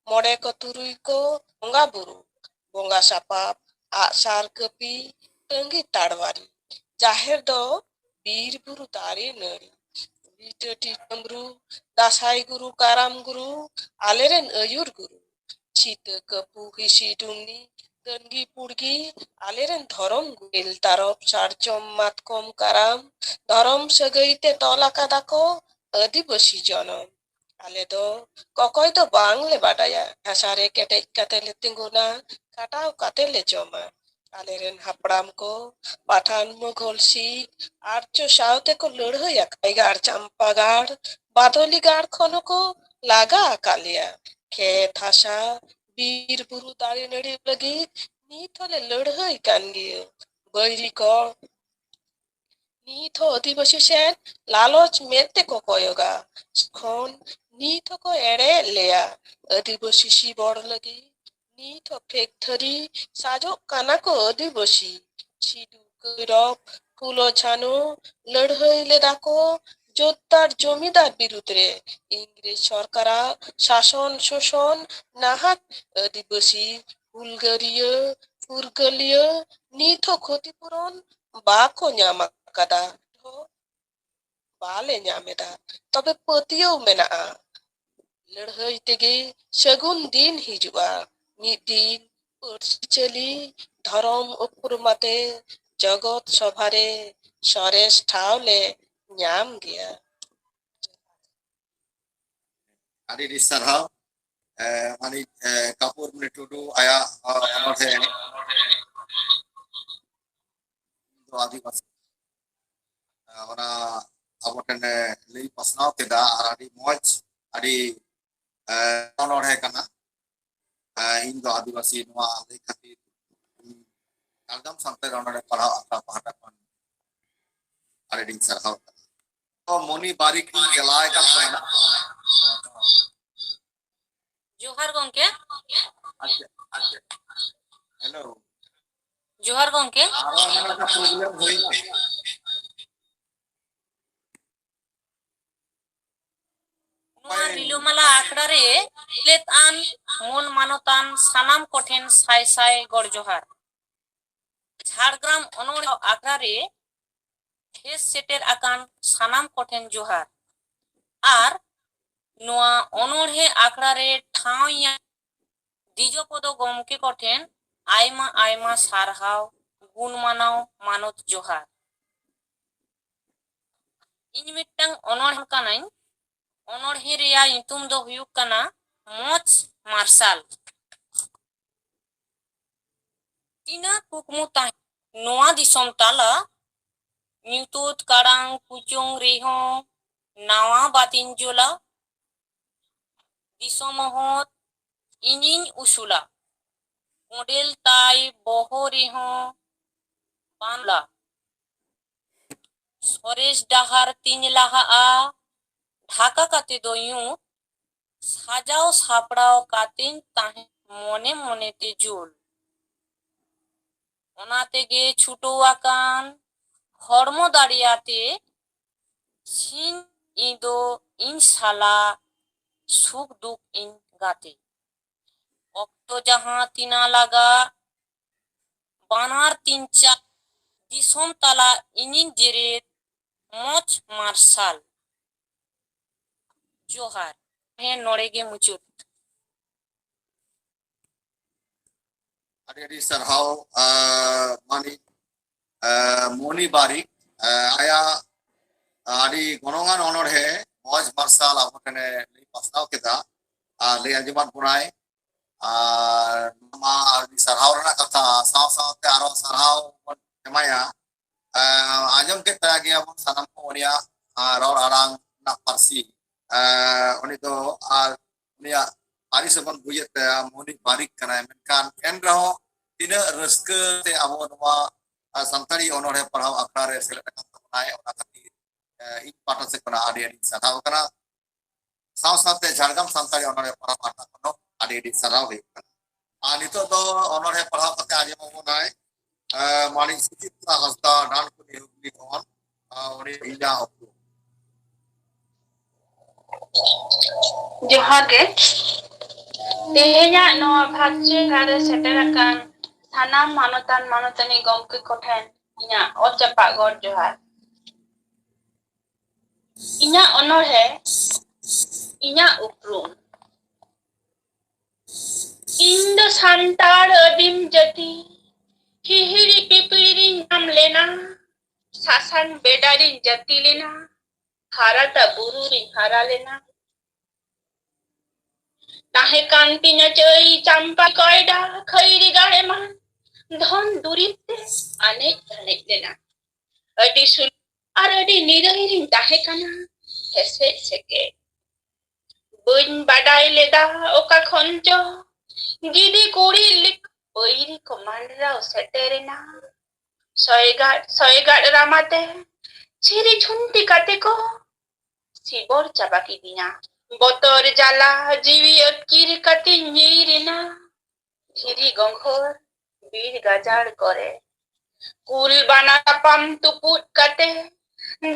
ᱢᱚᱬᱮ ᱠᱚ ᱛᱩᱨᱩᱭ ᱠᱚ ᱵᱚᱸᱜᱟ ᱵᱩᱨᱩ, ᱵᱚᱸᱜᱟ ᱥᱟᱯᱟᱵ, ᱟᱜᱼᱥᱟᱨ ᱠᱟᱹᱯᱤ, ᱛᱟᱺᱜᱤ ᱛᱟᱲᱣᱟᱨᱤ, ᱡᱟᱦᱮᱨ ᱫᱚ ᱵᱤᱨ ᱵᱩᱨᱩ ᱫᱟᱨᱮ ᱱᱟᱹᱲᱤ, ᱞᱤᱴᱟᱹ ᱴᱤᱴᱟᱹᱢᱨᱩ, ᱫᱟᱸᱥᱟᱭ ᱜᱩᱨᱩ, ᱠᱟᱨᱟᱢ ᱜᱩᱨᱩ, ᱟᱞᱮᱨᱮᱱ ᱟᱹᱭᱩᱨ ᱜᱩᱨᱩ, ᱥᱤᱛᱟᱹ ᱠᱟᱹᱯᱩ ᱦᱤᱥᱤ ᱰᱩᱢᱱᱤ, ᱫᱟᱹᱱᱜᱤ ᱯᱩᱲᱜᱤ, ᱟᱞᱮᱨᱮᱱ ᱫᱷᱚᱨᱚᱢ ᱜᱩᱨᱩ, ᱛᱟᱨᱚᱵ ᱥᱟᱨᱡᱚᱢ ᱢᱟᱛᱠᱚᱢ ᱠᱟᱨᱟᱢ, ᱫᱷᱚᱨᱚᱢ ᱥᱟᱹᱜᱟᱹᱭ ᱛᱮ ᱛᱚᱞ ᱟᱠᱟᱫᱟ ᱠᱚ ᱟᱹᱫᱤᱵᱟᱹᱥᱤ ᱡᱚᱱᱚᱢ᱾ ᱟᱞᱮ ᱫᱚ ᱠᱚᱠᱚᱭ ᱫᱚ ᱵᱟᱝᱞᱮ ᱵᱟᱰᱟᱭᱟ, ᱦᱟᱥᱟ ᱨᱮ ᱠᱮᱴᱮᱡ ᱠᱟᱛᱮ ᱞᱮ ᱛᱤᱸᱜᱩᱱᱟ, ᱠᱷᱟᱴᱟᱣ ᱠᱟᱛᱮ ᱞᱮ ᱡᱚᱢᱟ᱾ ᱟᱞᱮᱨᱮᱱ ᱦᱟᱯᱲᱟᱢ ᱠᱚ ᱯᱟᱴᱷᱟᱱ ᱢᱩᱜᱷᱚᱞ ᱥᱤᱠᱷ ᱟᱨᱡᱚ ᱥᱟᱶᱛᱮ ᱠᱚ ᱞᱟᱹᱲᱦᱟᱹᱭ ᱟᱠᱟᱫ ᱜᱟᱲ ᱪᱟᱢᱯᱟᱜᱟᱲ, ᱵᱟᱫᱚᱞᱤ ᱜᱟᱲ ᱠᱷᱚᱱ ᱦᱚᱸᱠᱚ ᱞᱟᱜᱟ ᱟᱠᱟᱫ ᱞᱮᱭᱟ᱾ ᱠᱷᱮᱛ ᱦᱟᱥᱟ, ᱵᱤᱨ ᱵᱩᱨᱩ ᱫᱟᱨᱮ ᱱᱟᱹᱲᱤ ᱞᱟᱹᱜᱤᱫ ᱱᱤᱛ ᱦᱚᱸᱞᱮ ᱞᱟᱹᱲᱦᱟᱹᱭ ᱠᱟᱱ ᱜᱮᱭᱟ᱾ ᱵᱟᱹᱭᱨᱤ ᱠᱚ ᱱᱤᱛ ᱦᱚᱸ ᱟᱹᱫᱤᱵᱟᱹᱥᱤ ᱥᱮᱫ ᱞᱟᱞᱚᱪ ᱢᱮᱫ ᱛᱮᱠᱚ ᱠᱚᱭᱚᱜᱟ᱾ ᱠᱷᱚᱱ ᱱᱤᱛ ᱦᱚᱸᱠᱚ ᱮᱲᱮᱭᱮᱫ ᱞᱮᱭᱟ᱾ ᱟᱹᱫᱤᱵᱟᱹᱥᱤ ᱥᱤᱵᱚᱲ ᱞᱟᱹᱜᱤᱫ ᱱᱤᱛ ᱦᱚᱸ ᱯᱷᱮᱠ ᱛᱷᱟᱹᱨᱤ ᱥᱟᱡᱚᱜ ᱠᱟᱱᱟ ᱠᱚ ᱟᱹᱫᱤᱵᱟᱹᱥᱤ᱾ ᱥᱤᱫᱩ ᱠᱟᱹᱨᱚᱯ ᱯᱷᱩᱞᱳ ᱡᱷᱟᱱᱳ ᱞᱟᱹᱲᱦᱟᱹᱭ ᱞᱮᱫᱟ ᱠᱚ ᱡᱳᱛᱫᱟᱨ ᱡᱚᱢᱤᱫᱟᱨ ᱵᱤᱨᱩᱫᱽ ᱨᱮ᱾ ᱤᱝᱨᱮᱡᱽ ᱥᱚᱨᱠᱟᱨᱟᱜ ᱥᱟᱥᱚᱱ ᱥᱳᱥᱚᱱ ᱱᱟᱦᱟᱜ ᱟᱹᱫᱤᱵᱟᱹᱥᱤ ᱦᱩᱞᱜᱟᱹᱨᱤᱭᱟᱹ ᱯᱷᱩᱨᱜᱟᱹᱞᱤᱭᱟᱹ ᱱᱤᱛ ᱦᱚᱸ ᱠᱷᱚᱛᱤ ᱯᱩᱨᱚᱱ ᱵᱟᱠᱚ ᱧᱟᱢ ᱟᱠᱟᱫᱟ᱾ ᱵᱟᱞᱮ ᱧᱟᱢ ᱮᱫᱟ᱾ ᱛᱚᱵᱮ ᱯᱟᱹᱛᱭᱟᱹᱣ ᱢᱮᱱᱟᱜᱼᱟ, ᱞᱟᱹᱲᱦᱟᱹᱭ ᱛᱮᱜᱮ ᱥᱟᱹᱜᱩᱱ ᱫᱤᱱ ᱦᱤᱡᱩᱜᱼᱟ᱾ ᱢᱤᱫ ᱫᱤᱱ ᱯᱟᱹᱨᱥᱤ ᱪᱟᱹᱞᱤ ᱫᱷᱚᱨᱚᱢ ᱩᱯᱨᱩᱢ ᱟᱛᱮ ᱡᱚᱜᱚᱛ ᱥᱚᱵᱷᱟ ᱨᱮ ᱥᱚᱨᱮᱥ ᱴᱷᱟᱶ ᱞᱮ ᱧᱟᱢ ᱜᱮᱭᱟ᱾ ᱟᱹᱰᱤ ᱟᱹᱰᱤ ᱥᱟᱨᱦᱟᱣ᱾ ᱮ, ᱢᱟᱹᱱᱤᱡ, ᱮ, ᱠᱟᱯᱩᱨᱢᱩᱱᱤ ᱴᱩᱰᱩ ᱟᱭᱟᱜ, ᱚ, ᱚᱱᱚᱬᱦᱮ᱾ ᱫᱚ ᱟᱹᱫᱤᱵᱟᱹᱥᱤ, ᱚᱱᱟ ᱟᱵᱚ ᱴᱷᱮᱱ ᱮ ᱞᱟᱹᱭ ᱯᱟᱥᱱᱟᱣ ᱠᱮᱫᱟ᱾ ᱟᱨ ᱟᱹᱰᱤ ᱢᱚᱡᱽ, ᱟᱹᱰᱤ ᱚᱱᱚᱬᱦᱮ ᱠᱟᱱᱟ᱾ ᱤᱧ ᱫᱚ ᱟᱹᱫᱤᱵᱟᱹᱥᱤ, ᱱᱚᱣᱟ ᱞᱟᱹᱭ ᱠᱷᱟᱹᱛᱤᱨ ᱡᱷᱟᱲᱜᱨᱟᱢ ᱥᱟᱱᱛᱟᱲᱤ ᱚᱱᱚᱬᱦᱮ ᱯᱟᱲᱦᱟᱣ ᱟᱠᱷᱲᱟ ᱯᱟᱦᱴᱟ ᱠᱷᱚᱱ ᱟᱹᱰᱤ ᱟᱹᱰᱤᱧ ᱥᱟᱨᱦᱟᱣ ᱠᱟᱱᱟ᱾ ᱛᱚ ᱢᱚᱱᱤ ᱵᱟᱨᱤᱠ ᱤᱧ ᱜᱮᱞᱟᱭ ᱠᱟᱱ ᱛᱟᱦᱮᱱᱟ᱾ ᱡᱚᱦᱟᱨ ᱜᱚᱝᱠᱮ᱾ ᱟᱪᱪᱷᱟ, ᱟᱪᱪᱷᱟ᱾ ᱦᱮᱞᱳ᱾ ᱡᱚᱦᱟᱨ ᱜᱚᱝᱠᱮ᱾ ᱟᱨᱚ ᱚᱱᱟ ᱞᱮᱠᱟ ᱯᱨᱚᱵᱞᱮᱢ ᱦᱩᱭᱱᱟ᱾ ᱱᱚᱣᱟ ᱨᱤᱞᱟᱹᱢᱟᱞᱟ ᱟᱠᱷᱲᱟ ᱨᱮ ᱥᱮᱞᱮᱫ ᱟᱱ ᱢᱟᱹᱱ ᱢᱟᱱᱚᱛᱟᱱ ᱥᱟᱱᱟᱢ ᱠᱚᱴᱷᱮᱱ ᱥᱟᱭ ᱥᱟᱭ ᱜᱚᱲ ᱡᱚᱦᱟᱨ᱾ ᱡᱷᱟᱲᱜᱨᱟᱢ ᱚᱱᱚᱬᱦᱮ ᱟᱠᱷᱲᱟ ᱨᱮ ᱦᱮᱡ ᱥᱮᱴᱮᱨ ᱟᱠᱟᱱ ᱥᱟᱱᱟᱢ ᱠᱚᱴᱷᱮᱱ ᱡᱚᱦᱟᱨ᱾ ᱟᱨ ᱱᱚᱣᱟ ᱚᱱᱚᱬᱦᱮ ᱟᱠᱷᱲᱟ ᱨᱮ ᱴᱷᱟᱶ ᱧᱟᱢ ᱫᱤᱡᱚᱯᱚᱫᱚ ᱜᱚᱢᱠᱮ ᱠᱚᱴᱷᱮᱱ ᱟᱭᱢᱟ ᱟᱭᱢᱟ ᱥᱟᱨᱦᱟᱣ, ᱜᱩᱱ ᱢᱟᱱᱟᱣ, ᱢᱟᱱᱚᱛ ᱡᱚᱦᱟᱨ᱾ ᱤᱧ ᱢᱤᱫᱴᱟᱝ ᱚᱱᱚᱬᱦᱮ ᱠᱟᱹᱱᱟᱹᱧ᱾ ᱚᱱᱚᱬᱦᱮ ᱨᱮᱭᱟᱜ ᱧᱩᱛᱩᱢ ᱫᱚ ᱦᱩᱭᱩᱜ ᱠᱟᱱᱟ ᱢᱚᱡᱽ ᱢᱟᱨᱥᱟᱞ᱾ ᱛᱤᱱᱟᱹᱜ ᱠᱩᱠᱢᱩ ᱛᱟᱦᱮᱸ ᱱᱚᱣᱟ ᱫᱤᱥᱚᱢ ᱛᱟᱞᱟ, ᱧᱩᱛᱟᱹᱛ ᱠᱟᱲᱟᱝ ᱠᱩᱪᱩᱝ ᱨᱮᱦᱚᱸ ᱱᱟᱣᱟ ᱵᱟᱹᱛᱤᱧ ᱡᱩᱞᱟ᱾ ᱫᱤᱥᱚᱢ ᱦᱚᱸ ᱤᱧᱤᱧ ᱩᱥᱩᱞᱟ, ᱠᱚᱸᱰᱮᱞ ᱛᱟᱭ ᱵᱚᱦᱚᱜ ᱨᱮᱦᱚᱸ ᱵᱟᱝᱞᱟ᱾ ᱥᱚᱨᱮᱥ ᱰᱟᱦᱟᱨ ᱛᱤᱧ ᱞᱟᱦᱟᱜᱼᱟ, ᱰᱷᱟᱠᱟ ᱠᱟᱛᱮ ᱫᱚ ᱧᱩᱛ, ᱥᱟᱡᱟᱣ ᱥᱟᱯᱲᱟᱣ ᱠᱟᱛᱮᱧ ᱛᱟᱦᱮᱸ ᱢᱚᱱᱮ ᱢᱚᱱᱮ ᱛᱮ ᱡᱩᱞ᱾ ᱚᱱᱟ ᱛᱮᱜᱮ ᱪᱷᱩᱴᱟᱹᱣ ᱟᱠᱟᱱ ᱦᱚᱲᱢᱚ ᱫᱟᱲᱮᱭᱟᱛᱮ ᱥᱤᱧ ᱧᱤᱫᱟᱹ ᱤᱧ ᱥᱟᱞᱟᱜ ᱥᱩᱠ ᱫᱩᱠ ᱤᱧ ᱜᱟᱛᱮ᱾ ᱚᱠᱛᱚ ᱡᱟᱦᱟᱸ ᱛᱤᱱᱟ ᱞᱟᱜᱟ ᱵᱟᱱᱟᱨ ᱛᱤᱧ ᱪᱟ ᱫᱤᱥᱚᱢ ᱛᱟᱞᱟ ᱤᱧᱤᱧ ᱡᱮᱨᱮᱫ ᱢᱚᱡᱽ ᱢᱟᱨᱥᱟᱞ᱾ ᱡᱚᱦᱟᱨ᱾ ᱦᱮᱸ, ᱱᱚᱰᱮ ᱜᱮ ᱢᱩᱪᱟᱹᱫ᱾ ᱟᱹᱰᱤ ᱟᱹᱰᱤ ᱥᱟᱨᱦᱟᱣ ᱟᱨ ᱢᱟᱹᱱᱤᱡ ᱟᱨ ᱢᱚᱱᱤ ᱵᱟᱨᱤᱠ ᱟᱨ ᱟᱭᱟᱜ ᱟᱹᱰᱤ ᱜᱚᱱᱚᱝᱟᱱ ᱚᱱᱚᱬᱦᱮ ᱢᱚᱡᱽ ᱢᱟᱨᱥᱟᱞ ᱟᱵᱚ ᱴᱷᱮᱱᱮ ᱞᱟᱹᱭ ᱯᱟᱥᱱᱟᱣ ᱠᱮᱫᱟ ᱟᱨ ᱞᱟᱹᱭ ᱟᱸᱡᱚᱢᱟᱫ ᱵᱚᱱᱟᱭ᱾ ᱟᱨ ᱱᱚᱣᱟ ᱢᱟ ᱟᱹᱰᱤ ᱥᱟᱨᱦᱟᱣ ᱨᱮᱱᱟᱜ ᱠᱟᱛᱷᱟ, ᱥᱟᱶ ᱥᱟᱶᱛᱮ ᱟᱨᱚ ᱥᱟᱨᱦᱟᱣ ᱵᱚᱱ ᱮᱢᱟᱭᱟ ᱟᱸᱡᱚᱢ ᱠᱮᱫ ᱛᱟᱭᱟ ᱜᱮᱭᱟᱵᱚᱱ ᱥᱟᱱᱟᱢ ᱠᱚ ᱩᱱᱤᱭᱟᱜ ᱨᱚᱲ ᱟᱲᱟᱝ ᱨᱮᱱᱟᱜ ᱯᱟᱹᱨᱥᱤ᱾ ᱩᱱᱤ ᱫᱚ ᱟᱨ ᱩᱱᱤᱭᱟᱜ ᱟᱹᱨᱤ ᱥᱮᱵᱚᱱ ᱵᱩᱡᱮᱫ ᱛᱟᱭᱟ, ᱢᱚᱱᱤ ᱵᱟᱨᱤᱠ ᱠᱟᱱᱟᱭ, ᱢᱮᱱᱠᱷᱟᱱ ᱮᱱ ᱨᱮᱦᱚᱸ ᱛᱤᱱᱟᱹᱜ ᱨᱟᱹᱥᱠᱟᱹ ᱛᱮ ᱟᱵᱚ ᱱᱚᱣᱟ ᱥᱟᱱᱛᱟᱲᱤ ᱚᱱᱚᱬᱦᱮ ᱯᱟᱲᱦᱟᱣ ᱟᱠᱷᱲᱟ ᱨᱮ ᱥᱮᱞᱮᱫ ᱟᱠᱟᱱ ᱛᱟᱵᱚᱱᱟᱭ, ᱚᱱᱟ ᱠᱷᱟᱹᱛᱤᱨ ᱤᱧ ᱯᱟᱦᱴᱟ ᱥᱮᱫ ᱠᱷᱚᱱᱟᱜ ᱟᱹᱰᱤ ᱟᱹᱰᱤ ᱥᱟᱨᱦᱟᱣ ᱠᱟᱱᱟ᱾ ᱥᱟᱶ ᱥᱟᱶᱛᱮ ᱡᱷᱟᱲᱜᱨᱟᱢ ᱥᱟᱱᱛᱟᱲᱤ ᱚᱱᱚᱬᱦᱮ ᱯᱟᱲᱦᱟᱣ ᱯᱟᱦᱴᱟ ᱠᱷᱚᱱ ᱦᱚᱸ ᱟᱹᱰᱤ ᱟᱹᱰᱤ ᱥᱟᱨᱦᱟᱣ ᱦᱩᱭᱩᱜ ᱠᱟᱱᱟ᱾ ᱟᱨ ᱱᱤᱛᱚᱜ ᱫᱚ ᱚᱱᱚᱬᱦᱮ ᱯᱟᱲᱦᱟᱣ ᱠᱟᱛᱮ ᱟᱸᱡᱚᱢ ᱟᱵᱚᱱᱟᱭ ᱢᱟᱹᱱᱤᱡ ᱥᱩᱪᱤᱛᱨᱟ ᱦᱟᱸᱥᱫᱟ, ᱰᱟᱱᱠᱩᱱᱤ ᱦᱩᱜᱽᱞᱤ ᱠᱷᱚᱱ᱾ ᱩᱱᱤ ᱤᱧᱟᱹᱜ ᱚᱠᱛᱚ᱾ ᱡᱚᱦᱟᱨ ᱜᱮ᱾ ᱛᱮᱦᱮᱧᱟᱜ ᱱᱚᱣᱟ ᱵᱷᱟᱜᱽᱪᱮᱨᱟ ᱨᱮ ᱥᱮᱴᱮᱨ ᱟᱠᱟᱱ ᱥᱟᱱᱟᱢ ᱢᱟᱱᱚᱛᱟᱱ ᱢᱟᱱᱚᱛᱟᱱᱤ ᱜᱚᱢᱠᱮ ᱠᱚᱴᱷᱮᱱ ᱤᱧᱟᱹᱜ ᱚᱛ ᱡᱟᱯᱟᱜ ᱜᱚᱰ ᱡᱚᱦᱟᱨ᱾ ᱤᱧᱟᱹᱜ ᱚᱱᱚᱬᱦᱮ, ᱤᱧᱟᱹᱜ ᱩᱯᱨᱩᱢ᱾ ᱤᱧ ᱫᱚ ᱥᱟᱱᱛᱟᱲ ᱟᱹᱫᱤᱢ ᱡᱟᱹᱛᱤ, ᱦᱤᱦᱤᱲᱤ ᱯᱤᱯᱤᱲᱤ ᱨᱤᱧ ᱧᱟᱢ ᱞᱮᱱᱟ, ᱥᱟᱥᱟᱝ ᱵᱮᱰᱟ ᱨᱤᱧ ᱡᱟᱹᱛᱤ ᱞᱮᱱᱟ, ᱦᱟᱨᱟᱴᱟ ᱵᱩᱨᱩ ᱨᱤᱧ ᱦᱟᱨᱟ ᱞᱮᱱᱟ᱾ ᱛᱟᱦᱮᱸ ᱠᱟᱱ ᱛᱤᱧᱟ ᱪᱟᱹᱭ ᱪᱟᱢᱯᱟ ᱠᱚᱭᱰᱟ, ᱠᱷᱟᱹᱭᱨᱤ ᱜᱟᱲ ᱮᱢᱟᱱ ᱫᱷᱚᱱ ᱫᱩᱨᱤᱵ ᱛᱮ ᱟᱱᱮᱡ ᱫᱷᱟᱱᱮᱡ ᱞᱮᱱᱟ᱾ ᱟᱹᱰᱤ ᱥᱩᱞ ᱟᱨ ᱟᱹᱰᱤ ᱱᱤᱨᱟᱹᱭ ᱨᱤᱧ ᱛᱟᱦᱮᱸ ᱠᱟᱱᱟ, ᱦᱮᱥᱮᱡ ᱥᱮᱠᱮᱡ᱾ ᱵᱟᱹᱧ ᱵᱟᱰᱟᱭ ᱞᱮᱫᱟ ᱚᱠᱟ ᱠᱷᱚᱱ ᱪᱚ ᱜᱤᱫᱤ ᱠᱩᱲᱤ ᱞᱮᱠᱟ ᱵᱟᱹᱭᱨᱤ ᱠᱚ ᱢᱟᱸᱰᱨᱟᱣ ᱥᱮᱴᱮᱨᱮᱱᱟ᱾ ᱥᱚᱭᱜᱟᱫ ᱥᱚᱭᱜᱟᱫ ᱨᱟᱢᱟᱛᱮ ᱪᱷᱤᱨᱤ ᱡᱷᱩᱱᱴᱤ ᱠᱟᱛᱮ ᱠᱚ ᱥᱤᱵᱚᱨ ᱪᱟᱵᱟ ᱠᱤᱫᱤᱧᱟ᱾ ᱵᱚᱛᱚᱨ ᱡᱟᱞᱟ ᱡᱤᱣᱤ ᱟᱹᱛᱠᱤᱨ ᱠᱟᱛᱮᱧ ᱧᱤᱨ ᱮᱱᱟ᱾ ᱫᱷᱤᱨᱤ ᱜᱚᱸᱜᱷᱚᱨ ᱵᱤᱨ ᱜᱟᱡᱟᱲ ᱠᱚᱨᱮ ᱠᱩᱞ ᱵᱟᱱᱟ ᱛᱟᱯᱟᱢ ᱛᱩᱯᱩᱫ ᱠᱟᱛᱮ,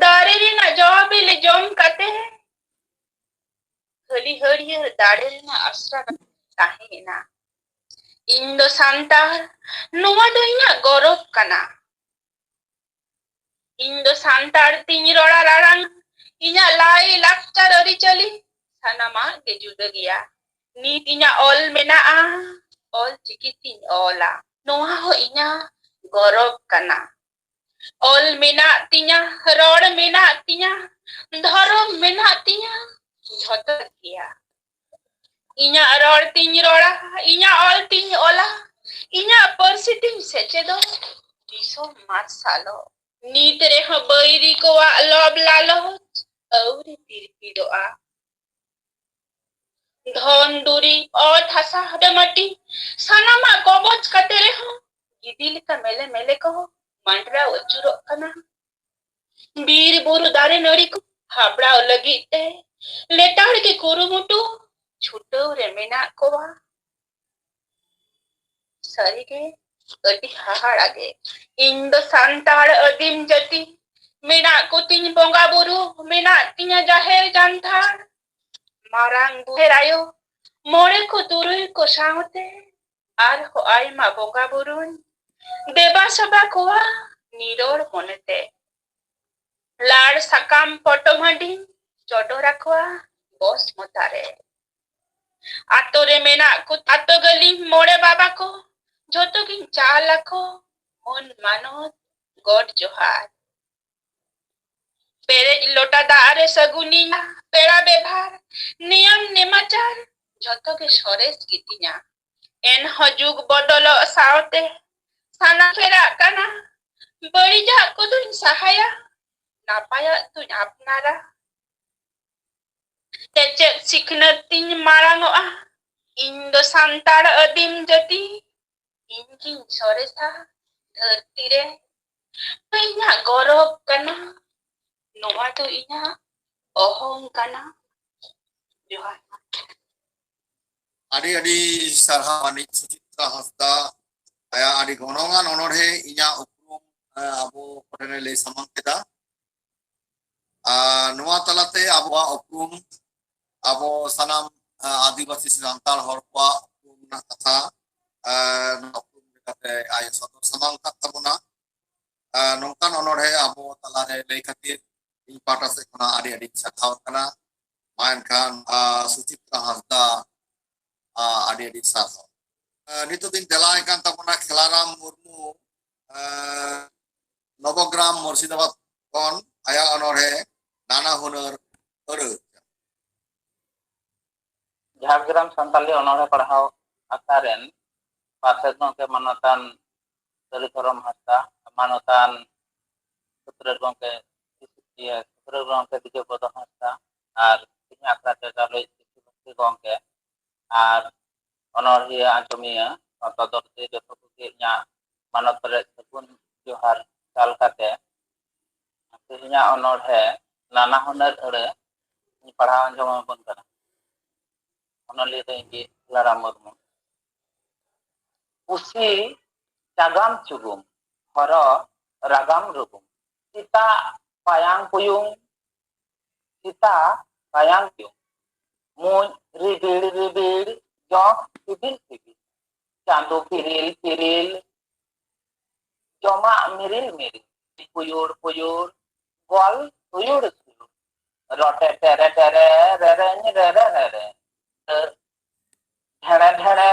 ᱫᱟᱨᱮ ᱨᱮᱱᱟᱜ ᱡᱚ ᱵᱤᱞᱤ ᱡᱚᱢ ᱠᱟᱛᱮ, ᱠᱷᱟᱹᱞᱤ ᱦᱟᱹᱨᱭᱟᱹᱲ ᱫᱟᱲᱮ ᱨᱮᱱᱟᱜ ᱟᱥᱨᱟ ᱛᱟᱦᱮᱸᱭᱮᱱᱟ᱾ ᱤᱧ ᱫᱚ ᱥᱟᱱᱛᱟᱲ, ᱱᱚᱣᱟ ᱫᱚ ᱤᱧᱟᱹᱜ ᱜᱚᱨᱚᱵ ᱠᱟᱱᱟ᱾ ᱤᱧ ᱫᱚ ᱥᱟᱱᱛᱟᱲ ᱛᱤᱧ ᱨᱚᱲᱟ ᱨᱟᱲᱟᱝ, ᱤᱧᱟᱹᱜ ᱞᱟᱭ ᱞᱟᱠᱪᱟᱨ ᱟᱹᱨᱤᱪᱟᱹᱞᱤ ᱥᱟᱱᱟᱢᱟᱜ ᱜᱮ ᱡᱩᱫᱟᱹ ᱜᱮᱭᱟ᱾ ᱱᱤᱛ ᱤᱧᱟᱹᱜ ᱚᱞ ᱢᱮᱱᱟᱜᱼᱟ, ᱚᱞ ᱪᱤᱠᱤ ᱛᱤᱧ ᱚᱞᱟ, ᱱᱚᱣᱟ ᱦᱚᱸ ᱤᱧᱟᱹᱜ ᱜᱚᱨᱚᱵ ᱠᱟᱱᱟ᱾ ᱚᱞ ᱢᱮᱱᱟᱜ ᱛᱤᱧᱟ, ᱨᱚᱲ ᱢᱮᱱᱟᱜ ᱛᱤᱧᱟ, ᱫᱷᱚᱨᱚᱢ ᱢᱮᱱᱟᱜ ᱛᱤᱧᱟ, ᱡᱷᱚᱛᱚ ᱜᱮᱭᱟ᱾ ᱤᱧᱟᱹᱜ ᱨᱚᱲ ᱛᱤᱧ ᱨᱚᱲᱟ, ᱤᱧᱟᱹᱜ ᱚᱞ ᱛᱤᱧ ᱚᱞᱟ, ᱤᱧᱟᱹᱜ ᱯᱟᱹᱨᱥᱤ ᱛᱤᱧ ᱥᱮᱪᱮᱫᱚᱜ, ᱫᱤᱥᱚᱢ ᱢᱟᱨᱥᱟᱞᱚᱜ᱾ ᱱᱤᱛ ᱨᱮᱦᱚᱸ ᱵᱟᱹᱭᱨᱤ ᱠᱚᱣᱟᱜ ᱞᱚᱵᱽ ᱞᱟᱞᱚᱪ ᱟᱹᱣᱨᱤ ᱛᱤᱨᱯᱤᱫᱚᱜᱼᱟ᱾ ᱫᱷᱚᱱ ᱫᱩᱨᱤᱵᱽ, ᱚᱛ ᱦᱟᱥᱟ, ᱦᱟᱵᱮ ᱢᱟᱹᱴᱤ, ᱥᱟᱱᱟᱢᱟᱜ ᱠᱚᱵᱚᱡ ᱠᱟᱛᱮ ᱨᱮᱦᱚᱸ ᱜᱤᱫᱤ ᱞᱮᱠᱟ ᱢᱮᱞᱮ ᱢᱮᱞᱮ ᱠᱚ ᱢᱟᱸᱰᱨᱟᱣ ᱟᱹᱪᱩᱨᱚᱜ ᱠᱟᱱᱟ᱾ ᱵᱤᱨ ᱵᱩᱨᱩ ᱫᱟᱨᱮ ᱱᱟᱹᱲᱤ ᱠᱚ ᱦᱟᱯᱲᱟᱣ ᱞᱟᱹᱜᱤᱫ ᱛᱮ ᱞᱮᱛᱟᱲ ᱜᱮ ᱠᱩᱨᱩᱢᱩᱴᱩ ᱪᱷᱩᱴᱟᱹᱣ ᱨᱮ ᱢᱮᱱᱟᱜ ᱠᱚᱣᱟ᱾ ᱥᱟᱹᱨᱤᱜᱮ ᱟᱹᱰᱤ ᱦᱟᱦᱟᱲᱟ ᱜᱮ᱾ ᱤᱧ ᱫᱚ ᱥᱟᱱᱛᱟᱲ ᱟᱹᱫᱤᱢ ᱡᱟᱹᱛᱤ, ᱢᱮᱱᱟᱜ ᱠᱚᱛᱤᱧ ᱵᱚᱸᱜᱟ ᱵᱩᱨᱩ, ᱢᱮᱱᱟᱜ ᱛᱤᱧᱟ ᱡᱟᱦᱮᱨ ᱡᱟᱱᱛᱷᱟᱲ, ᱢᱟᱨᱟᱝ ᱵᱩᱨᱩ ᱟᱭᱳ, ᱢᱚᱬᱮ ᱠᱚ ᱛᱩᱨᱩᱭ ᱠᱚ ᱥᱟᱶᱛᱮ ᱟᱨᱦᱚᱸ ᱟᱭᱢᱟ ᱵᱚᱸᱜᱟ ᱵᱩᱨᱩᱧ ᱫᱮᱵᱟ ᱥᱮᱵᱟ ᱠᱚᱣᱟ ᱱᱤᱨᱚᱲ ᱢᱚᱱᱮᱛᱮ᱾ ᱞᱟᱲ ᱥᱟᱠᱟᱢ ᱯᱚᱴᱚᱢ ᱦᱟᱺᱰᱤᱧ ᱪᱚᱰᱚᱨ ᱟᱠᱚᱣᱟ ᱵᱚᱥ ᱢᱚᱛᱟ ᱨᱮ᱾ ᱟᱛᱳ ᱨᱮ ᱢᱮᱱᱟᱜ ᱠᱚ ᱟᱛᱳ ᱜᱟᱹᱞᱤ ᱢᱚᱬᱮ ᱵᱟᱵᱟ ᱠᱚ, ᱡᱷᱚᱛᱚ ᱜᱤᱧ ᱪᱟᱞ ᱟᱠᱚ ᱢᱟᱹᱱ ᱢᱟᱱᱚᱛ ᱜᱚᱰ ᱡᱚᱦᱟᱨ᱾ ᱯᱮᱨᱮᱡ ᱞᱚᱴᱟ ᱫᱟᱜ ᱨᱮ ᱥᱟᱹᱜᱩᱱᱤᱧᱟ, ᱯᱮᱲᱟ ᱵᱮᱵᱷᱟᱨ, ᱱᱤᱭᱚᱢ ᱱᱮᱢᱟᱪᱟᱨ, ᱡᱷᱚᱛᱚ ᱜᱮ ᱥᱚᱨᱮᱥ ᱜᱮᱛᱤᱧᱟ᱾ ᱮᱱᱦᱚᱸ ᱡᱩᱜᱽ ᱵᱚᱫᱚᱞᱚᱜ ᱥᱟᱶᱛᱮ ᱥᱟᱱᱟᱢ ᱯᱷᱮᱨᱟᱜ ᱠᱟᱱᱟ᱾ ᱵᱟᱹᱲᱤᱡᱟᱜ ᱠᱚᱫᱚᱧ ᱥᱟᱦᱟᱭᱟ, ᱱᱟᱯᱟᱭᱟᱜ ᱫᱚᱧ ᱟᱯᱱᱟᱨᱟ᱾ ᱥᱮᱪᱮᱫ ᱥᱤᱠᱷᱱᱟᱹᱛ ᱛᱤᱧ ᱢᱟᱲᱟᱝ ᱚᱜᱼᱟ᱾ ᱤᱧ ᱫᱚ ᱥᱟᱱᱛᱟᱲ ᱟᱹᱫᱤᱢ ᱡᱟᱹᱛᱤ, ᱤᱧ ᱜᱤᱧ ᱥᱚᱨᱮᱥᱟ ᱫᱷᱟᱹᱨᱛᱤ ᱨᱮ᱾ ᱤᱧᱟᱹᱜ ᱜᱚᱨᱚᱵᱽ ᱠᱟᱱᱟ, ᱱᱚᱣᱟ ᱫᱚ ᱤᱧᱟᱹᱜ ᱚᱦᱚᱝ ᱠᱟᱱᱟ᱾ ᱡᱚᱦᱟᱨ᱾ ᱟᱹᱰᱤ ᱟᱹᱰᱤ ᱥᱟᱨᱦᱟᱣ ᱢᱟᱹᱱᱤᱡ ᱥᱩᱪᱤᱛᱨᱟ ᱦᱟᱸᱥᱫᱟ, ᱟᱭᱟᱜ ᱟᱹᱰᱤ ᱜᱚᱱᱚᱝᱟᱱ ᱚᱱᱚᱬᱦᱮ ᱤᱧᱟᱹᱜ ᱩᱯᱨᱩᱢ, ᱮ, ᱟᱵᱚ ᱠᱚᱴᱷᱮᱱᱮ ᱞᱟᱹᱭ ᱥᱟᱢᱟᱝ ᱠᱮᱫᱟ᱾ ᱟᱨ ᱱᱚᱣᱟ ᱛᱟᱞᱟᱛᱮ ᱟᱵᱚᱣᱟᱜ ᱩᱯᱨᱩᱢ, ᱟᱵᱚ ᱥᱟᱱᱟᱢ, ᱮ, ᱟᱹᱫᱤᱵᱟᱹᱥᱤ ᱥᱮ ᱥᱟᱱᱛᱟᱲ ᱦᱚᱲ ᱠᱚᱣᱟᱜ ᱩᱯᱨᱩᱢ ᱨᱮᱱᱟᱜ ᱠᱟᱛᱷᱟ, ᱮ, ᱱᱚᱣᱟ ᱩᱯᱨᱩᱢ ᱞᱮᱠᱟᱛᱮ ᱟᱭᱳ ᱥᱚᱫᱚᱨ ᱥᱟᱢᱟᱝ ᱠᱟᱫ ᱛᱟᱵᱚᱱᱟ᱾ ᱮ, ᱱᱚᱝᱠᱟᱱ ᱚᱱᱚᱬᱦᱮ ᱟᱵᱚ ᱛᱟᱞᱟᱨᱮ ᱞᱟᱹᱭ ᱠᱷᱟᱹᱛᱤᱨ ᱤᱧ ᱯᱟᱦᱴᱟ ᱥᱮᱫ ᱠᱷᱚᱱᱟᱜ ᱟᱹᱰᱤ ᱟᱹᱰᱤ ᱥᱟᱨᱦᱟᱣ ᱠᱟᱱᱟ᱾ ᱢᱟ ᱮᱱᱠᱷᱟᱱ, ᱟ, ᱥᱩᱪᱤᱛᱨᱟ ᱦᱟᱸᱥᱫᱟ, ᱟ, ᱟᱹᱰᱤ ᱟᱹᱰᱤ ᱥᱟᱨᱦᱟᱣ᱾ ᱟ, ᱱᱤᱛᱚᱜ ᱫᱚᱧ ᱫᱮᱞᱟᱭ ᱠᱟᱱ ᱛᱟᱵᱚᱱᱟ ᱠᱷᱮᱞᱟᱨᱟᱢ ᱢᱩᱨᱢᱩ, ᱟ, ᱱᱚᱵᱚᱜᱨᱟᱢ ᱢᱩᱨᱥᱤᱫᱟᱵᱟᱫᱽ ᱠᱷᱚᱱ ᱟᱭᱟᱜ ᱚᱱᱚᱬᱦᱮ ᱱᱟᱱᱟ ᱦᱩᱱᱟᱹᱨ ᱟᱹᱲᱟᱹ᱾ ᱡᱷᱟᱲᱜᱨᱟᱢ ᱥᱟᱱᱛᱟᱲᱤ ᱚᱱᱚᱬᱦᱮ ᱯᱟᱲᱦᱟᱣ ᱟᱠᱷᱲᱟ ᱨᱮᱱ ᱯᱟᱨᱥᱮᱛ ᱜᱚᱢᱠᱮ ᱢᱟᱱᱚᱛᱟᱱ ᱥᱟᱹᱨᱤ ᱫᱷᱚᱨᱚᱢ ᱦᱟᱸᱥᱫᱟ, ᱢᱟᱱᱚᱛᱟᱱ ᱥᱩᱛᱨᱮᱛ ᱜᱚᱢᱠᱮ, ᱤᱭᱟᱹ, ᱥᱩᱛᱨᱮᱛ ᱜᱚᱢᱠᱮ ᱵᱤᱡᱚᱭ ᱯᱚᱫᱚ ᱦᱟᱸᱥᱫᱟ ᱟᱨ ᱛᱮᱦᱮᱧ ᱟᱠᱷᱲᱟ ᱛᱮ ᱜᱟᱞᱚᱪ ᱥᱤᱥᱩ ᱜᱚᱢᱠᱮ ᱟᱨ ᱚᱱᱚᱬᱦᱤᱭᱟᱹ ᱟᱸᱡᱚᱢᱤᱭᱟᱹ ᱥᱟᱶᱛᱟ ᱫᱚᱨᱫᱤ ᱡᱚᱛᱚ ᱠᱚᱜᱮ ᱤᱧᱟᱹᱜ ᱢᱟᱱᱚᱛ ᱨᱮ ᱥᱟᱹᱜᱩᱱ ᱡᱚᱦᱟᱨ ᱪᱟᱞ ᱠᱟᱛᱮ ᱛᱮᱦᱮᱧᱟᱜ ᱚᱱᱚᱬᱦᱮ ᱱᱟᱱᱟ ᱦᱩᱱᱟᱹᱨ ᱟᱹᱲᱟᱹ ᱤᱧ ᱯᱟᱲᱦᱟᱣ ᱟᱸᱡᱚᱢ ᱟᱵᱚᱱ ᱠᱟᱱᱟ᱾ ᱚᱱᱚᱞᱤᱭᱟᱹ ᱫᱚ ᱤᱧ ᱜᱮ ᱞᱟᱨᱟᱢ ᱢᱩᱨᱢᱩ᱾ ᱯᱩᱥᱤ ᱪᱟᱜᱟᱢ ᱪᱩᱜᱩᱢ, ᱦᱚᱨᱚ ᱨᱟᱜᱟᱢ ᱨᱩᱜᱩᱢ, ᱥᱮᱛᱟᱜ ᱯᱟᱭᱟᱝ ᱯᱩᱭᱩᱝ, ᱥᱮᱛᱟ ᱯᱟᱭᱟᱝ ᱯᱩᱭᱩᱝ, ᱢᱩᱸᱡ ᱨᱤᱵᱤᱲ ᱨᱤᱵᱤᱲ, ᱡᱚᱢ ᱥᱤᱵᱤᱞ ᱥᱤᱵᱤᱞ, ᱪᱟᱸᱫᱚ ᱯᱤᱨᱤᱞ ᱯᱤᱨᱤᱞ, ᱡᱚᱢᱟᱜ ᱢᱤᱨᱤᱞ ᱢᱤᱨᱤᱞ, ᱠᱩᱭᱩᱲ ᱠᱩᱭᱩᱲ, ᱜᱚᱞ ᱛᱩᱭᱩᱲ ᱛᱩᱭᱩᱲ, ᱨᱚᱴᱮ ᱴᱮᱨᱮ ᱴᱮᱨᱮ, ᱨᱮᱨᱮᱧ ᱨᱮᱨᱮ ᱨᱮᱨᱮ, ᱰᱷᱮᱲᱮ ᱰᱷᱮᱲᱮ,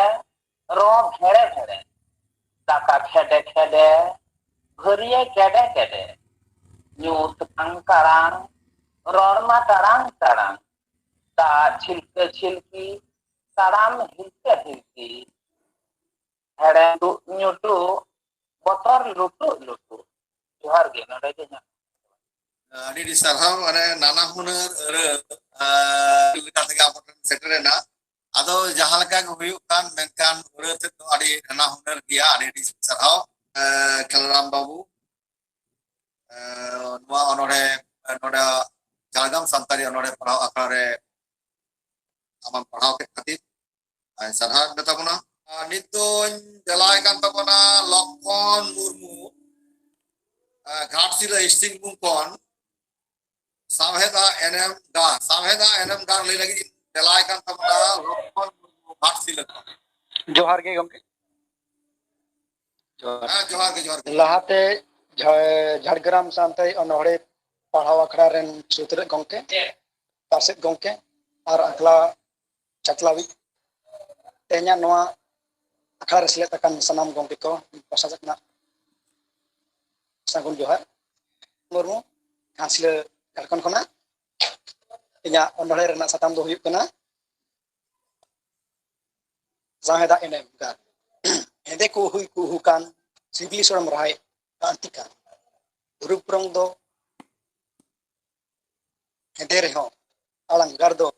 ᱨᱚ ᱵᱷᱮᱲᱮ ᱵᱷᱮᱲᱮ, ᱫᱟᱠᱟ ᱠᱷᱮᱰᱮ ᱠᱷᱮᱰᱮ, ᱵᱷᱟᱹᱨᱤᱭᱟᱹ ᱠᱮᱰᱮ ᱠᱮᱰᱮ, ᱧᱩᱛ ᱠᱟᱝ ᱠᱟᱲᱟᱝ, ᱨᱚᱲ ᱢᱟ ᱴᱟᱲᱟᱝ ᱴᱟᱲᱟᱝ, ᱫᱟᱜ ᱪᱷᱤᱞᱠᱟᱹ ᱪᱷᱤᱞᱠᱤ, ᱛᱟᱲᱟᱢ ᱦᱤᱞᱠᱟᱹ ᱦᱤᱞᱠᱤ, ᱦᱮᱲᱮ ᱧᱩᱴᱩ, ᱵᱚᱛᱚᱨ ᱞᱩᱴᱩ ᱞᱩᱴᱩ᱾ ᱡᱚᱦᱟᱨ ᱜᱮ, ᱱᱚᱰᱮ ᱜᱮ ᱤᱧᱟᱹᱜ᱾ ᱟᱹᱰᱤ ᱟᱹᱰᱤ ᱥᱟᱨᱦᱟᱣ᱾ ᱢᱟᱱᱮ ᱱᱟᱱᱟ ᱦᱩᱱᱟᱹᱨ ᱟᱹᱲᱟᱹ, ᱟᱸ, ᱞᱮᱠᱟ ᱛᱮᱜᱮ ᱟᱵᱚ ᱴᱷᱮᱱ ᱥᱮᱴᱮᱨᱮᱱᱟ᱾ ᱟᱫᱚ ᱡᱟᱦᱟᱸ ᱞᱮᱠᱟ ᱜᱮ ᱦᱩᱭᱩᱜ ᱠᱟᱱ, ᱢᱮᱱᱠᱷᱟᱱ ᱟᱹᱲᱟᱹ ᱛᱮᱫ ᱫᱚ ᱟᱹᱰᱤ ᱱᱟᱱᱟ ᱦᱩᱱᱟᱹᱨ ᱜᱮᱭᱟ᱾ ᱟᱹᱰᱤ ᱟᱹᱰᱤ ᱥᱟᱨᱦᱟᱣ, ᱟᱸ, ᱠᱷᱮᱞᱨᱟᱢ ᱵᱟᱹᱵᱩ᱾ ᱟᱸ, ᱱᱚᱣᱟ ᱚᱱᱚᱬᱦᱮ, ᱱᱚᱰᱮ ᱡᱷᱟᱲᱜᱨᱟᱢ ᱥᱟᱱᱛᱟᱲᱤ ᱚᱱᱚᱬᱦᱮ ᱯᱟᱲᱦᱟᱣ ᱟᱠᱷᱲᱟ ᱨᱮ ᱟᱢᱮᱢ ᱯᱟᱲᱦᱟᱣ ᱠᱮᱫ ᱠᱷᱟᱹᱛᱤᱨ ᱟᱭ ᱥᱟᱨᱦᱟᱣ ᱢᱮᱛᱟ ᱵᱚᱱᱟ᱾ ᱟᱨ ᱱᱤᱛ ᱫᱚᱧ ᱫᱮᱞᱟᱭ ᱠᱟᱱ ᱛᱟᱵᱚᱱᱟ ᱞᱚᱠᱠᱷᱚᱱ ᱢᱩᱨᱢᱩ, ᱟᱨ ᱜᱷᱟᱴᱥᱤᱞᱟᱹ ᱤᱥᱴ ᱥᱤᱝᱵᱷᱩᱢ ᱠᱷᱚᱱ ᱥᱟᱶᱦᱮᱫ ᱟᱜ ᱮᱱᱮᱢ ᱜᱟᱨ, ᱥᱟᱶᱦᱮᱫ ᱟᱜ ᱮᱱᱮᱢ ᱜᱟᱨ ᱞᱟᱹᱭ ᱞᱟᱹᱜᱤᱫ ᱤᱧ ᱫᱮᱞᱟᱭ ᱠᱟᱱ ᱛᱟᱵᱚᱱᱟ ᱞᱚᱠᱠᱷᱚᱱ ᱢᱩᱨᱢᱩ ᱜᱷᱟᱴᱥᱤᱞᱟᱹ ᱠᱷᱚᱱ᱾ ᱡᱚᱦᱟᱨ ᱜᱮ ᱜᱚᱢᱠᱮ᱾ ᱡᱚᱦᱟᱨ᱾ ᱦᱮᱸ, ᱡᱚᱦᱟᱨ ᱜᱮ, ᱡᱚᱦᱟᱨ ᱜᱮ᱾ ᱞᱟᱦᱟᱛᱮ ᱡᱷᱟ-, ᱡᱷᱟᱲᱜᱨᱟᱢ ᱥᱟᱱᱛᱟᱲᱤ ᱚᱱᱚᱬᱦᱮ ᱯᱟᱲᱦᱟᱣ ᱟᱠᱷᱲᱟ ᱨᱮᱱ ᱥᱩᱛᱨᱮᱫ ᱜᱚᱢᱠᱮ, ᱯᱟᱨᱥᱮᱫ ᱜᱚᱢᱠᱮ ᱟᱨ ᱟᱠᱷᱲᱟ ᱪᱟᱪᱞᱟᱣᱤᱡ, ᱛᱮᱦᱮᱧᱟᱜ ᱱᱚᱣᱟ ᱟᱠᱷᱲᱟ ᱨᱮ ᱥᱮᱞᱮᱫ ᱟᱠᱟᱱ ᱥᱟᱱᱟᱢ ᱜᱚᱢᱠᱮ ᱠᱚ ᱯᱟᱦᱴᱟ ᱥᱮᱫ ᱠᱷᱚᱱᱟᱜ ᱥᱟᱹᱜᱩᱱ ᱡᱚᱦᱟᱨ᱾ ᱢᱩᱨᱢᱩ, ᱜᱷᱟᱴᱥᱤᱞᱟᱹ, ᱡᱷᱟᱲᱠᱷᱚᱸᱰ ᱠᱷᱚᱱᱟᱜ᱾ ᱤᱧᱟᱹᱜ ᱚᱱᱚᱬᱦᱮ ᱨᱮᱱᱟᱜ ᱥᱟᱛᱟᱢ ᱫᱚ ᱦᱩᱭᱩᱜ ᱠᱟᱱᱟ ᱥᱟᱶᱦᱮᱫᱟᱜ ᱮᱱᱮᱢ ᱜᱟᱨ᱾ ᱦᱮᱸᱫᱮ ᱠᱩᱦᱩᱭ ᱠᱩᱦᱩ ᱠᱟᱱ, ᱥᱤᱵᱤᱞ ᱥᱚᱲᱚᱢ ᱨᱟᱦᱟᱭ ᱟᱹᱲᱛᱤ ᱠᱟᱱ, ᱨᱩᱯ ᱨᱚᱝ ᱫᱚ ᱦᱮᱸᱫᱮ ᱨᱮᱦᱚᱸ ᱟᱲᱟᱝ ᱜᱟᱲ ᱫᱚ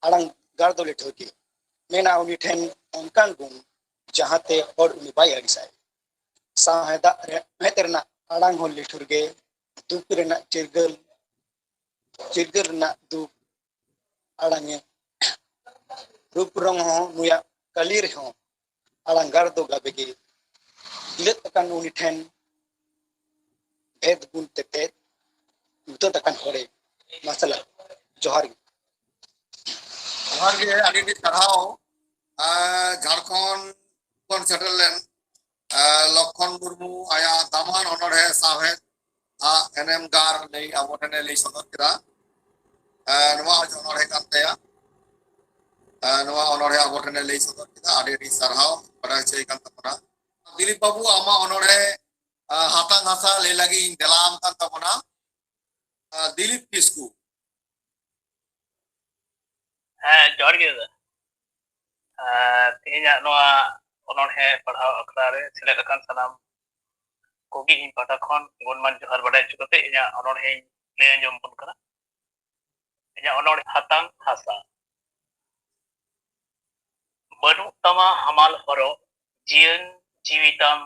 ᱟᱲᱟᱝ ᱜᱟᱲ ᱫᱚ ᱞᱤᱴᱷᱩᱨ ᱜᱮ᱾ ᱢᱮᱱᱟᱜᱼᱟ ᱩᱱᱤ ᱴᱷᱮᱱ ᱚᱱᱠᱟᱱ ᱜᱩᱱ ᱡᱟᱦᱟᱸᱛᱮ ᱦᱚᱲ ᱩᱱᱤ ᱵᱟᱭ ᱟᱹᱲᱤᱥᱟᱭ᱾ ᱥᱟᱶᱦᱮᱫᱟᱜ ᱨᱮ ᱢᱮᱫ ᱨᱮᱱᱟᱜ ᱟᱲᱟᱝ ᱦᱚᱸ ᱞᱤᱴᱷᱩᱨ ᱜᱮ᱾ ᱫᱩᱠ ᱨᱮᱱᱟᱜ ᱪᱤᱨᱜᱟᱹᱞ ᱪᱤᱨᱜᱟᱹᱞ ᱨᱮᱱᱟᱜ ᱫᱩᱠ ᱟᱲᱟᱝᱮ᱾ ᱨᱩᱯ ᱨᱚᱝ ᱦᱚᱸ ᱱᱩᱭᱟᱜ ᱠᱟᱹᱞᱤ ᱨᱮᱦᱚᱸ ᱟᱲᱟᱝ ᱜᱟᱲ ᱫᱚ ᱜᱟᱵᱮ ᱜᱮ᱾ ᱜᱤᱞᱟᱹᱫ ᱟᱠᱟᱱ ᱩᱱᱤ ᱴᱷᱮᱱ ᱵᱷᱮᱫ ᱜᱩᱱ ᱛᱮ ᱵᱷᱮᱫ ᱧᱩᱛᱟᱹᱛ ᱟᱠᱟᱱ ᱦᱚᱲᱮ ᱢᱟᱨᱥᱟᱞᱟ᱾ ᱡᱚᱦᱟᱨ ᱜᱮ᱾ ᱡᱚᱦᱟᱨ ᱜᱮ, ᱟᱹᱰᱤ ᱟᱹᱰᱤ ᱥᱟᱨᱦᱟᱣ᱾ ᱟᱨ ᱡᱷᱟᱲᱠᱷᱚᱸᱰ ᱠᱷᱚᱱ ᱥᱮᱴᱮᱨ ᱞᱮᱱ, ᱟᱨ ᱞᱚᱠᱠᱷᱚᱱ ᱢᱩᱨᱢᱩ ᱟᱭᱟᱜ ᱫᱟᱢᱟᱱ ᱚᱱᱚᱬᱦᱮ ᱥᱟᱶᱦᱮᱫ ᱟᱜ ᱮᱱᱮᱢ ᱜᱟᱨ ᱞᱟᱹᱭ ᱟᱵᱚ ᱴᱷᱮᱱᱮ ᱞᱟᱹᱭ ᱥᱚᱫᱚᱨ ᱠᱮᱫᱟ᱾ ᱟᱨ ᱱᱚᱣᱟ ᱦᱚᱸ ᱚᱱᱚᱬᱦᱮ ᱠᱟᱱ ᱛᱟᱭᱟ᱾ ᱟᱨ ᱱᱚᱣᱟ ᱚᱱᱚᱬᱦᱮ ᱟᱵᱚ ᱴᱷᱮᱱᱮ ᱞᱟᱹᱭ ᱥᱚᱫᱚᱨ ᱠᱮᱫᱟ, ᱟᱹᱰᱤ ᱟᱹᱰᱤ ᱥᱟᱨᱦᱟᱣ ᱵᱟᱲᱟᱭ ᱦᱚᱪᱚᱭ ᱠᱟᱱ ᱛᱟᱵᱚᱱᱟ᱾ ᱫᱤᱞᱤᱯ ᱵᱟᱹᱵᱩ, ᱟᱢᱟᱜ ᱚᱱᱚᱬᱦᱮ, ᱟᱨ ᱦᱟᱛᱟᱝ ᱦᱟᱥᱟ ᱞᱟᱹᱭ ᱞᱟᱹᱜᱤᱫ ᱤᱧ ᱫᱮᱞᱟ ᱟᱢ ᱠᱟᱱ ᱛᱟᱵᱚᱱᱟ, ᱟᱨ ᱫᱤᱞᱤᱯ ᱠᱤᱥᱠᱩ᱾ ᱦᱮᱸ, ᱡᱚᱦᱟᱨ ᱜᱮ ᱫᱟᱫᱟ᱾ ᱟᱨ ᱛᱮᱦᱮᱧᱟᱜ ᱱᱚᱣᱟ ᱚᱱᱚᱬᱦᱮ ᱯᱟᱲᱦᱟᱣ ᱟᱠᱷᱲᱟ ᱨᱮ ᱥᱮᱞᱮᱫ ᱟᱠᱟᱱ ᱥᱟᱱᱟᱢ ᱠᱚᱜᱮ ᱤᱧ ᱯᱟᱦᱴᱟ ᱠᱷᱚᱱ ᱜᱩᱱᱢᱟᱱ ᱡᱚᱦᱟᱨ ᱵᱟᱰᱟᱭ ᱦᱚᱪᱚ ᱠᱟᱛᱮ ᱤᱧᱟᱹᱜ ᱚᱱᱚᱬᱦᱮᱧ ᱞᱟᱹᱭ ᱟᱸᱡᱚᱢ ᱟᱵᱚᱱ ᱠᱟᱱᱟ᱾ ᱤᱧᱟᱹᱜ ᱚᱱᱚᱬᱦᱮ ᱦᱟᱛᱟᱝ ᱦᱟᱥᱟ᱾ ᱵᱟᱹᱱᱩᱜ ᱛᱟᱢᱟ ᱦᱟᱢᱟᱞ ᱦᱚᱨᱚᱜ, ᱡᱤᱭᱚᱱ ᱡᱤᱣᱤ ᱛᱟᱢ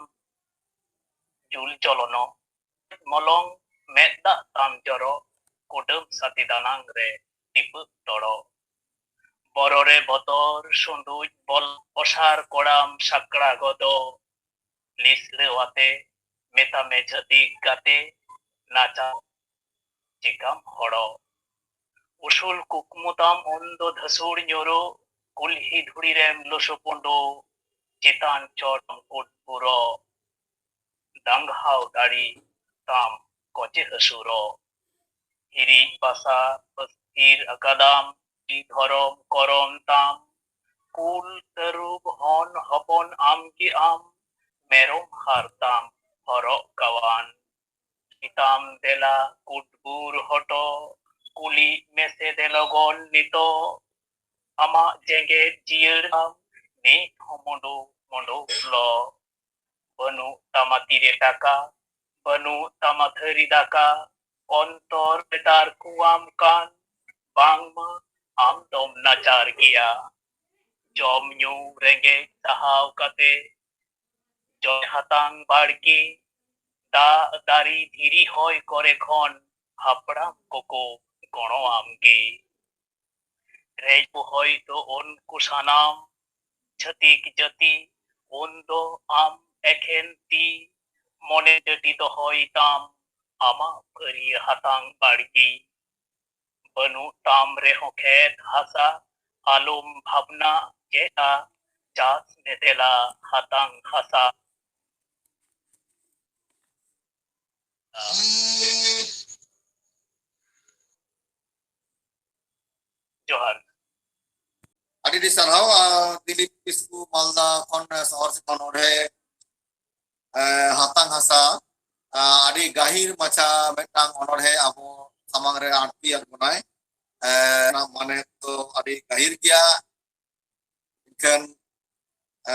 ᱡᱩᱞ ᱪᱚᱞᱚᱱᱚᱜ, ᱢᱚᱞᱚᱝ ᱢᱮᱫ ᱫᱟᱜ ᱛᱟᱢ ᱡᱚᱨᱚᱜ, ᱠᱩᱰᱟᱹᱢ ᱥᱟᱛᱮ ᱫᱟᱱᱟᱝ ᱨᱮ ᱴᱤᱯᱟᱹᱜ ᱛᱚᱲᱚᱜ᱾ ᱵᱚᱨᱚ ᱨᱮ ᱵᱚᱛᱚᱨ, ᱥᱩᱸᱰᱩᱡ ᱵᱚᱞ, ᱚᱥᱟᱨ ᱠᱚᱲᱟᱢ ᱥᱟᱠᱲᱟ ᱜᱚᱫᱚᱜ, ᱞᱤᱥᱲᱟᱹᱣ ᱟᱛᱮ ᱢᱮᱛᱟᱢᱮ ᱡᱷᱟᱹᱛᱤ ᱜᱟᱛᱮ, ᱱᱟᱪᱟᱣ ᱪᱮᱠᱟᱢ ᱦᱚᱲᱚᱜ᱾ ᱩᱥᱩᱞ ᱠᱩᱠᱢᱩ ᱛᱟᱢ ᱩᱱᱫᱚ ᱫᱷᱟᱹᱥᱩᱲ ᱧᱩᱨᱩᱜ, ᱠᱩᱞᱦᱤ ᱫᱷᱩᱲᱤ ᱨᱮᱢ ᱞᱩᱥᱩ ᱯᱩᱸᱰᱩᱜ, ᱪᱮᱛᱟᱱ ᱪᱚᱴ ᱠᱩᱴ ᱯᱩᱨᱚᱜ᱾ ᱫᱟᱸᱜᱷᱟᱣ ᱫᱟᱲᱮ ᱛᱟᱢ ᱠᱚᱪᱮ ᱦᱟᱹᱥᱩᱨᱚᱜ᱾ ᱦᱤᱨᱤᱡ ᱵᱟᱥᱟ ᱯᱟᱹᱥᱤᱨ ᱟᱠᱟᱫᱟᱢ, ᱫᱷᱚᱨᱚᱢ ᱠᱚᱨᱚᱢ ᱛᱟᱢ, ᱠᱩᱞ ᱛᱟᱹᱨᱩᱵ ᱦᱚᱱ ᱦᱚᱯᱚᱱ ᱟᱢ ᱜᱮ ᱟᱢ, ᱢᱮᱨᱚᱢ ᱦᱟᱨ ᱛᱟᱢ ᱦᱚᱨᱚᱜ ᱜᱟᱣᱟᱱ᱾ ᱠᱤᱛᱟᱢ ᱫᱮᱞᱟ ᱠᱩᱴᱵᱩᱨ ᱦᱚᱴᱚ, ᱠᱩᱞᱤ ᱢᱮᱥᱮ ᱫᱮ ᱞᱚᱜᱚᱱ ᱱᱤᱛᱚᱜ᱾ ᱟᱢᱟᱜ ᱡᱮᱜᱮᱛ ᱡᱤᱭᱟᱹᱲ ᱟᱢ, ᱱᱤᱛ ᱦᱚᱸ ᱢᱩᱸᱰᱩ ᱢᱩᱸᱰᱩ ᱞᱚ᱾ ᱵᱟᱹᱱᱩᱜ ᱛᱟᱢᱟ ᱛᱤᱨᱮ ᱴᱟᱠᱟ, ᱵᱟᱹᱱᱩᱜ ᱛᱟᱢᱟ ᱛᱷᱟᱹᱨᱤ ᱫᱟᱠᱟ, ᱚᱱᱛᱚᱨ ᱨᱮ ᱫᱟᱨ ᱠᱚᱣᱟᱢ ᱠᱟᱱ, ᱵᱟᱝᱢᱟ ᱟᱢ ᱫᱚᱢ ᱱᱟᱪᱟᱨ ᱜᱮᱭᱟ᱾ ᱡᱚᱢ ᱧᱩ ᱨᱮᱸᱜᱮᱡ ᱥᱟᱦᱟᱣ ᱠᱟᱛᱮ, ᱡᱚᱭ ᱦᱟᱛᱟᱝ ᱵᱟᱲᱜᱮ, ᱫᱟᱜ ᱫᱟᱨᱮ ᱫᱷᱤᱨᱤ ᱦᱚᱭ ᱠᱚᱨᱮ ᱠᱷᱚᱱ ᱦᱟᱯᱲᱟᱢ ᱠᱚᱠᱚ ᱜᱚᱲᱚᱣᱟᱢ ᱜᱮ᱾ ᱨᱮᱡ ᱵᱚᱦᱚᱭ ᱫᱚ ᱩᱱᱠᱩ ᱥᱟᱱᱟᱢ ᱪᱷᱟᱹᱛᱤᱠ ᱡᱟᱹᱛᱤ, ᱩᱱᱫᱚ ᱟᱢ ᱮᱠᱷᱮᱱ ᱛᱤ, ᱢᱚᱱᱮ ᱡᱟᱹᱴᱤ ᱫᱚᱦᱚᱭ ᱛᱟᱢ ᱟᱢᱟᱜ ᱯᱷᱟᱹᱨᱭᱟᱹ ᱦᱟᱛᱟᱝ ᱵᱟᱲᱜᱮ᱾ ᱵᱟᱹᱱᱩᱜ ᱛᱟᱢ ᱨᱮᱦᱚᱸ ᱠᱷᱮᱛ ᱦᱟᱥᱟ, ᱟᱞᱚᱢ ᱵᱷᱟᱵᱽᱱᱟ ᱪᱮᱫᱼᱟ, ᱪᱟᱥ ᱢᱮ ᱫᱮᱞᱟ ᱦᱟᱛᱟᱝ ᱦᱟᱥᱟ᱾ ᱡᱚᱦᱟᱨ᱾ ᱟᱹᱰᱤ ᱟᱹᱰᱤ ᱥᱟᱨᱦᱟᱣ, ᱟᱨ ᱫᱤᱞᱤᱯ ᱠᱤᱥᱠᱩ ᱢᱟᱞᱫᱟ ᱠᱷᱚᱱ ᱥᱚᱦᱚᱨ ᱥᱮ ᱠᱷᱚᱱ ᱚᱸᱰᱮ, ᱮ, ᱦᱟᱛᱟᱝ ᱦᱟᱥᱟ, ᱟ, ᱟᱹᱰᱤ ᱜᱟᱹᱦᱤᱨ ᱢᱟᱪᱷᱟ ᱢᱤᱫᱴᱟᱝ ᱚᱱᱚᱬᱦᱮ ᱟᱵᱚ ᱥᱟᱢᱟᱝ ᱨᱮ ᱟᱬᱛᱤᱭᱟᱫ ᱵᱚᱱᱟᱭ᱾ ᱮ, ᱚᱱᱟ ᱢᱟᱱᱮ ᱫᱚ ᱟᱹᱰᱤ ᱜᱟᱹᱦᱤᱨ ᱜᱮᱭᱟ᱾ ᱮᱱᱠᱷᱟᱱ, ᱮ,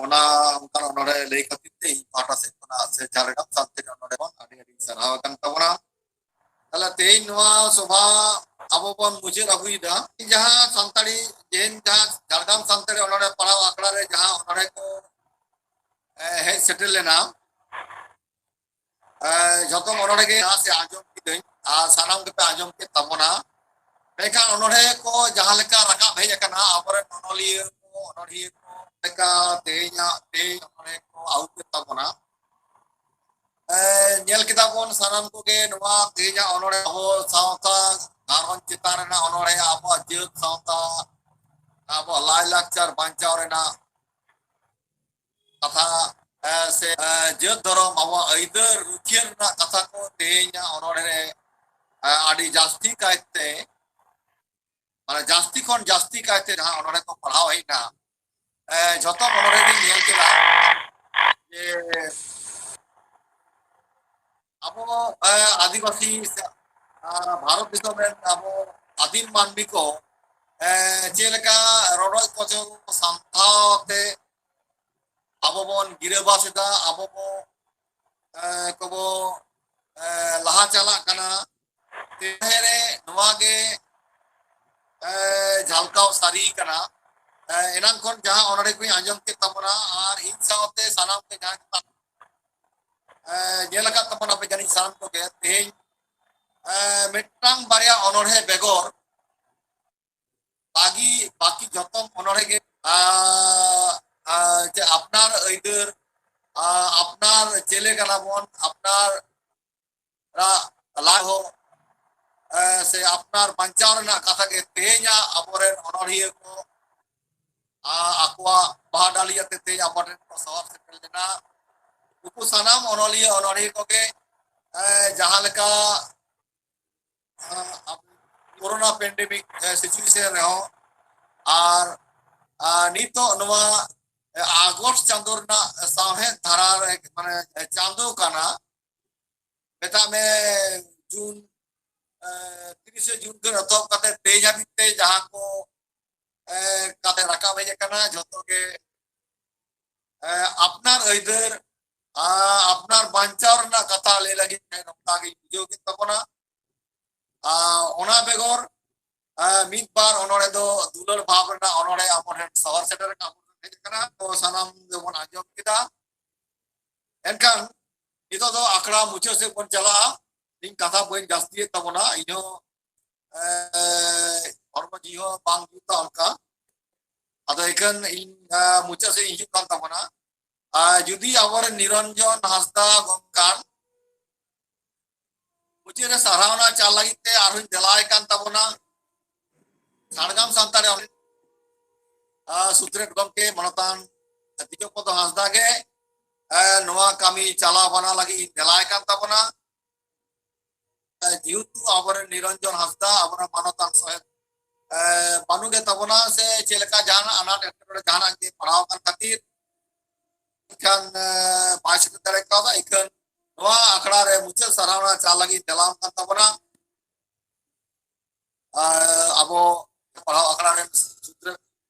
ᱚᱱᱟ ᱚᱱᱠᱟᱱ ᱚᱱᱚᱬᱦᱮ ᱞᱟᱹᱭ ᱠᱷᱟᱹᱛᱤᱨ ᱛᱮ ᱤᱧ ᱯᱟᱦᱴᱟ ᱥᱮᱫ ᱠᱷᱚᱱᱟᱜ ᱥᱮ ᱡᱷᱟᱲᱜᱨᱟᱢ ᱥᱟᱱᱛᱟᱲᱤ ᱚᱱᱚᱬᱦᱮ ᱠᱷᱚᱱ ᱟᱹᱰᱤ ᱟᱹᱰᱤ ᱥᱟᱨᱦᱟᱣ ᱟᱠᱟᱱ ᱛᱟᱵᱚᱱᱟ᱾ ᱛᱟᱦᱞᱮ ᱛᱮᱦᱮᱧ ᱱᱚᱣᱟ ᱥᱚᱵᱷᱟ ᱟᱵᱚ ᱵᱚᱱ ᱢᱩᱪᱟᱹᱫ ᱟᱹᱜᱩᱭᱮᱫᱟ᱾ ᱡᱟᱦᱟᱸ ᱥᱟᱱᱛᱟᱲᱤ, ᱛᱮᱦᱮᱧ ᱡᱟᱦᱟᱸ ᱡᱷᱟᱲᱜᱨᱟᱢ ᱥᱟᱱᱛᱟᱲᱤ ᱚᱱᱚᱬᱦᱮ ᱯᱟᱲᱦᱟᱣ ᱟᱠᱷᱲᱟ ᱨᱮ ᱡᱟᱦᱟᱸ ᱚᱱᱚᱬᱦᱮ ᱠᱚ, ᱮ, ᱦᱮᱡ ᱥᱮᱴᱮᱨ ᱞᱮᱱᱟ, ᱮ, ᱡᱷᱚᱛᱚ ᱚᱱᱚᱬᱦᱮ ᱜᱮ ᱱᱟᱥᱮ ᱟᱸᱡᱚᱢ ᱠᱤᱫᱟᱹᱧ ᱟᱨ ᱥᱟᱱᱟᱢ ᱜᱮᱯᱮ ᱟᱸᱡᱚᱢ ᱠᱮᱫ ᱛᱟᱵᱚᱱᱟ᱾ ᱢᱮᱱᱠᱷᱟᱱ ᱚᱱᱚᱬᱦᱮ ᱠᱚ ᱡᱟᱦᱟᱸ ᱞᱮᱠᱟ ᱨᱟᱠᱟᱵ ᱦᱮᱡ ᱟᱠᱟᱱᱟ, ᱟᱵᱚᱨᱮᱱ ᱚᱱᱚᱞᱤᱭᱟᱹ ᱠᱚ, ᱚᱱᱚᱬᱦᱤᱭᱟᱹ ᱠᱚ ᱞᱮᱠᱟ ᱛᱮᱦᱮᱧᱟᱜ, ᱛᱮᱦᱮᱧ ᱚᱱᱚᱬᱦᱮ ᱠᱚ ᱟᱹᱜᱩ ᱠᱮᱫ ᱛᱟᱵᱚᱱᱟ᱾ ᱮ, ᱧᱮᱞ ᱠᱮᱫᱟ ᱵᱚᱱ ᱥᱟᱱᱟᱢ ᱠᱚᱜᱮ ᱱᱚᱣᱟ ᱛᱮᱦᱮᱧᱟᱜ ᱚᱱᱚᱬᱦᱮ ᱟᱵᱚ ᱥᱟᱶᱛᱟ ᱜᱷᱟᱨᱚᱸᱡᱽ ᱪᱮᱛᱟᱱ ᱨᱮᱱᱟᱜ ᱚᱱᱚᱬᱦᱮ, ᱟᱵᱚᱣᱟᱜ ᱡᱟᱹᱛ ᱥᱟᱶᱛᱟ, ᱟᱵᱚᱣᱟᱜ ᱞᱟᱭᱼᱞᱟᱠᱪᱟᱨ ᱵᱟᱧᱪᱟᱣ ᱨᱮᱱᱟᱜ ᱠᱟᱛᱷᱟ, ᱮ, ᱥᱮ, ᱮ, ᱡᱟᱹᱛ ᱫᱷᱚᱨᱚᱢ ᱟᱵᱚᱣᱟᱜ ᱟᱹᱭᱫᱟᱹᱨ ᱨᱩᱠᱷᱤᱭᱟᱹ ᱨᱮᱱᱟᱜ ᱠᱟᱛᱷᱟ ᱠᱚ ᱛᱮᱦᱮᱧᱟᱜ ᱚᱱᱚᱬᱦᱮ ᱨᱮ, ᱮ, ᱟᱹᱰᱤ ᱡᱟᱹᱥᱛᱤ ᱠᱟᱭᱛᱮ, ᱢᱟᱱᱮ ᱡᱟᱹᱥᱛᱤ ᱠᱷᱚᱱ ᱡᱟᱹᱥᱛᱤ ᱠᱟᱭᱛᱮ ᱡᱟᱦᱟᱸ ᱚᱱᱚᱬᱦᱮ ᱠᱚ ᱯᱟᱲᱦᱟᱣ ᱦᱮᱡ ᱮᱱᱟ, ᱮ, ᱡᱷᱚᱛᱚ ᱚᱱᱚᱬᱦᱮ ᱜᱤᱧ ᱧᱮᱞ ᱠᱮᱫᱟ ᱡᱮ ᱟᱵᱚ, ᱮ, ᱟᱹᱫᱤᱵᱟᱹᱥᱤ ᱥᱮ, ᱟ, ᱵᱷᱟᱨᱚᱛ ᱫᱤᱥᱚᱢ ᱨᱮᱱ ᱟᱵᱚ ᱟᱹᱫᱤᱢ ᱢᱟᱹᱱᱢᱤ ᱠᱚ, ᱮ, ᱪᱮᱫ ᱞᱮᱠᱟ ᱨᱚᱰᱚᱡ ᱠᱚᱪᱞᱚᱱ ᱥᱟᱢᱴᱟᱣ ᱛᱮ ᱟᱵᱚ ᱵᱚᱱ ᱜᱤᱨᱟᱹᱵᱟᱥ ᱮᱫᱟ, ᱟᱵᱚ ᱵᱚ ᱮ, ᱠᱚᱵᱚ, ᱮ, ᱞᱟᱦᱟ ᱪᱟᱞᱟᱜ ᱠᱟᱱᱟ᱾ ᱛᱮᱦᱮᱧ ᱨᱮ ᱱᱚᱣᱟ ᱜᱮ, ᱮ, ᱡᱷᱟᱞᱠᱟᱣ ᱥᱟᱹᱨᱤ ᱠᱟᱱᱟ᱾ ᱮ, ᱮᱱᱟᱝ ᱠᱷᱚᱱ ᱡᱟᱦᱟᱸ ᱚᱱᱚᱲᱦᱮ ᱠᱚᱧ ᱟᱸᱡᱚᱢ ᱠᱮᱫ ᱛᱟᱵᱚᱱᱟ ᱟᱨ ᱤᱧ ᱥᱟᱶᱛᱮ ᱥᱟᱱᱟᱢ ᱠᱚ ᱡᱟᱦᱟᱸ ᱠᱚ, ᱮ, ᱧᱮᱞ ᱟᱠᱟᱫ ᱛᱟᱵᱚᱱᱟ ᱯᱮ ᱡᱟᱹᱱᱤᱡ ᱥᱟᱱᱟᱢ ᱠᱚᱜᱮ, ᱛᱮᱦᱮᱧ, ᱮ, ᱢᱤᱫᱴᱟᱝ ᱵᱟᱨᱭᱟ ᱚᱱᱚᱲᱦᱮ ᱵᱮᱜᱚᱨ ᱵᱟᱠᱤ, ᱵᱟᱠᱤ ᱡᱚᱛᱚ ᱚᱱᱚᱲᱦᱮ ᱜᱮ, ᱟ, ᱟ, ᱡᱮ ᱟᱯᱱᱟᱨ ᱟᱹᱭᱫᱟᱹᱨ, ᱟ, ᱟᱯᱱᱟᱨ ᱪᱮᱞᱮ ᱠᱟᱱᱟ ᱵᱚᱱ, ᱟᱯᱱᱟᱨ ᱨᱟᱜ ᱞᱟᱡ ᱦᱚᱸ, ᱮ, ᱥᱮ ᱟᱯᱱᱟᱨ ᱵᱟᱧᱪᱟᱣ ᱨᱮᱱᱟᱜ ᱠᱟᱛᱷᱟ ᱜᱮ ᱛᱮᱦᱮᱧᱟᱜ ᱟᱵᱚᱨᱮᱱ ᱚᱱᱚᱲᱦᱤᱭᱟᱹ ᱠᱚ, ᱟ, ᱟᱠᱚᱣᱟᱜ ᱵᱟᱦᱟ ᱰᱟᱹᱞᱤ ᱟᱛᱮ ᱛᱮᱦᱮᱧ ᱟᱵᱚ ᱴᱷᱮᱱ ᱠᱚ ᱥᱚᱦᱚᱨ ᱥᱮᱴᱮᱨ ᱞᱮᱱᱟ᱾ ᱱᱩᱠᱩ ᱥᱟᱱᱟᱢ ᱚᱱᱚᱞᱤᱭᱟᱹ ᱚᱱᱚᱲᱦᱤᱭᱟᱹ ᱠᱚᱜᱮ, ᱮ, ᱡᱟᱦᱟᱸ ᱞᱮᱠᱟ, ᱟ, ᱟᱵᱚ ᱠᱳᱨᱳᱱᱟ ᱯᱮᱱᱰᱮᱢᱤᱠ, ᱮ, ᱥᱤᱪᱩᱭᱮᱥᱚᱱ ᱨᱮᱦᱚᱸ ᱟᱨ, ᱟ, ᱱᱤᱛᱚᱜ ᱱᱚᱣᱟ, ᱮ, ᱟᱜᱚᱥᱴ ᱪᱟᱸᱫᱳ ᱨᱮᱱᱟᱜ ᱥᱟᱶᱦᱮᱫ ᱫᱷᱟᱨᱟ ᱨᱮ, ᱢᱟᱱᱮ, ᱮ, ᱪᱟᱸᱫᱳ ᱠᱟᱱᱟ, ᱢᱮᱛᱟᱜ ᱢᱮ ᱡᱩᱱ, ᱮ, ᱛᱤᱨᱤᱥᱮ ᱡᱩᱱ ᱠᱷᱚᱱ ᱮᱛᱚᱦᱚᱵ ᱠᱟᱛᱮ ᱛᱮᱦᱮᱧ ᱦᱟᱹᱵᱤᱡ ᱛᱮ ᱡᱟᱦᱟᱸ ᱠᱚ, ᱮ, ᱠᱟᱛᱮ ᱨᱟᱠᱟᱵ ᱦᱮᱡ ᱟᱠᱟᱱᱟ, ᱡᱷᱚᱛᱚ ᱜᱮ, ᱮ, ᱟᱯᱱᱟᱨ ᱟᱹᱭᱫᱟᱹᱨ, ᱟ, ᱟᱯᱱᱟᱨ ᱵᱟᱧᱪᱟᱣ ᱨᱮᱱᱟᱜ ᱠᱟᱛᱷᱟ ᱞᱟᱹᱭ ᱞᱟᱹᱜᱤᱫ ᱛᱮ ᱱᱚᱝᱠᱟ ᱜᱤᱧ ᱵᱩᱡᱷᱟᱹᱣ ᱠᱮᱫ ᱛᱟᱵᱚᱱᱟ᱾ ᱟ, ᱚᱱᱟ ᱵᱮᱜᱚᱨ, ᱟ, ᱢᱤᱫ ᱵᱟᱨ ᱚᱱᱚᱲᱦᱮ ᱫᱚ ᱫᱩᱞᱟᱹᱲ ᱵᱷᱟᱵᱽ ᱨᱮᱱᱟᱜ ᱚᱱᱚᱲᱦᱮ ᱟᱵᱚ ᱴᱷᱮᱱ ᱥᱚᱦᱚᱨ ᱥᱮᱴᱮᱨ ᱟᱠᱟᱱ ᱦᱮᱡ ᱟᱠᱟᱱᱟ, ᱛᱚ ᱥᱟᱱᱟᱢ ᱜᱮᱵᱚᱱ ᱟᱸᱡᱚᱢ ᱠᱮᱫᱟ᱾ ᱮᱱᱠᱷᱟᱱ ᱱᱤᱛᱚᱜ ᱫᱚ ᱟᱠᱷᱲᱟ ᱢᱩᱪᱟᱹᱫ ᱥᱮᱫ ᱵᱚᱱ ᱪᱟᱞᱟᱜᱼᱟ᱾ ᱤᱧ ᱠᱟᱛᱷᱟ ᱵᱟᱹᱧ ᱡᱟᱹᱥᱛᱤᱭᱮᱫ ᱛᱟᱵᱚᱱᱟ, ᱤᱧᱦᱚᱸ, ᱮ, ᱦᱚᱲᱢᱚ ᱡᱤᱣᱤ ᱦᱚᱸ ᱵᱟᱝ ᱡᱩᱛᱟ ᱚᱱᱠᱟ᱾ ᱟᱫᱚ ᱮᱠᱷᱟᱱ ᱤᱧ, ᱮ, ᱢᱩᱪᱟᱹᱫ ᱥᱮᱫ ᱤᱧ ᱦᱤᱡᱩᱜ ᱠᱟᱱ ᱛᱟᱵᱚᱱᱟ᱾ ᱟᱨ ᱡᱩᱫᱤ ᱟᱵᱚᱨᱮᱱ ᱱᱤᱨᱚᱧᱡᱚᱱ ᱦᱟᱸᱥᱫᱟ ᱜᱚᱢᱠᱟᱱ ᱢᱩᱪᱟᱹᱫ ᱨᱮ ᱥᱟᱨᱦᱟᱣᱱᱟ ᱪᱟᱞ ᱞᱟᱹᱜᱤᱫ ᱛᱮ ᱟᱨᱦᱚᱸᱧ ᱫᱮᱞᱟᱭ ᱠᱟᱱ ᱛᱟᱵᱚᱱᱟ᱾ ᱡᱷᱟᱲᱜᱨᱟᱢ ᱥᱟᱱᱛᱟᱲᱤ ᱚᱞ, ᱟ, ᱥᱩᱛᱨᱮᱛ ᱜᱚᱢᱠᱮ ᱢᱟᱱᱚᱛᱟᱱ ᱛᱤᱡᱚᱯᱚᱫᱚ ᱦᱟᱸᱥᱫᱟ ᱜᱮ, ᱟ, ᱱᱚᱣᱟ ᱠᱟᱹᱢᱤ ᱪᱟᱞᱟᱣ ᱵᱟᱱᱟ ᱞᱟᱹᱜᱤᱫ ᱤᱧ ᱫᱮᱞᱟᱭ ᱠᱟᱱ ᱛᱟᱵᱚᱱᱟ᱾ ᱟ, ᱡᱮᱦᱮᱛᱩ ᱟᱵᱚᱨᱮᱱ ᱱᱤᱨᱚᱧᱡᱚᱱ ᱦᱟᱸᱥᱫᱟ ᱟᱵᱚᱨᱮᱱ ᱢᱟᱱᱚᱛᱟᱱ ᱥᱚᱦᱮᱫ, ᱟ, ᱵᱟᱹᱱᱩᱜ ᱜᱮ ᱛᱟᱵᱚᱱᱟ, ᱥᱮ ᱪᱮᱫ ᱞᱮᱠᱟ ᱡᱟᱦᱟᱱᱟᱜ ᱟᱱᱟᱴ ᱮᱴᱠᱮᱴᱚᱬᱮ ᱡᱟᱦᱟᱱᱟᱜ ᱜᱮ ᱯᱟᱲᱟᱣ ᱟᱠᱟᱱ ᱠᱷᱟᱹᱛᱤᱨ ᱮᱱᱠᱷᱟᱱ, ᱮ, ᱵᱟᱭ ᱥᱮᱴᱮᱨ ᱫᱟᱲᱮ ᱠᱟᱣᱫᱟ᱾ ᱮᱱᱠᱷᱟᱱ ᱱᱚᱣᱟ ᱟᱠᱷᱲᱟ ᱨᱮ ᱢᱩᱪᱟᱹᱫ ᱥᱟᱨᱦᱟᱣᱱᱟ ᱪᱟᱞ ᱞᱟᱹᱜᱤᱫ ᱫᱮᱞᱟᱢ ᱠᱟᱱ ᱛᱟᱵᱚᱱᱟ᱾ ᱟᱨ ᱟᱵᱚ ᱯᱟᱲᱦᱟᱣ ᱟᱠᱷᱲᱟ ᱨᱮᱱ ᱥᱩᱛᱨᱮᱛ,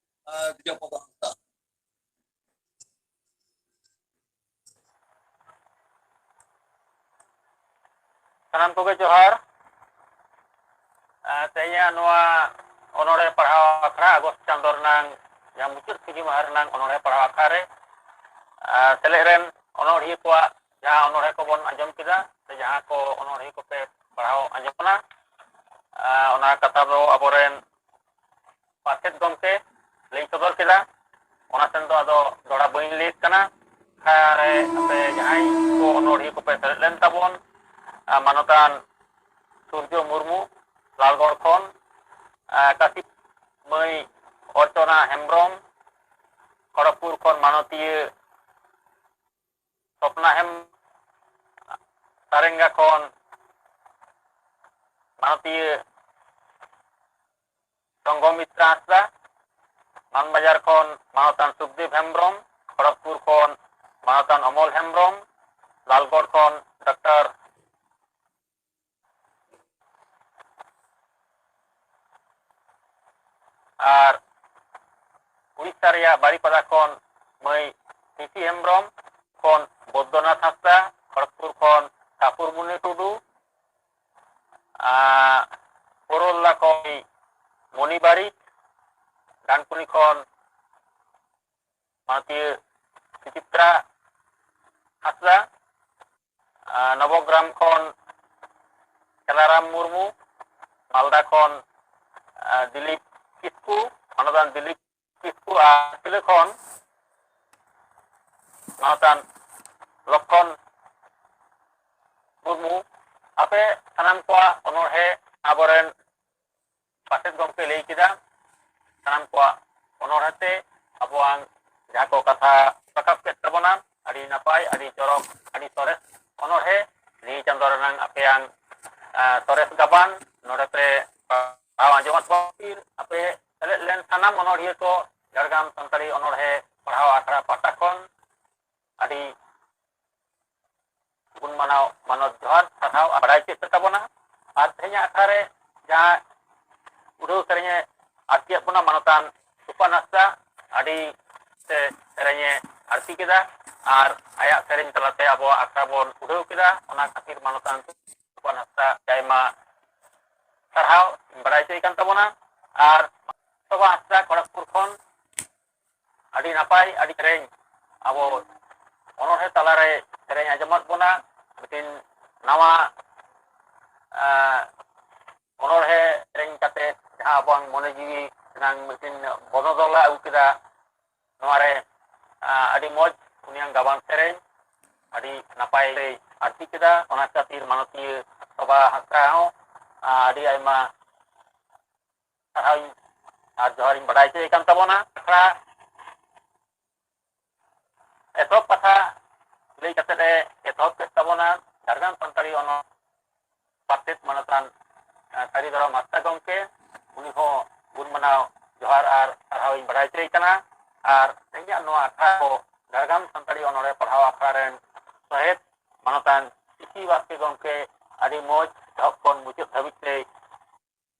ᱮ, ᱵᱤᱡᱚᱭ ᱯᱚᱫᱚ ᱦᱟᱸᱥᱫᱟ᱾ ᱥᱟᱱᱟᱢ ᱠᱚᱜᱮ ᱡᱚᱦᱟᱨ᱾ ᱟᱨ ᱛᱮᱦᱮᱧᱟᱜ ᱱᱚᱣᱟ ᱚᱱᱚᱬᱦᱮ ᱯᱟᱲᱦᱟᱣ ᱟᱠᱷᱲᱟ, ᱟᱜᱚᱥᱴ ᱪᱟᱸᱫᱳ ᱨᱮᱱᱟᱝ ᱡᱟᱦᱟᱸ ᱢᱩᱪᱟᱹᱫ ᱥᱤᱸᱜᱤ ᱢᱟᱦᱟ ᱨᱮᱱᱟᱝ ᱚᱱᱚᱬᱦᱮ ᱯᱟᱲᱦᱟᱣ ᱟᱠᱷᱲᱟ ᱨᱮ, ᱟᱨ ᱥᱮᱞᱮᱫ ᱨᱮᱱ ᱚᱱᱚᱬᱦᱤᱭᱟᱹ ᱠᱚᱣᱟᱜ ᱡᱟᱦᱟᱸ ᱚᱱᱚᱬᱦᱮ ᱠᱚᱵᱚᱱ ᱟᱸᱡᱚᱢ ᱠᱮᱫᱟ, ᱥᱮ ᱡᱟᱦᱟᱸ ᱠᱚ ᱚᱱᱚᱬᱦᱤᱭᱟᱹ ᱠᱚᱯᱮ ᱯᱟᱲᱦᱟᱣ ᱟᱸᱡᱚᱢ ᱠᱟᱱᱟ, ᱟᱨ ᱚᱱᱟ ᱠᱟᱛᱷᱟ ᱫᱚ ᱟᱵᱚᱨᱮᱱ ᱯᱟᱨᱥᱮᱛ ᱜᱚᱢᱠᱮ ᱞᱟᱹᱭ ᱥᱚᱫᱚᱨ ᱠᱮᱫᱟ᱾ ᱚᱱᱟ ᱥᱮᱱ ᱫᱚ ᱟᱫᱚ ᱫᱚᱦᱲᱟ ᱵᱟᱹᱧ ᱞᱟᱹᱭᱮᱫ ᱠᱟᱱᱟ᱾ ᱟᱠᱷᱲᱟ ᱨᱮ ᱟᱯᱮ ᱡᱟᱦᱟᱸᱭ ᱠᱚ ᱚᱱᱚᱬᱦᱤᱭᱟᱹ ᱠᱚᱯᱮ ᱥᱮᱞᱮᱫ ᱞᱮᱱ ᱛᱟᱵᱚᱱ, ᱟᱨ ᱢᱟᱱᱚᱛᱟᱱ ᱥᱩᱨᱡᱚ ᱢᱩᱨᱢᱩ, ᱞᱟᱞᱜᱚᱲ ᱠᱷᱚᱱ, ᱟᱨ ᱠᱟᱹᱥᱤ ᱢᱟᱹᱭ ᱚᱨᱪᱚᱱᱟ ᱦᱮᱢᱵᱨᱚᱢ, ᱠᱷᱚᱲᱚᱜᱽᱯᱩᱨ ᱠᱷᱚᱱ ᱢᱟᱱᱚᱛᱤᱭᱟᱹ ᱥᱚᱯᱱᱟ ᱦᱮᱢ, ᱥᱟᱨᱮᱝᱜᱟ ᱠᱷᱚᱱ ᱢᱟᱱᱚᱛᱤᱭᱟᱹ ᱥᱚᱝᱜᱷᱚᱢᱤᱛᱨᱟ ᱦᱟᱸᱥᱫᱟ, ᱢᱟᱱᱵᱟᱡᱟᱨ ᱠᱷᱚᱱ ᱢᱟᱱᱚᱛᱟᱱ ᱥᱩᱠᱫᱮᱵ ᱦᱮᱢᱵᱨᱚᱢ, ᱠᱷᱚᱲᱚᱜᱽᱯᱩᱨ ᱠᱷᱚᱱ ᱢᱟᱱᱚᱛᱟᱱ ᱚᱢᱚᱞ ᱦᱮᱢᱵᱨᱚᱢ, ᱞᱟᱞᱜᱚᱲ ᱠᱷᱚᱱ ᱰᱟᱠᱛᱟᱨ ᱟᱨ ᱩᱲᱤᱥᱥᱟ ᱨᱮᱭᱟᱜ ᱵᱟᱨᱤᱯᱟᱫᱟ ᱠᱷᱚᱱ ᱢᱟᱹᱭ ᱥᱤᱥᱤ ᱦᱮᱢᱵᱨᱚᱢ, ᱠᱷᱚᱱ ᱵᱳᱫᱽᱫᱚᱱᱟᱛᱷ ᱦᱟᱸᱥᱫᱟ, ᱠᱷᱚᱲᱚᱜᱽᱯᱩᱨ ᱠᱷᱚᱱ ᱴᱷᱟᱠᱩᱨᱢᱩᱱᱤ ᱴᱩᱰᱩ, ᱟᱨ ᱯᱳᱨᱳᱞᱞᱟ ᱠᱷᱚᱱ ᱢᱚᱱᱤ ᱵᱟᱨᱤᱠ, ᱰᱟᱱᱠᱩᱱᱤ ᱠᱷᱚᱱ ᱢᱟᱱᱚᱛᱤᱭᱟᱹ ᱥᱩᱪᱤᱛᱨᱟ ᱦᱟᱸᱥᱫᱟ, ᱟᱨ ᱱᱚᱵᱚᱜᱨᱟᱢ ᱠᱷᱚᱱ ᱠᱮᱞᱟᱨᱟᱢ ᱢᱩᱨᱢᱩ, ᱢᱟᱞᱫᱟ ᱠᱷᱚᱱ, ᱟᱨ ᱫᱤᱞᱤᱯ ᱠᱤᱥᱠᱩ, ᱢᱟᱱᱚᱛᱟᱱ ᱫᱤᱞᱤᱯ ᱠᱤᱥᱠᱩ, ᱟᱨ ᱥᱤᱞᱟᱹ ᱠᱷᱚᱱ ᱢᱟᱱᱚᱛᱟᱱ ᱞᱚᱠᱷᱚᱱ ᱢᱩᱨᱢᱩ᱾ ᱟᱯᱮ ᱥᱟᱱᱟᱢ ᱠᱚᱣᱟᱜ ᱚᱱᱚᱬᱦᱮ ᱟᱵᱚᱨᱮᱱ ᱯᱟᱨᱥᱮᱛ ᱜᱚᱢᱠᱮ ᱞᱟᱹᱭ ᱠᱮᱫᱟ᱾ ᱥᱟᱱᱟᱢ ᱠᱚᱣᱟᱜ ᱚᱱᱚᱬᱦᱮ ᱛᱮ ᱟᱵᱚᱣᱟᱜ ᱡᱟᱦᱟᱸ ᱠᱚ ᱠᱟᱛᱷᱟ ᱨᱟᱠᱟᱵ ᱠᱮᱫ ᱛᱟᱵᱚᱱᱟ, ᱟᱹᱰᱤ ᱱᱟᱯᱟᱭ, ᱟᱹᱰᱤ ᱪᱚᱨᱚᱠ, ᱟᱹᱰᱤ ᱥᱚᱨᱮᱥ ᱚᱱᱚᱬᱦᱮ᱾ ᱱᱤᱭᱟᱹ ᱪᱟᱸᱫᱳ ᱨᱮᱱᱟᱝ ᱟᱯᱮᱭᱟᱝ, ᱟᱸ, ᱥᱚᱨᱮᱥ ᱜᱟᱵᱟᱱ ᱱᱚᱰᱮ ᱯᱮ ᱯᱟᱲᱦᱟᱣ ᱟᱸᱡᱚᱢᱟᱫ ᱵᱚᱱ ᱠᱷᱟᱹᱛᱤᱨ, ᱟᱯᱮ ᱥᱮᱞᱮᱫ ᱞᱮᱱ ᱥᱟᱱᱟᱢ ᱚᱱᱚᱬᱦᱤᱭᱟᱹ ᱠᱚ ᱡᱷᱟᱲᱜᱨᱟᱢ ᱥᱟᱱᱛᱟᱲᱤ ᱚᱱᱚᱬᱦᱮ ᱯᱟᱲᱦᱟᱣ ᱟᱠᱷᱲᱟ ᱯᱟᱦᱴᱟ ᱠᱷᱚᱱ ᱟᱹᱰᱤ ᱜᱩᱱ ᱢᱟᱱᱟᱣ ᱢᱟᱱᱚᱛ ᱡᱚᱦᱟᱨ, ᱥᱟᱨᱦᱟᱣ ᱟᱨ ᱵᱟᱲᱟᱭ ᱦᱚᱪᱚᱭᱮᱫ ᱯᱮ ᱛᱟᱵᱚᱱᱟ᱾ ᱟᱨ ᱛᱮᱦᱮᱧᱟᱜ ᱟᱠᱷᱲᱟ ᱨᱮ ᱡᱟᱦᱟᱸ ᱩᱰᱷᱟᱹᱣ ᱥᱮᱨᱮᱧᱮ ᱟᱨᱛᱤᱭᱟᱫ ᱵᱚᱱᱟ ᱢᱟᱱᱚᱛᱟᱱ ᱥᱩᱯᱟᱱ ᱦᱟᱸᱥᱫᱟ, ᱟᱹᱰᱤ ᱛᱮ ᱥᱮᱨᱮᱧᱮ ᱟᱨᱛᱤ ᱠᱮᱫᱟ ᱟᱨ ᱟᱭᱟᱜ ᱥᱮᱨᱮᱧ ᱛᱟᱞᱟᱛᱮ ᱟᱵᱚᱣᱟᱜ ᱟᱠᱷᱲᱟ ᱵᱚᱱ ᱩᱰᱷᱟᱹᱣ ᱠᱮᱫᱟ᱾ ᱚᱱᱟ ᱠᱷᱟᱹᱛᱤᱨ ᱢᱟᱱᱚᱛᱟᱱ ᱯᱚᱱ ᱦᱟᱸᱥᱫᱟ ᱟᱭᱢᱟ ᱥᱟᱨᱦᱟᱣ ᱵᱟᱲᱟᱭ ᱦᱚᱪᱚᱭ ᱠᱟᱱ ᱛᱟᱵᱚᱱᱟ᱾ ᱟᱨ ᱥᱚᱵᱷᱟ ᱦᱟᱸᱥᱫᱟ ᱠᱷᱚᱲᱚᱜᱽᱯᱩᱨ ᱠᱷᱚᱱ ᱟᱹᱰᱤ ᱱᱟᱯᱟᱭ, ᱟᱹᱰᱤ ᱥᱮᱨᱮᱧ ᱟᱵᱚ ᱚᱱᱚᱬᱦᱮ ᱛᱟᱞᱟᱨᱮ ᱥᱮᱨᱮᱧ ᱟᱸᱡᱚᱢᱟᱫ ᱵᱚᱱᱟ᱾ ᱢᱤᱫᱴᱤᱱ ᱱᱟᱣᱟ, ᱟᱸ, ᱚᱱᱚᱬᱦᱮ ᱥᱮᱨᱮᱧ ᱠᱟᱛᱮ ᱡᱟᱦᱟᱸ ᱟᱵᱚᱣᱟᱜ ᱢᱚᱱᱮ ᱡᱤᱣᱤ ᱨᱮᱱᱟᱝ ᱢᱤᱫᱴᱤᱱ ᱵᱚᱱᱚᱫᱚᱞ ᱮ ᱟᱹᱜᱩ ᱠᱮᱫᱟ᱾ ᱱᱚᱣᱟ ᱨᱮ, ᱟᱸ, ᱟᱹᱰᱤ ᱢᱚᱡᱽ ᱩᱱᱤᱭᱟᱜ ᱜᱟᱵᱟᱱ ᱥᱮᱨᱮᱧ, ᱟᱹᱰᱤ ᱱᱟᱯᱟᱭ ᱞᱮ ᱟᱹᱲᱛᱤ ᱠᱮᱫᱟ᱾ ᱚᱱᱟ ᱠᱷᱟᱹᱛᱤᱨ ᱢᱟᱱᱚᱛᱤᱭᱟᱹ ᱥᱚᱵᱷᱟ ᱦᱟᱸᱥᱫᱟ ᱦᱚᱸ, ᱟᱸ, ᱟᱹᱰᱤ ᱟᱭᱢᱟ ᱥᱟᱨᱦᱟᱣ ᱤᱧ ᱟᱨ ᱡᱚᱦᱟᱨ ᱤᱧ ᱵᱟᱰᱟᱭ ᱦᱚᱪᱚᱭᱮ ᱠᱟᱱ ᱛᱟᱵᱚᱱᱟ᱾ ᱟᱠᱷᱲᱟ ᱮᱛᱚᱦᱚᱵ ᱠᱟᱛᱷᱟ ᱞᱟᱹᱭ ᱠᱟᱛᱮ ᱮ ᱮᱛᱚᱦᱚᱵ ᱠᱮᱫ ᱛᱟᱵᱚᱱᱟ ᱡᱷᱟᱲᱜᱨᱟᱢ ᱥᱟᱱᱛᱟᱲᱤ ᱚᱱᱚᱞ ᱯᱟᱨᱥᱮᱛ ᱢᱟᱱᱚᱛᱟᱱ, ᱟᱸ, ᱥᱟᱹᱨᱤ ᱫᱷᱚᱨᱚᱢ ᱦᱟᱸᱥᱫᱟ ᱜᱚᱢᱠᱮ᱾ ᱩᱱᱤ ᱦᱚᱸ ᱜᱩᱱ ᱢᱟᱱᱟᱣ ᱡᱚᱦᱟᱨ ᱟᱨ ᱥᱟᱨᱦᱟᱣ ᱤᱧ ᱵᱟᱰᱟᱭ ᱦᱚᱪᱚᱭᱮ ᱠᱟᱱᱟ᱾ ᱟᱨ ᱛᱮᱦᱮᱧᱟᱜ ᱱᱚᱣᱟ ᱟᱠᱷᱲᱟ ᱠᱚ ᱡᱷᱟᱲᱜᱨᱟᱢ ᱥᱟᱱᱛᱟᱲᱤ ᱚᱱᱚᱬᱦᱮ ᱯᱟᱲᱦᱟᱣ ᱟᱠᱷᱲᱟ ᱨᱮᱱ ᱥᱚᱦᱮᱫ ᱢᱟᱱᱚᱛᱟᱱ ᱥᱤᱥᱤ ᱵᱟᱥᱠᱮ ᱜᱚᱢᱠᱮ ᱟᱹᱰᱤ ᱢᱚᱡᱽ ᱮᱦᱚᱵ ᱠᱷᱚᱱ ᱢᱩᱪᱟᱹᱫ ᱫᱷᱟᱹᱵᱤᱡ ᱛᱮᱭ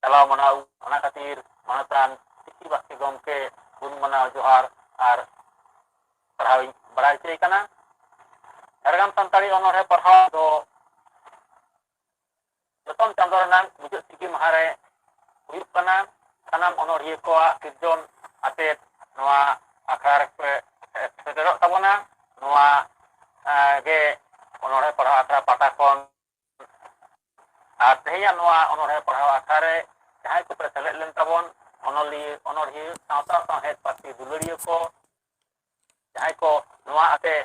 ᱪᱟᱞᱟᱣ ᱢᱟᱱᱟᱣ᱾ ᱚᱱᱟ ᱠᱷᱟᱹᱛᱤᱨ ᱢᱟᱱᱚᱛᱟᱱ ᱥᱤᱥᱤ ᱵᱟᱥᱠᱮ ᱜᱚᱢᱠᱮ ᱜᱩᱱ ᱢᱟᱱᱟᱣ ᱡᱚᱦᱟᱨ ᱟᱨ ᱥᱟᱨᱦᱟᱣ ᱤᱧ ᱵᱟᱲᱟᱭ ᱦᱚᱪᱚᱭᱮ ᱠᱟᱱᱟ᱾ ᱡᱷᱟᱲᱜᱨᱟᱢ ᱥᱟᱱᱛᱟᱲᱤ ᱚᱱᱚᱬᱦᱮ ᱯᱟᱲᱦᱟᱣ ᱫᱚ ᱡᱚᱛᱚᱱ ᱪᱟᱸᱫᱳ ᱨᱮᱱᱟᱜ ᱢᱩᱪᱟᱹᱫ ᱥᱤᱸᱜᱤ ᱢᱟᱦᱟ ᱨᱮ ᱦᱩᱭᱩᱜ ᱠᱟᱱᱟ᱾ ᱥᱟᱱᱟᱢ ᱚᱱᱚᱬᱦᱤᱭᱟᱹ ᱠᱚᱣᱟᱜ ᱥᱤᱨᱡᱚᱱ ᱟᱛᱮᱫ ᱱᱚᱣᱟ ᱟᱠᱷᱲᱟ ᱨᱮᱯᱮ ᱥᱮᱴᱮᱨᱚᱜ ᱛᱟᱵᱚᱱᱟ᱾ ᱱᱚᱣᱟ, ᱮᱸ, ᱜᱮ ᱚᱱᱚᱬᱦᱮ ᱯᱟᱲᱦᱟᱣ ᱟᱠᱷᱲᱟ ᱯᱟᱦᱴᱟ ᱠᱷᱚᱱ᱾ ᱟᱨ ᱛᱮᱦᱮᱧᱟᱜ ᱱᱚᱣᱟ ᱚᱱᱚᱬᱦᱮ ᱯᱟᱲᱦᱟᱣ ᱟᱠᱷᱲᱟ ᱨᱮ ᱡᱟᱦᱟᱸᱭ ᱠᱚᱯᱮ ᱥᱮᱞᱮᱫ ᱞᱮᱱ ᱛᱟᱵᱚᱱ, ᱚᱱᱚᱞᱤᱭᱟᱹ, ᱚᱱᱚᱬᱦᱤᱭᱟᱹ, ᱥᱟᱶᱛᱟ ᱥᱟᱶᱦᱮᱫ ᱯᱟᱹᱨᱥᱤ ᱫᱩᱞᱟᱹᱲᱤᱭᱟᱹ ᱠᱚ, ᱡᱟᱦᱟᱸᱭ ᱠᱚ ᱱᱚᱣᱟ ᱟᱯᱮ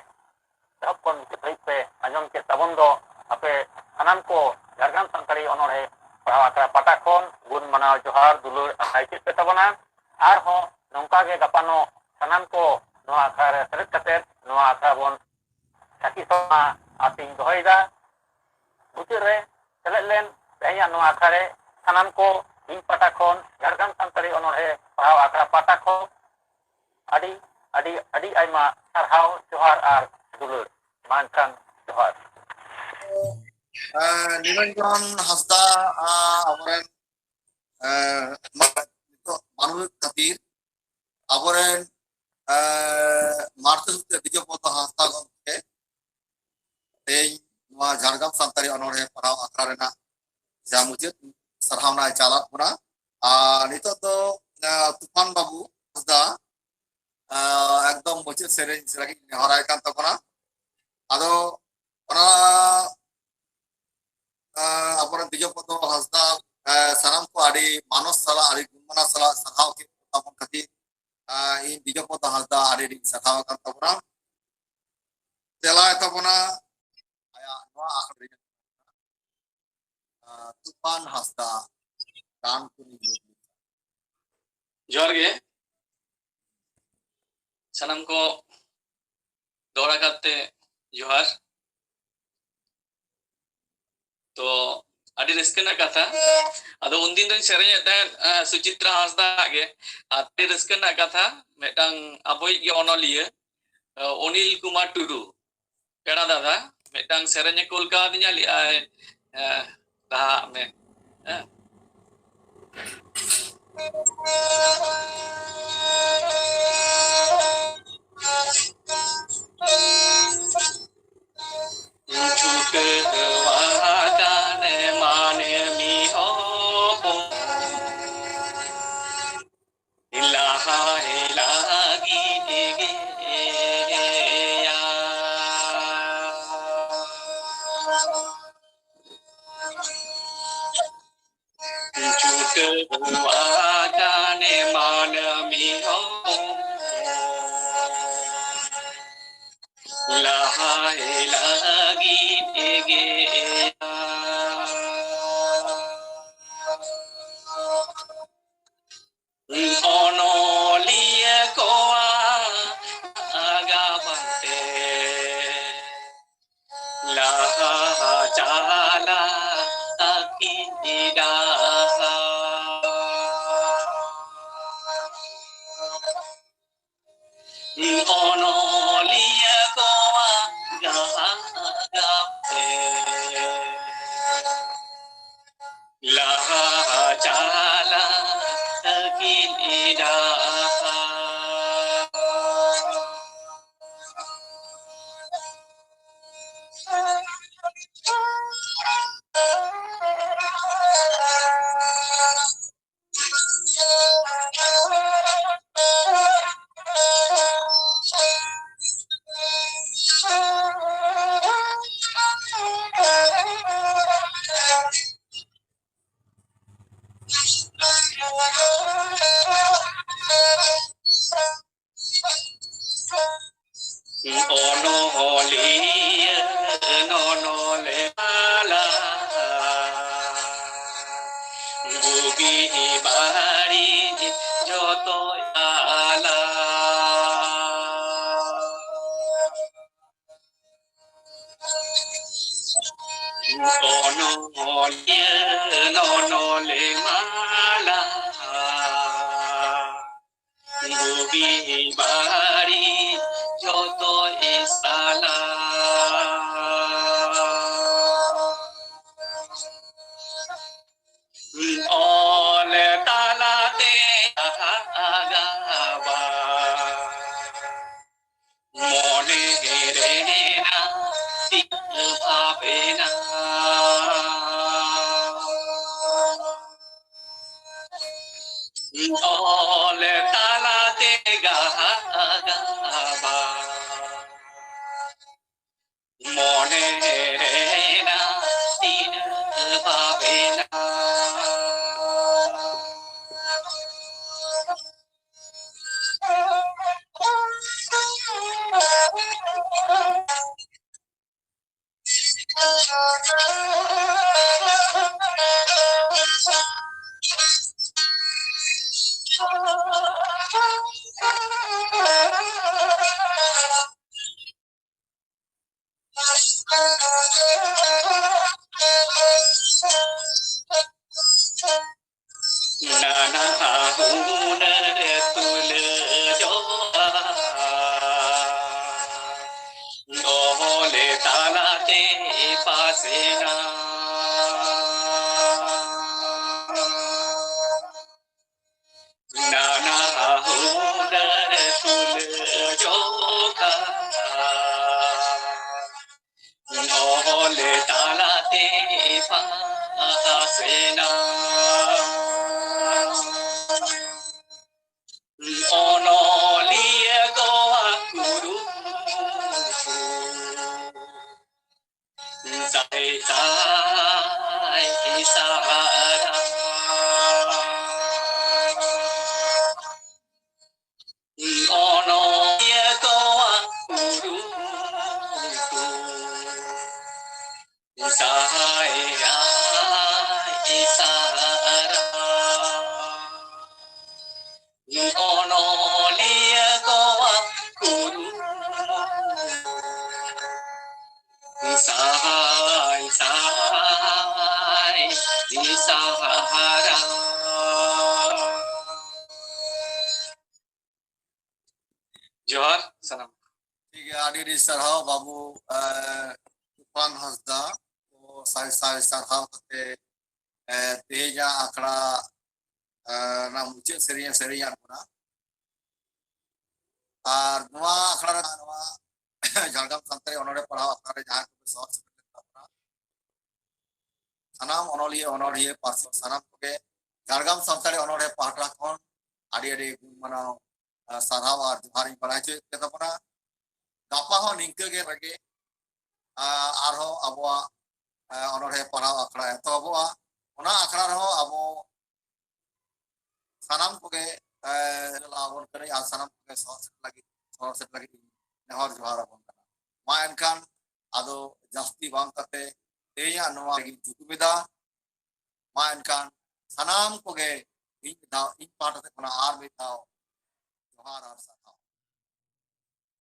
ᱮᱦᱚᱵ ᱠᱷᱚᱱ ᱢᱩᱪᱟᱹᱫ ᱫᱷᱟᱹᱵᱤᱡ ᱯᱮ ᱟᱸᱡᱚᱢ ᱠᱮᱫ ᱛᱟᱵᱚᱱ ᱫᱚ, ᱟᱯᱮ ᱥᱟᱱᱟᱢ ᱠᱚ ᱡᱷᱟᱲᱜᱨᱟᱢ ᱥᱟᱱᱛᱟᱲᱤ ᱚᱱᱚᱬᱦᱮ ᱯᱟᱲᱦᱟᱣ ᱟᱠᱷᱲᱟ ᱯᱟᱦᱴᱟ ᱠᱷᱚᱱ ᱜᱩᱱ ᱢᱟᱱᱟᱣ ᱡᱚᱦᱟᱨ ᱫᱩᱞᱟᱹᱲ ᱟᱨ ᱟᱭ ᱪᱮᱫ ᱯᱮ ᱛᱟᱵᱚᱱᱟ᱾ ᱟᱨᱦᱚᱸ ᱱᱚᱝᱠᱟ ᱜᱮ ᱜᱟᱯᱟᱱᱚᱜ ᱥᱟᱱᱟᱢ ᱠᱚ ᱱᱚᱣᱟ ᱟᱠᱷᱲᱟ ᱨᱮ ᱥᱮᱞᱮᱫ ᱠᱟᱛᱮ ᱱᱚᱣᱟ ᱟᱠᱷᱲᱟ ᱵᱚᱱ ᱥᱟᱹᱠᱷᱤ ᱥᱚᱵᱷᱟ ᱟᱨ ᱤᱧ ᱫᱚᱦᱚᱭᱮᱫᱟ᱾ ᱢᱩᱪᱟᱹᱫ ᱨᱮ ᱥᱮᱞᱮᱫ ᱞᱮᱱ ᱛᱮᱦᱮᱧᱟᱜ ᱱᱚᱣᱟ ᱟᱠᱷᱲᱟ ᱨᱮ ᱥᱟᱱᱟᱢ ᱠᱚ ᱤᱧ ᱯᱟᱦᱴᱟ ᱠᱷᱚᱱ, ᱡᱷᱟᱲᱜᱨᱟᱢ ᱥᱟᱱᱛᱟᱲᱤ ᱚᱱᱚᱬᱦᱮ ᱯᱟᱲᱦᱟᱣ ᱟᱠᱷᱲᱟ ᱯᱟᱦᱴᱟ ᱠᱷᱚᱱ ᱟᱹᱰᱤ, ᱟᱹᱰᱤ, ᱟᱹᱰᱤ ᱟᱭᱢᱟ ᱥᱟᱨᱦᱟᱣ, ᱡᱚᱦᱟᱨ ᱟᱨ ᱫᱩᱞᱟᱹᱲ᱾ ᱢᱟ ᱮᱱᱠᱷᱟᱱ ᱡᱚᱦᱟᱨ᱾ ᱮᱸ, ᱱᱤᱨᱚᱧᱡᱚᱱ ᱦᱟᱸᱥᱫᱟ, ᱟᱸ, ᱟᱵᱚᱨᱮᱱ, ᱮᱸ, ᱱᱤᱛᱚᱜ ᱵᱟᱹᱱᱩᱜ ᱠᱷᱟᱹᱛᱤᱨ ᱟᱵᱚᱨᱮᱱ, ᱮᱸ, ᱢᱟᱲᱛᱮ ᱥᱩᱛᱨᱮ ᱵᱤᱡᱚᱭ ᱯᱚᱫᱚ ᱦᱟᱸᱥᱫᱟ ᱜᱚᱢᱠᱮ ᱛᱮᱦᱮᱧ ᱱᱚᱣᱟ ᱡᱷᱟᱲᱜᱨᱟᱢ ᱥᱟᱱᱛᱟᱲᱤ ᱚᱱᱚᱬᱦᱮ ᱯᱟᱲᱦᱟᱣ ᱟᱠᱷᱲᱟ ᱨᱮᱱᱟᱜ ᱡᱟᱦᱟᱸ ᱢᱩᱪᱟᱹᱫ ᱥᱟᱨᱦᱟᱣᱱᱟᱭ ᱪᱟᱞᱟᱫ ᱵᱚᱱᱟ᱾ ᱟᱨ ᱱᱤᱛᱚᱜ ᱫᱚ, ᱟᱸ, ᱛᱩᱯᱷᱟᱱ ᱵᱟᱹᱵᱩ ᱦᱟᱸᱥᱫᱟ, ᱟᱸ, ᱮᱠᱫᱚᱢ ᱢᱩᱪᱟᱹᱫ ᱥᱮᱨᱮᱧ ᱞᱟᱹᱜᱤᱫ ᱱᱮᱦᱚᱨᱟᱭ ᱠᱟᱱ ᱛᱟᱵᱚᱱᱟ᱾ ᱟᱫᱚ ᱚᱱᱟ, ᱟᱸ, ᱟᱵᱚᱨᱮᱱ ᱫᱤᱡᱚᱯᱚᱫᱚ ᱦᱟᱸᱥᱫᱟ, ᱟᱸ, ᱥᱟᱱᱟᱢ ᱠᱚ ᱟᱹᱰᱤ ᱢᱟᱱᱚᱥ ᱥᱟᱞᱟᱜ, ᱟᱹᱰᱤ ᱜᱩᱱᱢᱟᱱᱟᱣ ᱥᱟᱞᱟᱜ ᱥᱟᱨᱦᱟᱣ ᱠᱮᱫ ᱛᱟᱵᱚᱱ ᱠᱷᱟᱹᱛᱤᱨ, ᱟᱸ, ᱤᱧ ᱫᱤᱡᱚᱯᱚᱫᱚ ᱦᱟᱸᱥᱫᱟ ᱟᱹᱰᱤ ᱟᱹᱰᱤ ᱥᱟᱨᱦᱟᱣ ᱠᱟᱱ ᱛᱟᱵᱚᱱᱟ᱾ ᱛᱮᱞᱟᱭ ᱛᱟᱵᱚᱱᱟ ᱟᱭᱟᱜ ᱱᱚᱣᱟ ᱟᱠᱷᱲᱟ ᱨᱮ, ᱟᱸ, ᱛᱩᱯᱷᱟᱱ ᱦᱟᱸᱥᱫᱟ, ᱰᱟᱱᱠᱩᱱᱤ ᱞᱩᱜᱽᱲᱤ᱾ ᱡᱚᱦᱟᱨ ᱜᱮ᱾ ᱥᱟᱱᱟᱢ ᱠᱚ ᱫᱚᱦᱲᱟ ᱠᱟᱛᱮ ᱡᱚᱦᱟᱨ᱾ ᱛᱚ, ᱟᱹᱰᱤ ᱨᱟᱹᱥᱠᱟᱹ ᱨᱮᱱᱟᱜ ᱠᱟᱛᱷᱟ᱾ ᱟᱫᱚ ᱩᱱᱫᱤᱱ ᱫᱚᱧ ᱥᱮᱨᱮᱧᱮᱫ ᱛᱟᱦᱮᱸᱫ, ᱟᱸ, ᱥᱩᱪᱤᱛᱨᱟ ᱦᱟᱸᱥᱫᱟ ᱜᱮ᱾ ᱟᱨ ᱟᱹᱰᱤ ᱨᱟᱹᱥᱠᱟᱹ ᱨᱮᱱᱟᱜ ᱠᱟᱛᱷᱟ, ᱢᱤᱫᱴᱟᱝ ᱟᱵᱚᱭᱤᱡ ᱜᱮ ᱚᱱᱚᱞᱤᱭᱟᱹ, ᱟᱸ, ᱚᱱᱤᱞ ᱠᱩᱢᱟᱨ ᱴᱩᱰᱩ, ᱯᱮᱲᱟ ᱫᱟᱫᱟ, ᱢᱤᱫᱴᱟᱝ ᱥᱮᱨᱮᱧᱮ ᱠᱳᱞ ᱠᱟᱣᱫᱤᱧᱟ, ᱞᱟᱹᱭᱟᱭ, ᱟᱸ, ᱞᱟᱦᱟᱜ ᱢᱮ᱾ ᱦᱮᱸ᱾ ᱪᱷᱩᱴᱟᱹᱣ ᱟᱠᱟᱱ ᱢᱟᱹᱱᱢᱤ ᱦᱚᱯᱚᱱ, ᱞᱟᱦᱟᱭ ᱞᱟᱹᱜᱤᱫ ᱜᱮᱭᱟ᱾ ᱪᱷᱩᱴᱟᱹᱣ ᱟᱠᱟᱱ ᱢᱟᱹᱱᱢᱤ ᱦᱚᱯᱚᱱ, ᱞᱟᱦᱟᱭ ᱞᱟᱹᱜᱤᱫ ᱜᱮᱭᱟ᱾ ᱚᱱᱚᱞᱤᱭᱟᱹ ᱠᱚᱣᱟᱜ ᱟᱜᱟᱢ ᱛᱮ ᱞᱟᱦᱟ ᱪᱟᱞᱟᱜ ᱟᱹᱠᱤᱱ ᱰᱟᱦᱟᱨ᱾ ᱚᱱᱚᱞᱤᱭᱟᱹ ᱠᱚᱣᱟᱜ ᱟᱜᱟᱢ ᱛᱮ ᱞᱟᱦᱟ ᱪᱟᱞᱟᱜ ᱟᱹᱠᱤᱱ ᱰᱟᱦᱟᱨ᱾ ᱚᱱᱚᱞᱤᱭᱟᱹ ᱱᱚᱱᱚᱞᱮ ᱢᱟᱞᱟ, ᱵᱩᱜᱤ ᱵᱟᱹᱲᱤᱡ ᱡᱚᱛᱚᱭ ᱟᱞᱟ᱾ ᱚᱱᱚᱞᱤᱭᱟᱹ ᱱᱚᱱᱚᱞᱮ ᱢᱟᱞᱟ, ᱵᱩᱜᱤ ᱵᱟᱹᱲᱤᱡ ᱡᱚᱛᱚᱭ ᱥᱟᱞᱟ᱾ ᱚᱞ ᱛᱟᱞᱟᱛᱮ ᱟᱜᱟᱵᱟ᱾ ᱢᱚᱱᱮ ᱨᱮᱱᱟᱜ ᱛᱤᱱᱟᱹᱜ ᱵᱷᱟᱵᱽᱱᱟ᱾ ᱚᱞ ᱛᱟᱞᱟᱛᱮ ᱜᱟᱦᱟᱜᱟᱵᱟ᱾ ᱢᱚᱱᱮ ᱨᱮᱱᱟᱜ ᱛᱤᱱᱟᱹᱜ ᱵᱷᱟᱵᱽᱱᱟ᱾ ᱱᱟᱱᱟ ᱦᱩᱱᱟᱹᱨ ᱛᱩᱞᱟᱹᱡᱚᱜᱼᱟ, ᱫᱚᱦᱚ ᱞᱮ ᱛᱟᱞᱟᱛᱮ ᱯᱟᱥᱮᱱᱟ᱾ ᱱᱟᱱᱟ ᱦᱩᱱᱟᱹᱨ ᱛᱩᱞᱟᱹᱡᱚᱠᱷᱟ, ᱚᱞ ᱛᱟᱞᱟᱛᱮ ᱯᱟᱥᱮᱱᱟ᱾ ᱚᱱᱚᱞᱤᱭᱟᱹ ᱠᱚᱣᱟᱜ ᱠᱩᱨᱩᱢᱩᱴᱩ ᱥᱟᱭ ᱥᱟᱭ ᱥᱟᱨᱦᱟᱣ᱾ ᱥᱟᱦᱟᱨᱟ᱾ ᱡᱚᱦᱟᱨ ᱥᱟᱱᱟᱢ᱾ ᱴᱷᱤᱠ ᱜᱮᱭᱟ, ᱟᱹᱰᱤ ᱟᱹᱰᱤ ᱥᱟᱨᱦᱟᱣ ᱵᱟᱹᱵᱩ, ᱮ, ᱛᱩᱯᱷᱟᱱ ᱦᱟᱸᱥᱫᱟ᱾ ᱛᱚ, ᱥᱟᱭ ᱥᱟᱭ ᱥᱟᱨᱦᱟᱣ ᱠᱟᱛᱮ, ᱮ, ᱛᱮᱦᱮᱧᱟᱜ ᱟᱠᱷᱲᱟ, ᱮ, ᱨᱮᱱᱟᱜ ᱢᱩᱪᱟᱹᱫ ᱥᱮᱨᱮᱧ ᱮ ᱥᱮᱨᱮᱧᱟᱫ ᱵᱚᱱᱟ᱾ ᱟᱨ ᱱᱚᱣᱟ ᱟᱠᱷᱲᱟ ᱨᱮ, ᱱᱚᱣᱟ ᱡᱷᱟᱲᱜᱨᱟᱢ ᱥᱟᱱᱛᱟᱲᱤ ᱚᱱᱚᱬᱦᱮ ᱯᱟᱲᱦᱟᱣ ᱟᱠᱷᱲᱟ ᱨᱮ ᱡᱟᱦᱟᱸ ᱠᱚ ᱥᱚᱦᱚᱨ ᱥᱮᱴᱮᱨ ᱞᱮᱱ ᱛᱟᱵᱚᱱᱟ, ᱥᱟᱱᱟᱢ ᱚᱱᱚᱞᱤᱭᱟᱹ, ᱚᱱᱚᱲᱦᱤᱭᱟᱹ, ᱯᱟᱹᱨᱥᱤ, ᱥᱟᱱᱟᱢ ᱠᱚᱜᱮ ᱡᱷᱟᱲᱜᱨᱟᱢ ᱥᱟᱱᱛᱟᱲᱤ ᱚᱱᱚᱲᱦᱤᱭᱟᱹ ᱯᱟᱦᱴᱟ ᱠᱷᱚᱱ ᱟᱹᱰᱤ ᱟᱹᱰᱤ ᱜᱩᱱ ᱢᱟᱱᱟᱣ, ᱟᱨ ᱥᱟᱨᱦᱟᱣ ᱟᱨ ᱡᱚᱦᱟᱨ ᱤᱧ ᱵᱟᱲᱟᱭ ᱦᱚᱪᱚᱭᱮᱫ ᱯᱮ ᱛᱟᱵᱚᱱᱟ᱾ ᱜᱟᱯᱟ ᱦᱚᱸ ᱱᱤᱝᱠᱟᱹ ᱜᱮ ᱨᱮᱜᱮ, ᱟᱨᱦᱚᱸ ᱟᱵᱚᱣᱟᱜ, ᱟᱨ, ᱚᱱᱚᱲᱦᱮ ᱯᱟᱲᱦᱟᱣ ᱟᱠᱷᱲᱟ ᱮᱛᱚᱦᱚᱵᱚᱜᱼᱟ᱾ ᱚᱱᱟ ᱟᱠᱷᱲᱟ ᱨᱮᱦᱚᱸ ᱟᱵᱚ ᱥᱟᱱᱟᱢ ᱠᱚᱜᱮ, ᱟᱨ, ᱞᱟᱦᱟ ᱵᱚᱱ ᱠᱟᱹᱱᱟᱹᱧ ᱟᱨ ᱥᱟᱱᱟᱢ ᱠᱚᱜᱮ ᱥᱚᱦᱚᱨ ᱥᱮᱴᱮᱨ ᱞᱟᱹᱜᱤᱫ, ᱥᱚᱦᱚᱨ ᱥᱮᱴᱮᱨ ᱞᱟᱹᱜᱤᱫ ᱤᱧ ᱱᱮᱦᱚᱨ ᱡᱚᱦᱟᱨ ᱟᱵᱚᱱ ᱠᱟᱱᱟ᱾ ᱢᱟ ᱮᱱᱠᱷᱟᱱ ᱟᱫᱚ ᱡᱟᱹᱥᱛᱤ ᱵᱟᱝ ᱠᱟᱛᱮ ᱛᱮᱦᱮᱧᱟᱜ ᱱᱚᱣᱟ ᱜᱤᱧ ᱛᱷᱩᱠᱩᱢ ᱮᱫᱟ᱾ ᱢᱟ ᱮᱱᱠᱷᱟᱱ ᱥᱟᱱᱟᱢ ᱠᱚᱜᱮ ᱤᱧ ᱢᱤᱫ ᱫᱷᱟᱣ, ᱤᱧ ᱯᱟᱦᱴᱟ ᱥᱮᱫ ᱠᱷᱚᱱᱟᱜ ᱟᱨ ᱢᱤᱫ ᱫᱷᱟᱣ ᱡᱚᱦᱟᱨ ᱟᱨ ᱥᱟᱨᱦᱟᱣ᱾